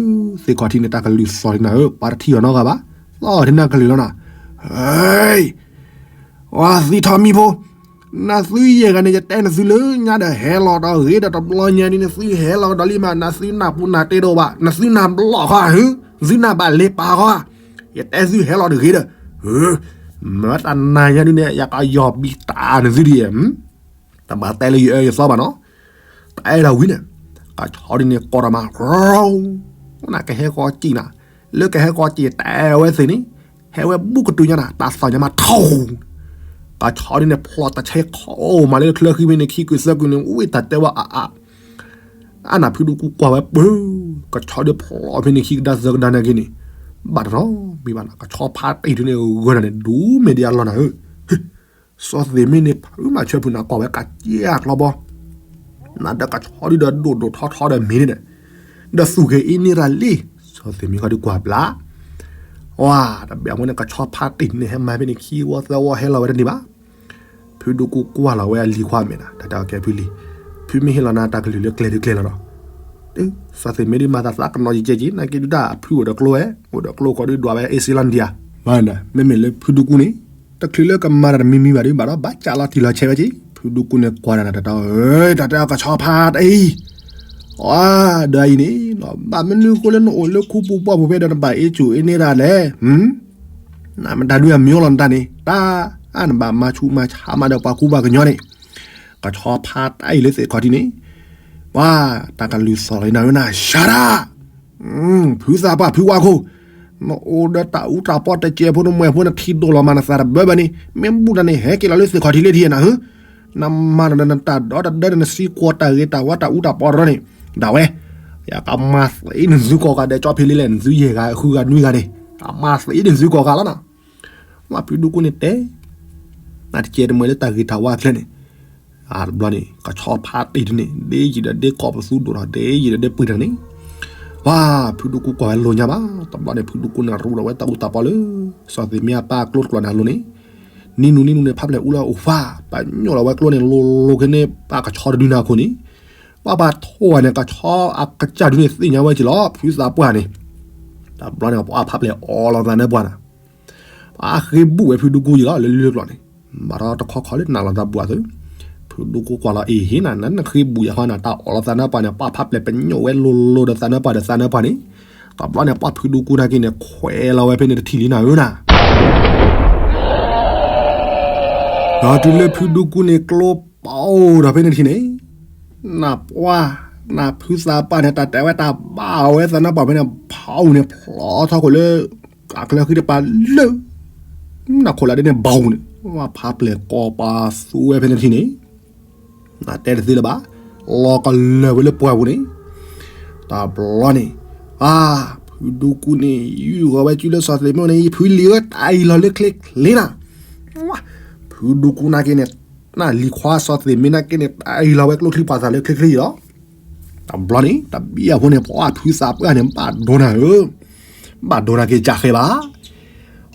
သ့ၣ်ခီၣ်ထံးန့ၣ် တၢ်ကလုၢ်သီၣ်လံနၤဧၢ ပှၤတထံၣ်အီၤနီတဂၤဘၣ်, သီၣ်ထံးနၤကလုၢ်လီၤနၤ, ဟဲ ဝၤသံထီၣ်မံၤဖိ, နသုယဲၢ်ဂၤန့ၣ် ယတဲနသုလၢညါဒီး ဟဲလီၤဒီးဂ့ၤဒီးတဘျီညါဒ်န့ၣ် သုဟဲလီၤကဒီးလံမး နသုနၢ်ပူၤနၢ်တ့တအိၣ်ဘၣ် နသုနၢ်ဘျီၣ်ခီဧါ သုနၢ်ဘၣ်လ့ပာ်ခီဧါ, ယတဲသုဟဲလီၤတဂ့ၤဒီး, မ့ၢ်တၢ်နၤညါဒ်န့ၣ် ယကယီၢ်ဘံတၢ်နသုဒ်အံၤ တဘၣ်တဲလၢယအၢယသီဘၣ်နီၤ, တအဲၣ်ဒိးဝံၤန့ၣ်, ကဆီဒ်န့ၣ်ကိးထီၣ်မး, နကဟဲကီးစံၣ်နၤ, လၢကဟဲကီးစံၣ်တဲဝဲသ့ၣ်န့ၣ်, ဟဲဝဲဘူးကတုၤညါနၤ တၢ်သီၣ်ညါမးထီၣ်, ကဆီဒ်န့ၣ် ဖျိးတၢ်ဆဲးခီမးလၢချၢဃံဖဲန့ၣ် ခံကုာ်သၢကုာ်န့ၣ် ဝံတၢ်တဲဝဲအါအါ, အနၢ်ဖုဒူကူကွၢ်ဝဲပၢ, ကဆီဒ်ဖျိးဖဲန့ၣ်ခံကဒါသၢကဒါနာ်က့န့ၣ်, ဘၣ်တရီမံၤဘၣ်နၤ ကဆီဖါတံၢ်ဒ်န့ၣ်ဂၢၢ်နၤန့ၣ် ဒူမ့ၢ်ဒ်အလီၢ်နၤဧၢ စီၤသ့ၣ်မ့ၢ်န့ၣ် ဖုမၤဆၢဖုနၤကိးဝဲကးက့အကျီဘီ, နၤဒီးကဆီဒ်ဒီးဒိၣ်ဒိၣ်ထီထီဒီးမ့ၢ်န့ၣ်ဒီး, ဒီးသူၣ်ဂ့ၤအ့န့ၢ်ရၤလံ, စီၤသ့ၣ်မ့ၢ်ခီဒုးကွၢ်ဘျါ, ဝါ, တဘၣ်အဃိန့ၣ် ကဆီဖါတံၢ်န့ၣ် ဟဲမၤဖဲန့ၣ်ခံဝီသၢဝီဟဲလီၤဝဲတန့ၢ်ဘၣ်, ဖုဒူကူကွၢ်လီၤဝဲအလံၤခွါမဲာ်နၤ တၢ်တဲအီၤကဲဖုလံ, ဖုမ့ၢ်ဟ့ၣ်လီၤနၤတၢ်ကလုၢ်လၢကျဲၤဒုးကျဲၤလီၤဒီး စီၤသ့ၣ်မ့ၢ်ဒ်မၤသးသးကနီၤယကဲက့ၤ နာ်က့ဒုးတၢ်အဖုအိၣ်ဒီးကျိဝဲ, အိၣ်ဒီးကျိခီဒုးဒွးဝဲအ့စ့လီၤနဒံဧါ, မ့မ့ၢ်လၢဖုဒူကူန့ၣ်, တချုးလၢကမၤတၢ်တမံၤမံၤဘၣ်ဒုးဘၣ်ဒီး ဘၣ်ကးလီၤတံၢ်လီၤဆဲးဝဲက့ၤ, ဖုဒူကူန့ၣ်ကွၢ်ဒၣ်နၤတၢ်တဲအီၤ, တၢ်တဲအီၤကဆီဖါတံၢ်အံၤ, အဒီးအံၤန့ၣ်, ဘၣ်မနုၤဃိလၢနအိၣ်လၢခူပူၤပှၢ်ပူၤဖဲဒီးနဘၣ်အ့ၣ်ကူၣ်အ့န့ၢ်ဒၣ်လဲၣ် နမတၤဒုးအမံၤလီၤနတၢ်န့ၣ် တၢ်အါနဘၣ်မၤဆူးမၤဆါမးဒီးပှၤကူပှၤကညီန့ၣ်, ကဆီဖါတံၢ်အံၤလၢသ့ၣ်ခီၣ်ထံးန့ၣ်, ပ ပှၤ တၢ်ကလုၢ်သီၣ်လီၤနၤဧၢနၤ ရှါဒၣ်, ဖုသးပှၢ်ဖုဝါခိၣ်, နအိၣ်ဒီးတၢ်အူတၢ်ပီတစဲးဖိ နမဲာ်ဖိနထံၣ်ဒိၣ်လီၤမး နသးတဘၢဘၣ်န့ၣ် မ့ၢ်ဘူၣ်တၢ်န့ၣ် ဟဲက့ၤလီၤလၢသ့ၣ်ခီၣ်ထံးလၢထံၣ်နၤဧၢ, နမၤတၢ်ဒီးနတၢ်ဒီတဒၢဒီး နစံးကွၢ်တၢ်ဂ့ၤတၢ်ဝါတၢ်အူတၢ်ပီတရီန့ၣ် ဒၣ်ဝဲ, ယကမၤသံနသုကိးဂၤဒဲး ကၠီဖံးလံလဲၣ် နသုယဲၢ်ဂၤဃုဂၤနွံဂၤန့ၣ် ကမၤသံနသုကိးဂၤလီၤနၤ. မ့ၢ်ဖုဒူကူန့ၣ်တဲ နတကဲတမံၤလၢတၢ်ဂ့ၤတၢ်ဝါအကျဲန့ၣ်, တဘျီန့ၣ် ကဆီဖါတံၢ်ဒုန့ၣ် ဒ့ယံာ်ဒီးဒ့ကီၢ်ပသူဒိၣ်ထီၣ် ဒ့ယံာ်ဒီးဒ့ပှ့ၤထီၣ်န့ၣ်, ပှၤ ဖုဒူကူကွၢ်ဝဲလိာ်ညါဘၣ်. တဘျီန့ၣ် ဖုဒူကူန့ၣ်ရူဒီးဝဲတၢ်အူတၢ်ပီလၢ စီၤသ့ၣ်မ့အပၢ်ကျိတကျိာ်န့ၣ်အလိၤန့ၣ်, နံၤနုၤနံၤနုၤန့ၣ် ဖးပျဲၢ်အူလၢအအိၣ်ဖး ပညိၣ်လီၤဝဲကျိန့ၣ် လိၤလိၤက့ၤန့ၣ် ပှၤကဆီတဒုန့ၣ်အခိၣ်န့ၣ်, ပှၤပှၤထိၣ်ဝဲန့ၣ် ကဆီအကစၢ်ဒုန့ၣ် သ့ၣ်ညါဝဲက့ၤလီၤ ဖုသးပှၢ်န့ၣ်, တဘျီန့ၣ် ပှၤဖးပျဲၢ်အီလီၤသးနၢပှၢ်နၤ ပှၤဃ့ဘူၣ်ဝဲဖုဒူကူယံၤလီၤ လၢလၢကျိာ်န့ၣ်, ဘၣ်ဒီးတခီခီလၢနးလီၤသးဘၣ်သု, ဖုဒူကူကွၢ်လီၤအ့ၣ်ဟ့နၤ နဃ့ဘူၣ်ယၤဃီနၤ တၢ်အီလီၤသးနၢပှၢ်န့ၣ် ပှၤဖးပျဲၢ်ပညိၣ်ဝဲလိၤလိၤဒီးသးနၢပှၢ်ဒီးသးနၢပှၢ်န့ၣ်, တဘျီန့ၣ် ပှၤဖုဒူကူနာ်က့န့ၣ် ခွဲးလီၤဝဲဖဲန့ၣ်တထံၣ်လံနၤဧၢနၤ ဒီးတုၤလၢဖုဒူကူန့ၣ်ကျိပအိၣ်ဒီးဖဲန့ၣ်တထံၣ်န့ၣ်, နပှၢ်, နဖုသးပှၢ်န့ၣ် တၢ်တဲဝဲတၢ်ဘၣ်ဝဲသးနၢပှၢ်ဖဲန့ၣ် ဖးအူန့ၣ် ဖျီထီၣ်ခိၣ်လၢ အကျဲဃံတပၤလၢ နခိၣ်လၢဒ်န့ၣ်ဘၣ်အူန့ၣ် ဖးပျဲၢ်ကိးပသူဝဲဖဲန့ၣ်တထံၣ်န့ၣ် နတဲတသ့လၢၤဘၣ်, လီၤကလၢာ်ဝဲလၢပှၢ်ပူၤန့ၣ်, တဘျီန့ၣ်, အါ, ဖုဒူကူန့ၣ် ယူၢ်ဂီၤဝဲစုလၢစီၤသ့ၣ်မ့ၢ်န့ၣ် ဖုလံၤဧၢ တၢ်အံၤလီၤလၢချ့ချ့နၤ, ဖုဒူကူနာ်က့န့ၣ်, နလံၤခွါစီၤသ့ၣ်မ့ၢ်နာ်က့န့ၣ် တၢ်အံၤလီၤဝဲကျိချံပှၤသးလၢချ့ချ့အံၤလီၤ. တဘျီန့ၣ် တဘျီအဖိန့ၣ် ပှၤဖုသးပှၢ်န့ၣ် ဘၣ်ဒိနၤဧၢ, ဘၣ်ဒိနၤက့ၤကၢ်ဃဲဘၣ်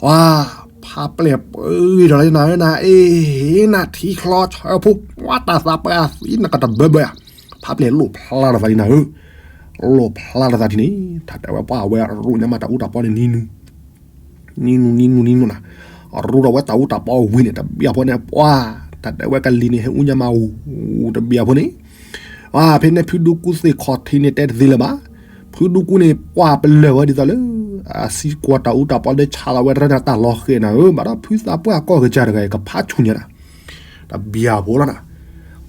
ပှၤ, ဖးပျဲၢ်ပှ့ၤထီၣ်လၢနၤဧၢနၤ အ့ၣ် နထံချီဆၢဖိ ပှၤတၢ်သးပှၢ်သံနကတဘၢဘၢ, ဖးပျဲၢ်လိၣ်ဖျါထီၣ်သးလံနၤဧၢ, လိၣ်ဖျါထီၣ်သးထံၣ်န့ၣ် တၢ်တဲဝဲပှၤအဝဲရူၣ်ညါမးတၢ်အူတၢ်ပီန့ၣ်နံၤနုၤ, နံၤနုၤနံၤနုၤနံၤနုၤနၤ, ရူၣ်ထီၣ်ဝဲတၢ်အူတၢ်ပီဝံၤန့ၣ် တဘျီအဖိန့ၣ် ပှၤ, တၢ်တဲဝဲကလံၤန့ၣ် ဟဲအူညါမးအူ, တဘျီအဖိန့ၣ် ဖဲန့ၣ်ဖုဒူကူသ့ၣ်ခီၣ်ထံးန့ၣ်တဲတသ့လၢၤဘၣ်, ဖုဒူကူန့ၣ် ပှၤပလၢၢ်ဝဲဒ်သိးလၢ အစံးကွၢ်တၢ်အူတၢ်ပီလၢဆါလီၤဝဲတရၢနၤတၢ်လီၤဃဲၤနၤဧၢ, ဘၣ်ဒီးဖုသးပှၢ်ကီၢ်ကစၢ်တဂၤအံၤ ကဖးဆူၣ်ညါနၤ, တဘျီအဖိလီၤနၤ,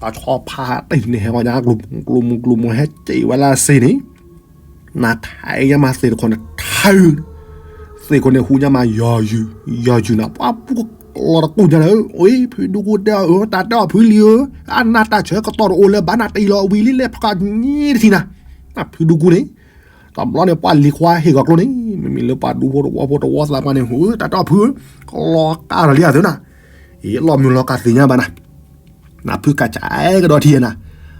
ကဆီဖါတံၢ်န့ၣ် ဟဲဂီၤညါ ကျိၤမူကျိၤမူဟဲက့ၤဝဲလၢအစ့န့ၣ် နထါအံၤညါမးသ့ၣ်တခိၣ်န့ၣ်ထါ, သ့ၣ်ခိၣ်န့ၣ်ဟူညါမး ယီၤယုာ်, ယီၤယုာ်နၤ ပှၤပူၤကလီၤတကိၢ်ညါလၢ အ့ၣ် ဖုဒူကူတဲအီၤဧၢ တၢ်တဲအီၤဖုလံၤဧၢ, အနၢ်တၢ်ဆၢကတီၢ်တအိၣ်လၢၤဘၣ် နတ့ၢ်လီၤဝံၤလံလဲၣ် ဖကနံၤတထံၣ်နၤ, ဖုဒူကူန့ၣ်, တဘျီန့ၣ် ပှၤလံၤခွါဟ့ၣ်ဂီၤကျိန့ၣ် မ့မ့ၢ်လၢပှၤဒူဖိတဝီဖိတဝီသးပှၢ်န့ၣ် ဟူ တၢ်တဲအီၤဖုဧၢ, ကလီၤကါထီၣ်လံအသုနၤ, အ့ၣ် လီၤမုၢ်လီၤကါသ့ၣ်ညါဘၣ်နၤ နဖုကစၢ်အဲၣ်ကဒီးထံနၤ,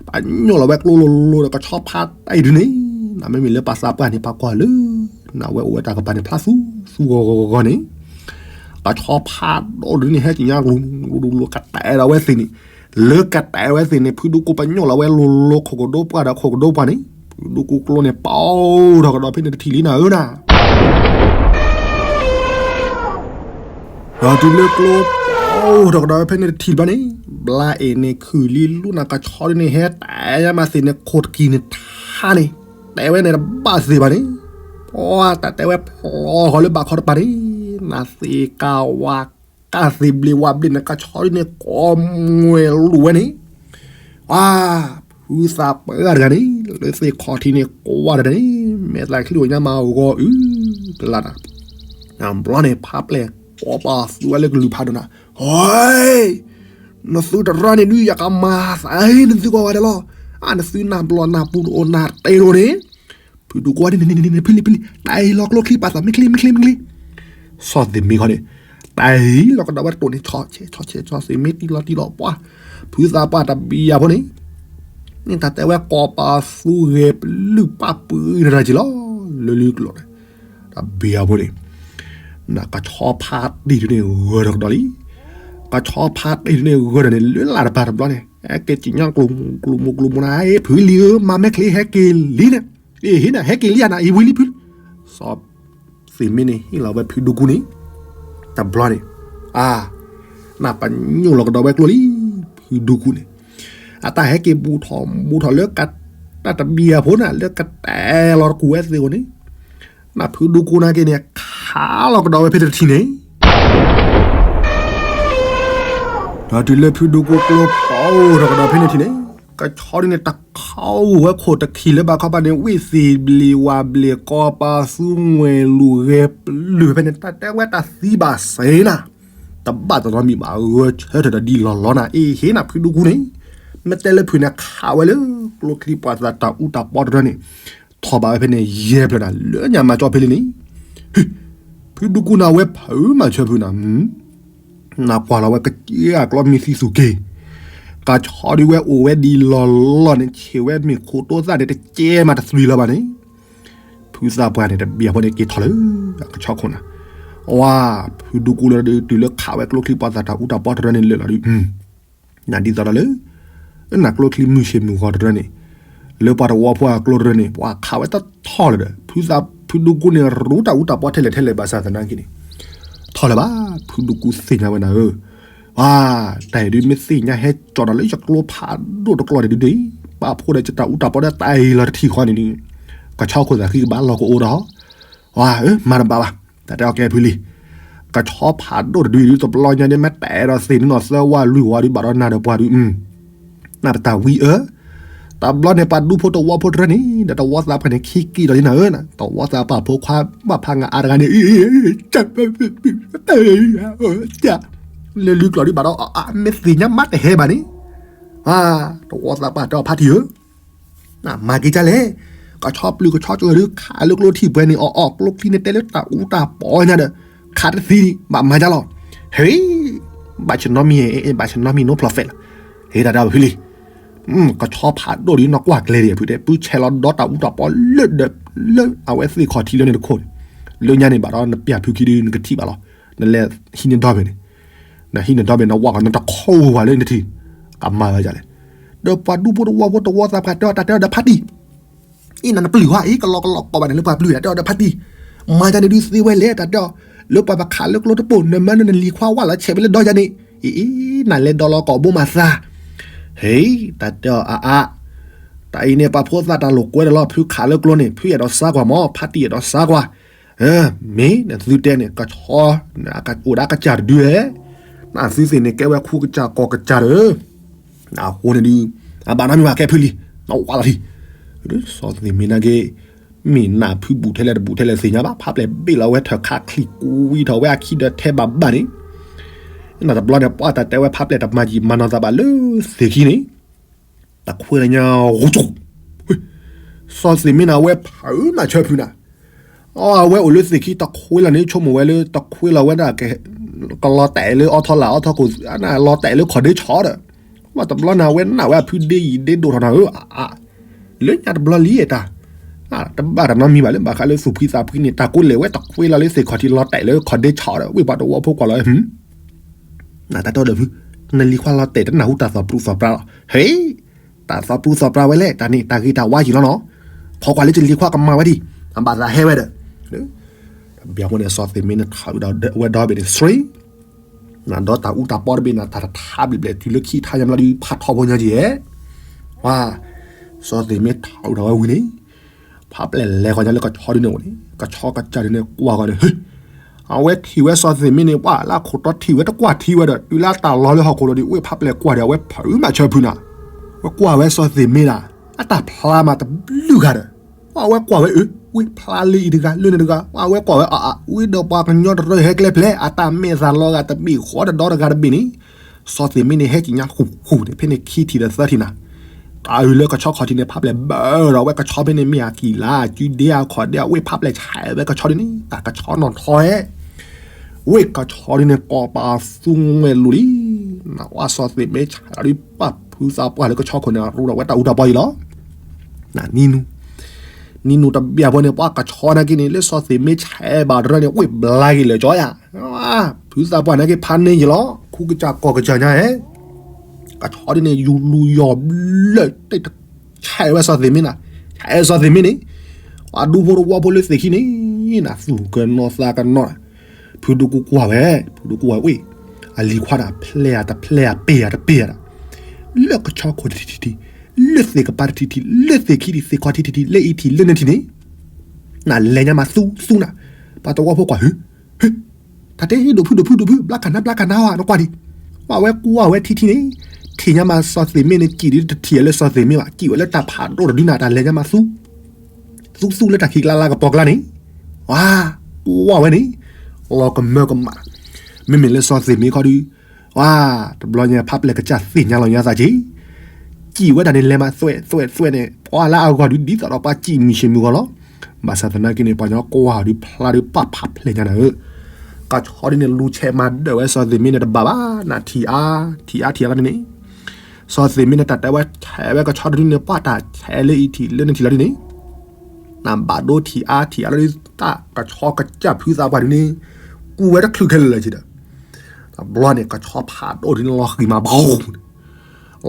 ပညိၣ်လီၤဝဲကျိလိၤလိၤဒီးကဆီဖါတံၢ်ဒုန့ၣ်, နမ့မ့ၢ်လၢပှၤသးပှၢ်န့ၣ် ပှၤကွၢ်လၢ နဝဲအိၣ်ဝဲတၢ်ကပၤန့ၣ် ဖျါသူသူဂီၤဂီၤဂီၤန့ၣ်, ကဆီဖါဒိၣ်ဒုန့ၣ် ဟဲက့ၤညါလိၤလိၤလိၤလိၤ ကတဲဒီးဝဲသ့ၣ်န့ၣ်, လၢကတဲဝဲသ့ၣ်န့ၣ် ဖုဒူကူပညိၣ်လီၤဝဲလိၤလိၤခိၣ်ကဒိပှၢ်ဒီးခိၣ်ကဒိပှၢ်န့ၣ်, ဖုဒူကူကျိန့ၣ် ပအိၣ်ထီၣ်ကဒီးဖဲန့ၣ်တထံၣ်လံနၤဧၢနၤ ဒီးတုၤလၢကျိ အိၣ်ထီၣ်ကဒီးဖဲန့ၣ်တထံၣ်ဘျီန့ၣ်, ဘျါအ့ၣ်န့ၣ်ခုၣ်လံလူနၤ ကဆီဒုန့ၣ် ဟဲတဲညါမးသ့ၣ်န့ၣ် ခိၣ်တကံၢ်န့ၣ်ထါန့ၣ်, တဲဝဲန့ၣ်တဘၣ်သ့ၣ်ဘၣ်န့ၣ်, ပှၤတၢ်တဲဝဲဖျီဃီၤလၢဘၣ်ခီတပၤန့ၣ်, နသ့ၣ်ကၤဝါကၤသ့ၣ်ဘျ့ဝါဘျ့န့ၣ် ကဆီဒုန့ၣ် ကိးမွဲၤလူၤဝဲန့ၣ် ပှၤ, ဖုသးပှၢ်တဂၤန့ၣ် လၢသ့ၣ်ခီၣ်ထံးန့ၣ် ကွၢ်တဂၤန့ၣ် မဲာ်သးချံအိၣ်ညါမးဂီၤအု, ကလါနၤ, ဘျီန့ၣ် ဖးပျဲၢ်ကိးပသူဝဲလၢကလုၢ်ဖးဒိၣ်နၤ, ဟဲ, နသုတရၢန့ၣ်ဒုး ယကမၤသးနသုကိးဂၤဒဲးလီၤ, အနသုနၢ်ဘျီၣ်နၢ်ပူၤတအိၣ်နၢ်တ့ၢ်တအိၣ်န့ၣ် ဖုဒူကူန့ၣ် ဖုလံၤဖုလံၤ တၢ်အံၤလီၤကျိချံပှၤသး မ့ၢ်ချ့မ့ၢ်ချ့မ့ၢ်ချ့, စီၤသ့ၣ်မ့ၢ်ခီန့ၣ်, တၢ်အံၤလီၤကဒီးဝဲတတိၢ်န့ၣ် ဆီၣ်ဆဲးဆီၣ်ဆဲး စီၤသ့ၣ်မ့ၢ်တံၢ်လီၤတံၢ်လီၤပှၤ, ဖုသးပှၢ်တဘျီအဖိန့ၣ်, န့ၣ်တၢ်တဲဝဲကိးပသူဂဲၤပလုၢ်ပာ်ပှ့ၤတဂၤက့ၤလီၤ, လၢလၢကျိာ်န့ၣ်, တဘျီအဖိန့ၣ် နကဆီဖါတံၢ်ဒုန့ၣ်ဂၢၢ်ထီၣ်ကဒီးလံ, ကဆီဖါတံၢ်ဒုန့ၣ်ဂၢၢ်ထီၣ်န့ၣ် လၢလာ်တပၤတဘျီန့ၣ် ဟဲက့ၤက့ၤညါကျိၤမူကျိၤမူကျိၤမူနၤ ဖုလံၤဧၢ မၤမဲာ်ချံဟဲက့ၤလံန့ၣ်, အ့ၣ် ဟ့ၣ်နၤ ဟဲက့ၤလံဧါနၤ အံၤဝံၤလံဖု, စီၤသ့ၣ်မ့ၢ်န့ၣ် ဟ့ၣ်လီၤဝဲဖုဒူကူန့ၣ်, တဘျီန့ၣ်, အါ, နပညိၣ်လီၤကဒီးဝဲကျိလံ, ဖုဒူကူန့ၣ်, အတၢ်ဟဲက့ၤဘူးထီၣ်ဘူးထီၣ်လၢက, တၢ်တဘျီအဖိန့ၣ် လၢကတဲလီၤတကူၣ်ဝဲသ့ၣ်အိၣ်န့ၣ် နဖုဒူကူနာ်က့န့ၣ် ခးလီၤကဒီးဝဲဖဲတထံၣ်န့ၣ်, ဒီးတုၤလၢဖုဒူကူကျိပအိၣ်ထီၣ်ကဒီးဖဲန့ၣ်ထံၣ်န့ၣ်, ကဆီဒုန့ၣ် တခီအိၣ်ဝဲခိၣ်တခံလၢဘၣ်ခီဘၣ်န့ၣ် ဝ့ၢ်သ့ၣ်ဘျ့ၣ်ဝၣ်ဘျ့ၣ် ကီးပၤသူငွဲၣ်လူၤဂဲၤပျုၢ်ဖဲန့ၣ် တၢ်တဲဝဲတၢ်သံဘၣ်စ့နၤ, တဘၣ်တရီမံၤဘၣ် ဂဲၤဆၢထၢၣ်ဒီးဒ်လီၢ်လီၤနၤ အ့ဟ့နၤ ဖုဒူကူန့ၣ်, မ့ၢ်တဲလၢဖုန့ၣ် ခးဝဲလၢကျိချံပှာ်သၣ်တၢ်အူတၢ်ပီတရၢန့ၣ်, ထီၣ်ဘၣ်ဝဲဖဲန့ၣ် ယဲၢ်ဖျၢၣ်နၤ လၢညါမၤကၠီဖဲလံန့ၣ်, ဖုဒူကူန့ၣ် အဝဲဖုးမၤဆၢဖုနၤ နကွၢ်လီၤဝဲကက့အကျီမ့ၢ်သံသူၣ်က့ၤ, ကဆီဒုဝဲအိၣ်ဝဲဒ်လီၢ်လီၢ်န့ၣ် ဆ့ၣ်ဝဲမ့ၢ်ခိၣ်တိသၣ်န့ၣ် တကဲမးတသွံၣ်လၢၤဘၣ်န့ၣ်, ဖုသးပှၢ်န့ၣ် တဘၣ်ဖိန့ၣ်က့ၤထီၣ်လၢအကဆီခိၣ်နၤ, ဝါ, ဖုဒူကူလၢဒုးတုၤလၢခးဝဲကျိချံပှာ်သၣ်တၢ်အူတၢ်ပီတရၢန့ၣ်လၢာ်လီၤဒုး နဒ်သိးဒီးလၢ နကျိချံမုၢ်ဆ့ၣ်မုၢ်ဂီၤတရၢန့ၣ်, လၢပှၤတဝီဖိအကျိတရၢန့ၣ် ပှၤခးဝဲတထီၣ်လၢၤဒီး ဖုသးဖုဒူကူန့ၣ် ရူတၢ်အူတၢ်ပီထဲလဲၣ်ထဲလဲၣ်ဘၣ်ဆၣ်သနာ်က့န့ၣ်, ထီၣ်လၢၤဘၣ် ဖုဒူကူသ့ၣ်ညါဝဲနၤဧၢ, ဝါ, တၢ်အံၤဒုးမ့ၢ်သ့ၣ်ညါဟဲကၠီၣ်ဒီးလၢယကျိဖးဒိၣ်တကျီၢ်န့ၣ်ဒုးဒံး, ပာ်ဖှိၣ်ဒီးယတၢ်အူတၢ်ပီဒီးတၢ်အံၤလီၤတထံၣ်ဃီန့ၣ်ဒုး, ကဆီခိၣ်သးဃံကဘၣ်လီၢ်ကအိဒီး ဝါဧၢ မၤတဘၣ်ဘၣ်, တၢ်တဲအီၤကဲဖုလံ, ကဆီဖးဒိၣ်တဒုအံၤဒုး တဘျီညါဒ်မ့ၢ်တဲဒီးသ့ၣ်နီၣ်သၢဝါလွံၢ်ဝါဒုး ဘၣ်ဒီးနၤဒီးပှၤဒုး, နပတၢ်ဝံအၢ, တဘျီန့ၣ်ပှၤဒူဖိတဝီဖိတရၢန့ၣ် ဒီးတဝီသးပှၢ်န့ၣ် ခံက့ၤဒီးနၤဧၢ, တဝီသးပှၢ်ဖိခွါဘၣ်ဖးငါအါတဂၤန့ၣ်, လၢလွံၢ်ကျီၢ်ဒုးဘၣ်ဒီး မ့ၢ်သ့ၣ်ညါမးတဟဲဘၣ်န့ၣ်, တဝီသးပှၢ်တဲအီၤဖးတံၢ်ဧၢ မၤက့ၤဒ်လဲၣ်, ကဆီပျုၢ်ကဆီကၢၢ်ဒုး ခးလၢကျိထံၣ်ပှဲၤန့ၣ် အီၣ်အီၣ်ကျိချံန့ၣ် တဲလၢတၢ်အူတၢ်ပီညါဒီး ခးတသံဒံး ဘၣ်မၤဒ်လီၤ, ဟ့, ဘၣ်ဆနီမံၤ, ဘၣ်ဆနီမံၤ no profit လီၤ, ဟ့ တၢ်တဲအီၤဖုလံ, ကဆီဖးဒိၣ်ဒုး နကွၢ်ကျဲဒံးဖုတဲ ပုၢ်ဆဲးလီၤဒီးတၢ်အူတၢ်ပီလၢဒီး လၢအဝဲသ့ၣ်ခီၣ်ထံးလၢန့ၣ်တခိၣ်န့ၣ်, လၢညါန့ၣ်ဘၣ်ဒီးနပျၢ်ဖုခံဒုး နကထံၣ်ဘၣ်လီၤ, နလဲၤဟံးန့ၢ်ဒီဘ့ၣ်န့ၣ် နဟံးန့ၢ်ဒီဘ့ၣ် နဝၢ်ကီး နတခီဝဲလၢနထံၣ်, ကမၤဝဲဒ်လဲၣ်, ဒီးပှၤဒူဖိတဝီဖိတဝီသးပှၢ်တဲအီၤ တၢ်တဲအီၤဒီးဖးတံၢ်, အ့ၣ် နနပျုၢ်ဟါအံၤ ကလီကလီကိးဘၣ်န့ၣ်လၢပှၤပျုၢ် တၢ်တဲအီၤဒီးဖးတံၢ်, မၤဒ်န့ၣ်ဒုးသ့ဝဲလဲၣ် တၢ်တဲအီၤ, လၢပှၤပခးလၢကျိတပိၢ် နမၢနနလံၤခွါဝၢ်လီၤဆဲးဝဲလၢဒီယၤန့ၣ်, အ့ၣ် နလဲၤဒီးလီၤကိာ်ဘိမးသး, ဟ့, တၢ်တဲအီၤအါအါ တၢ်အံၤန့ၣ် ပှၤဖိသၣ်တၢ်လိာ်ကွဲဒီးလီၤ ဖုခးလၢကျိန့ၣ် ဖုအဲၣ်ဒိးစါကွၢ်မး ဖးတံၢ်အဲၣ်ဒိးစါကွၢ်, မ့ၢ်နသုတဲန့ၣ် ကဆီ အိၣ်ဒၣ်ကစၢ်တဒုဧဲ, နသုသ့ၣ်န့ၣ် ကဲဝဲခူကစၢ်ကီၢ်ကစၢ်ဧၢ, အဃိန့ၣ်ဒုး အဘၣ်နီတမံၤဘၣ်ကဲဖုလံ, နဝၢ်လီၤထံ, စီၤသ့ၣ်မ့ၢ်နာ်က့ မ့ၢ်နၢ်ဖုဘူးထဲလဲၣ်တဘူးထဲလဲၣ်သ့ၣ်ညါဘၣ် ဖးပျဲၢ်ဘ့ၣ်လီၤဝဲထၢၣ်ခးချံကွံထီၣ်ဝဲအခံဒီးထဲဘၣ်ဘၣ်န့ၣ်, နတဘျီန့ၣ် ပှၤတၢ်တဲဝဲဖးပျဲၢ်တမၤယံာ်မၤနီၢ်သးဘၣ်လၢသ့ၣ်ခံန့ၣ်, တခွဲလၢညါ ဂိကၠိ, စီၤသ့ၣ်မ့ၢ်နၤ အဝဲဖုးမၤဆၢဖုးနၤ, အဝဲအိၣ်လၢသ့ၣ်ခံတခွဲလီၤန့ၣ် ဆိကမိၣ်ဝဲလၢတခွဲလီၤဝဲဒၣ် ကလီၤတဲာ်လၢအီထီလာ်အီထီခိၣ် လီၤတဲာ်လၢခီၣ်ဒ့ဆီဒီး, ဝဲတဘျီန့ၣ်အဝဲနာ်ဝဲအဖုဒ့ယံာ်ဒ့ဒိၣ်ထီၣ်နၤဧၢ, လၢညါတဘျီလံတၢ်, တဘၣ်တၢ်နီတမံၤဘၣ်လၢဘၣ်ဃးလၢသူၣ်ဖှံသးဖှံန့ၣ် တၢ်ကိးလဲၣ်ဝဲတခွဲလီၤလၢသ့ၣ်ခီၣ်ထံးလီၤတဲာ်လၢခီၣ်ဒ့ဆီဒီး ဝ့ၢ်ပှၤတဝီဖိကွၢ်လီၤဝဲ နတၢ်တဲဒီးဖု, နလံၤခွါလီၤတဲာ်တနၢ်ဟူတၢ်သီၣ်ပြူၤသီၣ်ပြါလီၤ, ဟ့, တၢ်သီၣ်ပြူၤသီၣ်ပြါဝဲလဲၣ် တၢ်န့ၣ် တၢ်ဂ့ၤတၢ်ဝါယံာ်လီၤနီၤ, ခိးကွၢ်လၢကလံၤခွါကမၤဝဲဒံး, အဘၣ်သးဟဲဝဲဒီး, တဘျီဃီန့ၣ် စီၤသ့ၣ်မ့ၢ်န့ၣ်ထီၣ်ဝဲဒီးဝဲဒီဘ့ၣ်န့ၣ် ဆှံ, နဒီးတၢ်အူတၢ်ပီတဘ့ၣ်န့ၣ် တၢ်တထါဘျဲၣ်ဘျဲၣ်တုၤလၢခံထါညါဘျီဒုး ဖးထီဘိညါက့ၤဧဲ, ဝါ, စီၤသ့ၣ်မ့ၢ်ထီၣ်ဝဲဒီးဝဲဝံၤန့ၣ် ဖးပျဲၢ်လဲၤဃီညါလၢကဆီဒုန့ၣ်အိၣ်န့ၣ် ကဆီကစၢ်ဒုန့ၣ်ကွၢ်ဃီန့ၣ် ဟ့, အဝဲထံၣ်ဝဲစီၤသ့ၣ်မ့ၢ်န့ၣ် ပှၤလၢအခိၣ်တီထံၣ်ဝဲတကွၢ်ထံဝဲဒီး တုၤလၢအတၢ်လီၤလၢဟီၣ်ခိၣ်လီၤဒီး ဝ့ၢ်ဖးပျဲၢ်ကွၢ်ဒီး အဝဲဖုးမၤဆၢဖုးနၤ, ဝဲကွၢ်ဝဲစီၤသ့ၣ်မ့ၢ်နၤ, အတၢ်ဖျါမးတဘျုးဂၤဒီး, အဝဲကွၢ်ဝဲအၢ, ဝ့ၢ်ဖျါလၢအံၤတဂၤ လၢန့ၣ်တဂၤ, အဝဲကွၢ်ဝဲအါအါ, ဝံၤဒီးပှၤကညီတရၢဟဲကျဲဖျဲး အတၢ်မဲာ်သၣ်လီၤဂာ်တဘ့ၣ်ဃီတဒီတဂၤတဘ့ၣ်န့ၣ် စီၤသ့ၣ်မ့ၢ်န့ၣ် ဟဲက့ၤညါဃူဃူန့ၣ် ဖဲန့ၣ်ခံထံၣ်ဒီးသၢထံၣ်နၤ, တၢ်အုၣ်လၢကဆီခီၣ်ထံးန့ၣ် ဖးပျဲၢ်ဘၢဒီးဝဲကဆီဖဲန့ၣ် မ့ၢ်အကံၣ်လါ အစုဒ့အခိၣ်ဒ့ အဝ့ၢ်ဖးပျဲၢ်ဆဲးဝဲကဆီဒုန့ၣ် တၢ်ကဆီနီၢ်ထီဟဲ, ဝ့ၢ်ကဆီဒုန့ၣ် ကီးပၤသူငွဲၣ်လူၤလံ, နဝဲစီၤသ့ၣ်မ့ၢ်ဆဲးလီၤဒုး ပာ်ဖုသးပှၢ်လၢကဆီခိၣ်န့ၣ် အရူဒီးဝဲတၢ်အူတၢ်ပီအံၤလီၤ, နနံၤနူ နံၤနူတဘျီဖိန့ၣ် ပှၤကဆီနာ်က့န့ၣ် လၢစီၤသ့ၣ်မ့ၢ်ဆဲးဘၣ်တရၢန့ၣ် ဝ့ၢ်ဘျါက့ၤလၢာ်ကၠီယၤ, ဖုသးပှၢ်နာ်က့ဖးန့ၢ်ယံာ်လီၤ ခူကစၢ်ကီၢ်ကစၢ်ညါဧဲ, ကဆီဒုန့ၣ် ယူၤလူၤယီၤဘျၢၣ်တ့ၢ်တဆဲးဝဲစီၤသ့ၣ်မ့ၢ်နၤ, ဆဲးစီၤသ့ၣ်မ့ၢ်န့ၣ်, ပှၤဒူဖိတဝီဖိလၢသ့ၣ်ခံန့ၣ် နသူၣ်ကနီၤသးကနီၤ, ဖုဒူကူကွၢ်ဝဲ, ဖုဒူကူဝဲဝ့ၢ်, အလံၤခွါဒၣ်ဖျဲးဧါတဖျဲးဧါ ပ့ၢ်ဧါတပ့ၢ်ဧါဒၣ်, လၢကဆီခိၣ်တထံၣ်ထံၣ်, လၢသ့ၣ်ကပၤတထံၣ်ထံၣ်, လၢသ့ၣ်ခံထံၣ် သ့ၣ်ခီၣ်ထံးထံၣ်ထံၣ် လၢအံၤထံၣ်လၢန့ၣ်ထံၣ်န့ၣ်, နလဲၤညါမးသူသူနၤ, ပှၤတဝီဖိကွၢ် ဟ့, ဟ့, တၢ်တဲဒိၣ်ဖုဒိၣ်ဖုဒိၣ်ဖု ဘျါကနါဘျါကနါဝဲ နကွၢ်ဒံး, ပှၤဝဲကွၢ်ဝဲထံထံန့ၣ်, ထံၣ်ညါမးစီၤသ့ၣ်မ့ၢ်န့ၣ် စံၣ်ဒ်တထံၣ်လၢစီၤသ့ၣ်မ့ၢ်ဘၣ်, စံၣ်ဝဲလၢတၢ်ဖးဒိၣ်တဒုန့ၣ် တၢ်လဲၤညါမးသူ သူသူလၢတၢ်ခံးကျါလၢကပီၤကျါန့ၣ်, ဝါ, ကွၢ်ဝဲန့ၣ်, လီၤကမၢကမၣ်, မ့မ့ၢ်လၢစီၤသ့ၣ်မ့ၢ်ခီဒု, ဝါ, တဘျီညါဖးပျဲၢ်ကစၢ်သ့ၣ်ညါလီၤညါသးက့ၤ, စံၣ်ဝဲဒၣ်န့ၣ်လဲၤမးသွဲၣ်သွဲၣ်သွဲၣ်န့ၣ် ပှၤလၢအဂီၢ်ဒုဒ်သိးဒီးပှၤစံၣ်မုၢ်ဆ့ၣ်မုၢ်ဂီၤလီၤ. ဘၣ်ဆၣ်သနာ်က့န့ၣ် ပှၤညီကွၢ်ဒုဖျါဒုပာ်ဖးဖျဲးညါနၤဧၢ, ကဆီဒ်န့ၣ် လူၤဆဲးမၤဒၢၣ်ဝဲစီၤသ့ၣ်မ့ၢ်န့ၣ်တဘၣ်ဘၣ်, နထံၣ်အါထံၣ်အါလီၤဒ်န့ၣ်, စီၤသ့ၣ်မ့ၢ်န့ၣ် တၢ်တဲဝဲဆဲးဝဲကဆီဒုန့ၣ် ပှၤတၢ်ဆဲးလၢအံၤထံၣ်လၢနထံၣ်လီၤဒ်န့ၣ်, နဘၣ်ဒိထံၣ်အါထံၣ်အါလီၤဒ်တၢ်ကဆီကစၢ်ဖုသးပှၢ်ဒုန့ၣ်, ကူဝဲတချုးခဲလၢာ်လၢၤက့ၤဒီး, တဘျီန့ၣ် ကဆီဖးဒိၣ်ဒုန့ၣ်လီၤဃံၤမးဘၣ် လီ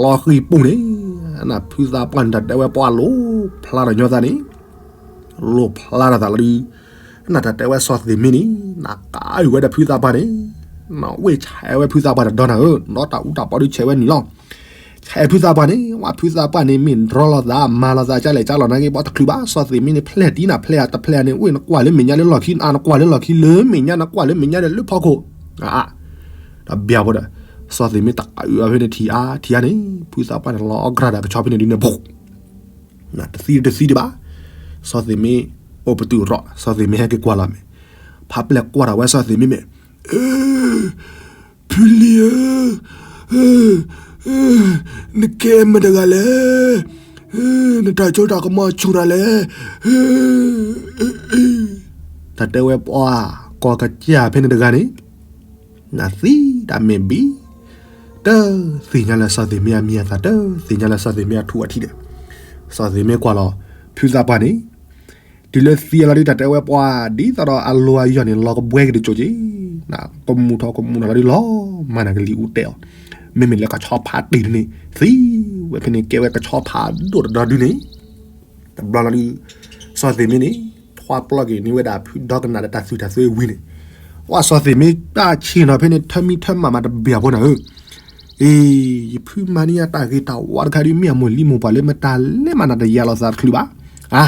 ၤဃံၤပူၤန့ၣ်, နဖုသးပှၢ်န့ၣ် တၢ်တဲဝဲပှၤလိၤဖျါထီၣ်ညီသးန့ၣ်, လိၤဖျါထီၣ်သးလီၤဒု, နတၢ်တဲဝဲစီၤသ့ၣ်မ့ၢ်န့ၣ် နကအုၣ်ဝဲဒီးဖုသးပှၢ်န့ၣ်, နဝ့ၢ်ဆဲးဝဲဖုသးပှၢ်တဒီနၤဧၢ, ဒီးတၢ်အူတၢ်ပီဒုဆဲးဝဲနုာ်လီၤ. ဆဲးဖုသးပှၢ်န့ၣ် ဝဲဖုသးပှၢ်န့ၣ် မ့ၢ်ဒြီလိာ်သးမၤလိာ်သးကလဲၣ်ကလီၤနာ်က့ ဘၣ်တချုးဘၣ်, စီၤသ့ၣ်မ့ၢ်န့ၣ် ဖျဲၣ်တံၢ်နၤဖျဲၣ်ဧါတဖျဲၣ်ဧါန့ၣ် ဝ့ၢ်နကွၢ်လၢမဲာ်ညါလၢလီၢ်ခံ, နကွၢ်လၢလီၢ်ခံလၢမဲာ်ညါ နကွၢ်လၢမဲာ်ညါဒီးလၢဖီခိၣ်, တဘျီဖိဒီး, စီၤသ့ၣ်မ့ၢ်တအုၣ်အီၤဖဲန့ၣ်ထံၣ်အါထံၣ်အါန့ၣ် ဖုသးပှၢ်န့ၣ် လီၤအီၣ်ကြၢးဒီးကဆီဖဲန့ၣ်ဒုန့ၣ် တသံတသံဒံးဘၣ်, စီၤသ့ၣ်မ့ၢ်အိၣ်ပတုာ်ရီး, စီၤသ့ၣ်မ့ၢ်ဟဲက့ၤကွၢ်လီၤမဲာ်, ဖးပျဲၢ်ကွၢ်ထီၣ်ဝဲစီၤသ့ၣ်မ့ၢ်မဲာ်, ဖုလံၤဧၢ, နကဲမတဂၤလဲၣ်, နတၢ်စိတၢ်ကမီၤဆူၣ်တၢ်လဲၣ်, တၢ်တဲဝဲပှၤကီၢ်ကစၢ်ဖဲန့ၣ်တဂၤန့ၣ်, နသံတၢ်မဲာ်ဘံၣ်, တသ့ၣ်ညါလၢစီၤသ့ၣ်မ့ၢ်အမံၤအသၣ်, တသ့ၣ်ညါလၢစီၤသ့ၣ်မ့ၢ်အထူၣ်အထံဒီး, စီၤသ့ၣ်မ့ၢ်ကွၢ်လီၤ, ဖုသးပှၢ်န့ၣ်, တုၤလၢသံအလီၤဒုး တၢ်တဲဝဲပှၤ ဒ်သိးဒီးအလီၢ်အယီၢ်န့ၣ် လီၤကဘှဲက့ၤတစိၤက့ၤ, နကမူထီၣ်ကမူထီၣ်လီၤဒုးလီၤ, မၤနၤကလံၤအူတဲအီၤ, မ့မ့ၢ်လၢကဆီဖးတ့ၢ်ဒုန့ၣ် သံဝဲဖဲန့ၣ် ကဲဝဲကဆီဖးဒိၣ်တဒီဒုန့ၣ်, တဘျီလီၤဒုး, စီၤသ့ၣ်မ့ၢ်န့ၣ်, ထွါပျီက့ၤန့ၢ်ဝဲဒၣ်ဖုဒီကနၣ်ဒီးတၢ်သုၣ်တၢ်သ့ဝံၤန့ၣ်, ပှၤစီၤသ့ၣ်မ့ၢ်တၢ်ဆ့ၣ်နီၤဖဲန့ၣ် ထၢမံထၢမးမးတဘၣ်ဖိနၤဧၢ, အ့, ယဖုမၤန့ၢ်ယတၢ်ဂ့ၤတၢ်ဝါတခါဒုး မ့ၢ်အမိၢ်လံမိၢ်ပှၢ်လၢမတၤလဲၣ်မးနၤတယာ်လီၤသးတချုးဘၣ်, အါ,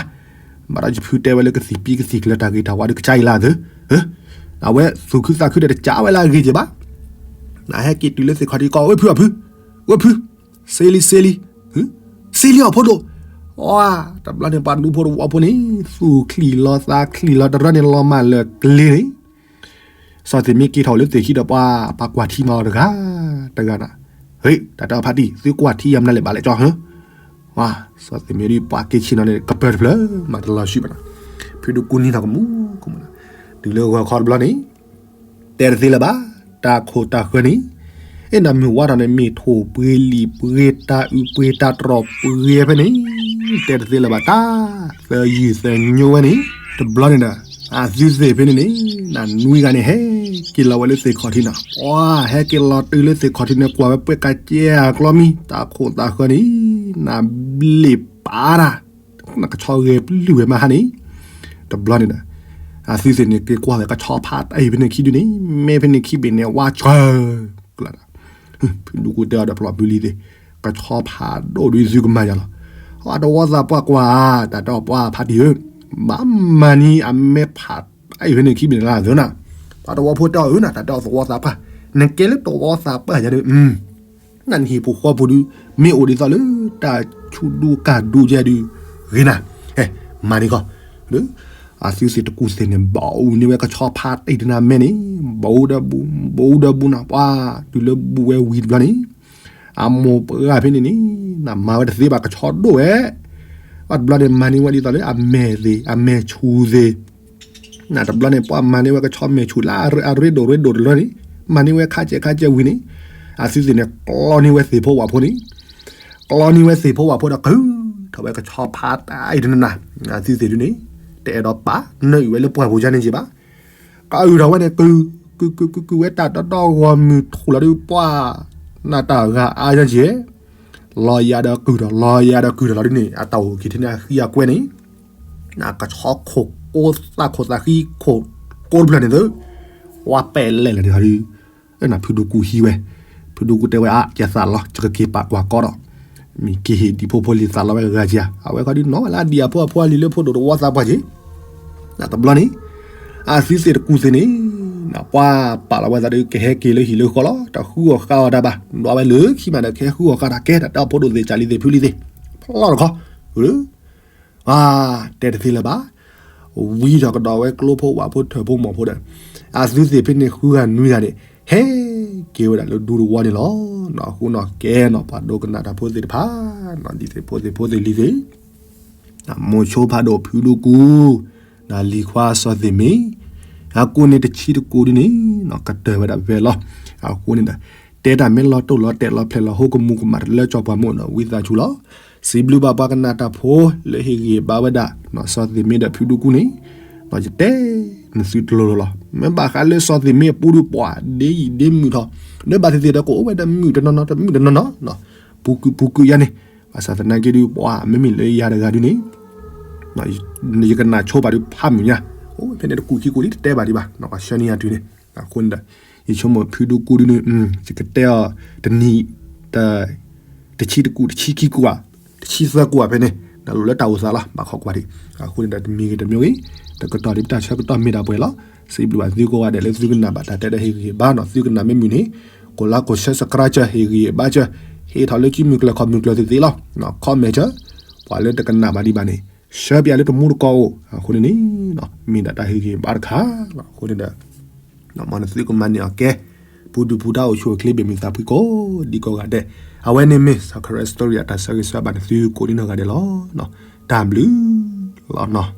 ဘၣ်ဒီးယဖုတဲဝဲလၢကသံၣ်ပံကသံၣ်ကျၢၤတၢ်ဂ့ၤတၢ်ဝါဒုးကစၢ်အံၤလၢအသၢ, အဝဲသူၣ်ခုသးခုဒီးတကးဝဲလၢအဂ့ၤက့ၤဘၣ်, နဟဲက့ၤတုၤလၢသ့ၣ်ခီၣ်ထံးကီး ဝဲဖုအဖု, ဝဲဖု, စ့လံစ့လံ, စ့လံအီၤဖိဒိၣ်, အါ, တဘျီန့ၣ် ပှၤဒူဖိတဝီဖိန့ၣ် သူၣ်ချံၣ်လီၤသးချံၣ်လီၤတရၢန့ၣ် လီၤမၢ်လၢာ်ကျ့န့ၣ် စီၤသ့ၣ်မ့ၢ်က့ၤထီၣ်လၢသ့ၣ်ခံဒီးပှၤ ပှၤကွၢ်ထံမၤအီၤတဂၤ, တဂၤနၤ, ဟ့ၣ် တၢ်တဲအီၤဖးတံၢ် သုကွၢ်ထံယၤမနုၤလဲၣ်ဘၣ်လဲၣ်ကၠီ, ဝါ, စီၤသ့ၣ်မ့ၢ်ဒ်ပှၤက့ၤဆ့ၣ်နီၤန့ၣ် ကပၢၢ်တဖျၢၣ် မၤတလီၤဆှံဘၣ်နၤ, ဖုဒူကူနံၤထီၣ်ကမူ, တုၤလၢဂီၤခီတဘျီန့ၣ် တဲတသ့လၢၤဘၣ်, တၢ်ခိၣ်တၢ်ဃၢၤန့ၣ်, အဲၣ်နမုၢ်ဝါထီၣ်န့ၣ် မ့ၢ်ထိၣ်ပှ့ၤလံာ်ပှ့ၤတၢ်အုးပှ့ၤတၢ်တြီၢ်ပှ့ၤဖဲန့ၣ်, တဲတသ့လၢၤဘၣ် တၢ်သၢယုၢ်သၢညိဝဲန့ၣ်, တဘျီန့ၣ်ဒီး, အသုသ့ၣ်ဖဲန့ၣ်န့ၣ်, နနွံဂၤန့ၣ် ဟဲက့ၤလီၤဝဲလၢသ့ၣ်ခီၣ်ထံးနီၤ, ပှၤဟဲက့ၤလီၤတုၤလၢသ့ၣ်ခီၣ်ထံးန့ၣ် ကွၢ်ဝဲပှဲၤကးကဲအကျီမံ, တၢ်ခိၣ်တၢ်ဃၢၤန့ၣ်, နဘျ့ၣ်ပာ်တၢ် နကဆီဂဲၤပျုၢ်ဝဲမးဟါန့ၣ်, တဘျီန့ၣ်ဒီး, အသုသ့ၣ်န့ၣ် က့ၤကွၢ်ဝဲကဆီဖးတၢ်အံၤဖဲန့ၣ်ခံဒုန့ၣ်, မ့ၢ်ဖဲန့ၣ်ခံဘ့ၣ်န့ၣ် ဝါဆှၢ, ကျၢၤဒီး, ဖုဒူကူတဲအီၤဒီးဖျီၣ်ဖုလံၤသ့ၣ်, ကဆီဖးဒိၣ်ဒုးသုကမၤယၤလီၤ, အတဝီသးပှၢ်ကွၢ်ဧါ, တၢ်တဲအီၤပှၤဖးတံၢ်ဧၢ, ဘၣ်မၤန့ၢ်အမဲာ်ဖးတၢ်အံၤဖဲန့ၣ်ခံဘ့ၣ်န့ၣ်လၢအသၢနၤ, ပှၤတဝီဖိတဲအီၤဧၢနၤ, တၢ်တဲအီၤသဝီသးပှၢ်, နကဲလၢတဝီသးပှၢ်ယၤဒီး နနဟံၣ်ဖိဃီဖိဒုး, မ့ၢ်အိၣ်ဒ်သိးလၢတၢ်ဆူၣ်ဒူကၢ်ဒူကဲဒုး, ဂ့ၤနၤ, ဟဲ, မၤန့ၢ်ကီး, ဒီး, အသုသ့ၣ်တကူၣ်သ့ၣ်န့ၣ် ဘီအူန့ၢ်ဝဲကဆီဖးတံၢ်တနၤမဲာ်န့ၣ်, ဘီအူဒီးဘူး, ဘီအူဒီးဘူးနီၤ, ပှၤ, တုၤလၢဘူးဝဲဝံၤတဘျီန့ၣ်, အမိၢ်ပှၢ်ဖဲန့ၣ်န့ၣ်, နမၤဝဲတသ့ဘၣ်ကဆီဒိၣ်ဝဲ, ပှၤတဘျီန့ၣ်မၤန့ၢ်ဝဲဒ်သိးလၢအမဲာ်သ့ၣ်, အမဲာ်ဆူၣ်သ့ၣ် နတဘျီန့ၣ်ပှၤမၤန့ၢ်ဝဲကဆီမဲာ်ဆူၣ်လၢအရ့ဒိၣ်ရ့ဒိၣ်တလၢန့ၣ်, မၤန့ၢ်ဝဲခါကဲခါကဲဝံၤန့ၣ်, အသုသ့ၣ်န့ၣ် ကျီန့ၢ်ဝဲသ့ၣ်ဖိဝၣ်ဖိန့ၣ်, ကျီန့ၢ်ဝဲသ့ၣ်ဖိဝၣ်ဖိဒီး ကုၢ်ထီၣ်ဝဲကဆီဖးတၢ်အံၤတနၤ, အသုသ့ၣ်ဒုန့ၣ်, တအဲၣ်ဒိးပာ်နၢအုၣ်ဝဲလၢပှၢ်ပူၤယါန့ၣ်က့ၤဘၣ်, ကုၢ်ထီၣ်ဝဲန့ၣ် ကုၢ်, ကုၢ်, ကုၢ်, ကုၢ်ဝဲတၢ်ဒီဒီဂီၢ်မုၢ်ထူၣ်လီၤဒုးပှၢ်, နတၢ်ဂၤအါယါက့ၤ လီၤယၤဒီးကုၢ်ထီၣ် လီၤယၤဒီးကုၢ်ထီၣ်လီၤဒုန့ၣ် အတၢ်အိၣ်က့ၤထဲန့ၣ်အဃံအကွဲန့ၣ်, နကဆီခိၣ်ကိသၣ်ခိၣ်သၣ်ဃံခိၣ်ကိတဖျၢၣ်န့ၣ်သု, ဝါပဲာ်လဲၣ်လၢာ်န့ၣ်ခီဒု, နဖုဒူကူဟံးဝဲ, ဖုဒူကူတဲဝဲအါ ယသးလီၤ ယကက့ၤပာ်ကွၢ်ကီဒီး, မ့ၢ်က့ၤဟ့ၣ်ဒံးဖိဖိလံၤသးလီၤဝဲဂၤက့ၤဧါ, အဝဲခီဒုနီၢ်ဝဲလၢအဒံးအဖိအဖိအလံၤလၢဖိဒိၣ်တဝီသးပှၢ်က့ၤ, တဘျီန့ၣ်, အသုသ့ၣ်တကူၣ်သ့ၣ်န့ၣ် ပှၤပာ်လီၤဝဲသးဒီး ကဟဲက့ၤလၢဟံၣ်လၢဃီလီၤ, တၢ်ဃုအီၣ်ဃုအီတၢ်ဘၣ်, ဒွးဝဲလၢခံမးဒီး ကဟဲဃုအီၣ်ဃုတၢ်ကဲ တၢ်တဲအီၣ်ဖိဒိၣ်သ့ၣ် ကၢ်လံၤသ့ၣ် ဖုလံၤသ့ၣ်, ဖျီတခီ, အါ, တဲတသ့လၢၤဘၣ်, ဝံထီၣ်ကဒီးဝဲကျိဖိဝၣ်ဖိထၢၣ်ဖိမီၢ်ဖိဒီး အသုသ့ၣ်ဖဲန့ၣ် ဃုဂၤနွံဂၤန့ၣ် ဟဲက့ၤဝဲဒၣ်လၢဒူသဝီန့ၣ်လီၤ. နီၢ်ဃူနီၢ်ကဲနီၤ ပှၤဒိကနၣ်တၢ်ဖိသ့ၣ်တဖၣ်, ဒ်သ့ၣ်ဖိသ့ၣ်ဖိသ့ၣ်လံၤသ့ၣ် မိၤဆိဖးဒိၣ်ဖုဒူကူ, လံၤခွါစီၤသ့ၣ်မ့ၢ်, အကိးန့ၣ်တဆံတကူဒ်န့ၣ် ကတၢၢ်ဝဲဒၣ်ဖဲလီၤ. အဃိန့ၣ်ဒီး တဲတၢ်မ့ၢ်လီၤတိၢ်လီၤတဲာ်လီၤဖျဲးလီၤဟိ ကမူၤကမၣ်တလၢကၠီပှၤမိၢ်နီၤ ဝံသးစူၤလီၤ. စံးဘျုးဘၣ်ပှၤကနၣ်တၢ်ဖိလၢဟ့ၣ်ဂံၢ်ဟ့ၣ်ဘါဝဲဒၣ် စီၤသ့ၣ်မ့ၢ်ဒီးဖုဒူကူန့ၣ်, ယတဲနသုတလိၤလိၤလီၤ. မ့ၢ်ဘၣ်ဃးလၢစီၤသ့ၣ်မ့ၢ်အပူၤဒုးပှၤဒ့ယံာ်ဒ့မုာ်ထီၣ်, လၢဘၣ်သ့ၣ်သ့ၣ်ဒီးကအိၣ်ဝဲတမုာ်တနီၤနီၤ တမုာ်တနီၤနီၤ, ပူၤကုာ်ပူၤကုာ်ယါန့ၣ်, ဘၣ်ဆၣ်သနာ်က့ဒုး ပှၤမ့မ့ၢ်လၢယၤတဂၤဒုးန့ၣ် ယကနၣ်ဆိပာ်ဒုးဖးမုာ်ညါ, အိၣ်ဖဲန့ၣ်တကူာ်ခံကူာ်လံ တတဲဘၣ်ဒံးဘၣ်, ပှၤဆှၢန့ၢ်ယၤတုၤန့ၣ်, အဃိန့ၣ်ဒီး ယဆိကမိၣ်ဖုဒူကူဒုးန့ၣ် ယကတဲအီၤတနံၤ တဆံတကူာ် တဆံခံကူာ်ဧါ, တဆံသၢကူာ်ဧါဖဲန့ၣ်, နလိၣ်လၢတၢ်အိၣ်သးလီၤ ဘၣ်ခိးကွၢ်ဒံး, အဃိန့ၣ်ဒီးတမံၤဂ့ၤတမံၤဂ့ၤ, တကတီၢ်ဒံးပတၢ်ဆၢကတီၢ်မ့ၢ်ဒၣ်ပှဲၤလီၤ. စံးဘျုးဘၣ်သုကိးဂၤဒဲးလၢသုကနၣ်ဘၣ်တၢ်တဲဒီးဟ့ၣ်ဂံၢ်ဟ့ၣ်ဘါနီၤ, သုကနၣ်မ့ၢ်မုာ်န့ၣ် ကိးလါကိးဆၢ subscribe စၢၤဟ့ၣ်ဂံၢ်ဟ့ၣ်ဘါစၢၤ, ဟ့ၣ်ထီၣ်လၢကံမုၢ်ကျၢၢ်ခီၣ်မုၢ်ကျၢၢ်သ့ၣ်သ့ၣ်လီၤ, comment စၢၤ, ပှၤလၢတကနၣ်ဘၣ်ဒံးဘၣ်န့ၣ် ဆှၢပယၤလၢတမူတကိးအိၣ်, အဃိန့ၣ်န့ၣ် မ့ၢ်ဒၣ်တၢ်ဟ့ၣ်ဂံၢ်ဟ့ၣ်ဘါတခါလီၤ. အဃိန့ၣ်ဒီး မ်နသုကမၤန့ၢ်အီၤကဲ, ပူၤဒုးပူၤတၢ်အိၣ်ဆူၣ်အိၣ်ချ့ဘၣ်မုာ်သးဖှံကိးဒံကိးဂၤဒဲး, အဝဲန့ၣ်မ့ၢ် စီၤခရံာ် story အတၢ်ဆၢဂ့ၤဆၢဝါဘၣ်နသုကိးဒံနီၢ်ဂၤဒဲးလီၤ. တၢ်ဘျုးလီၤနီၤ.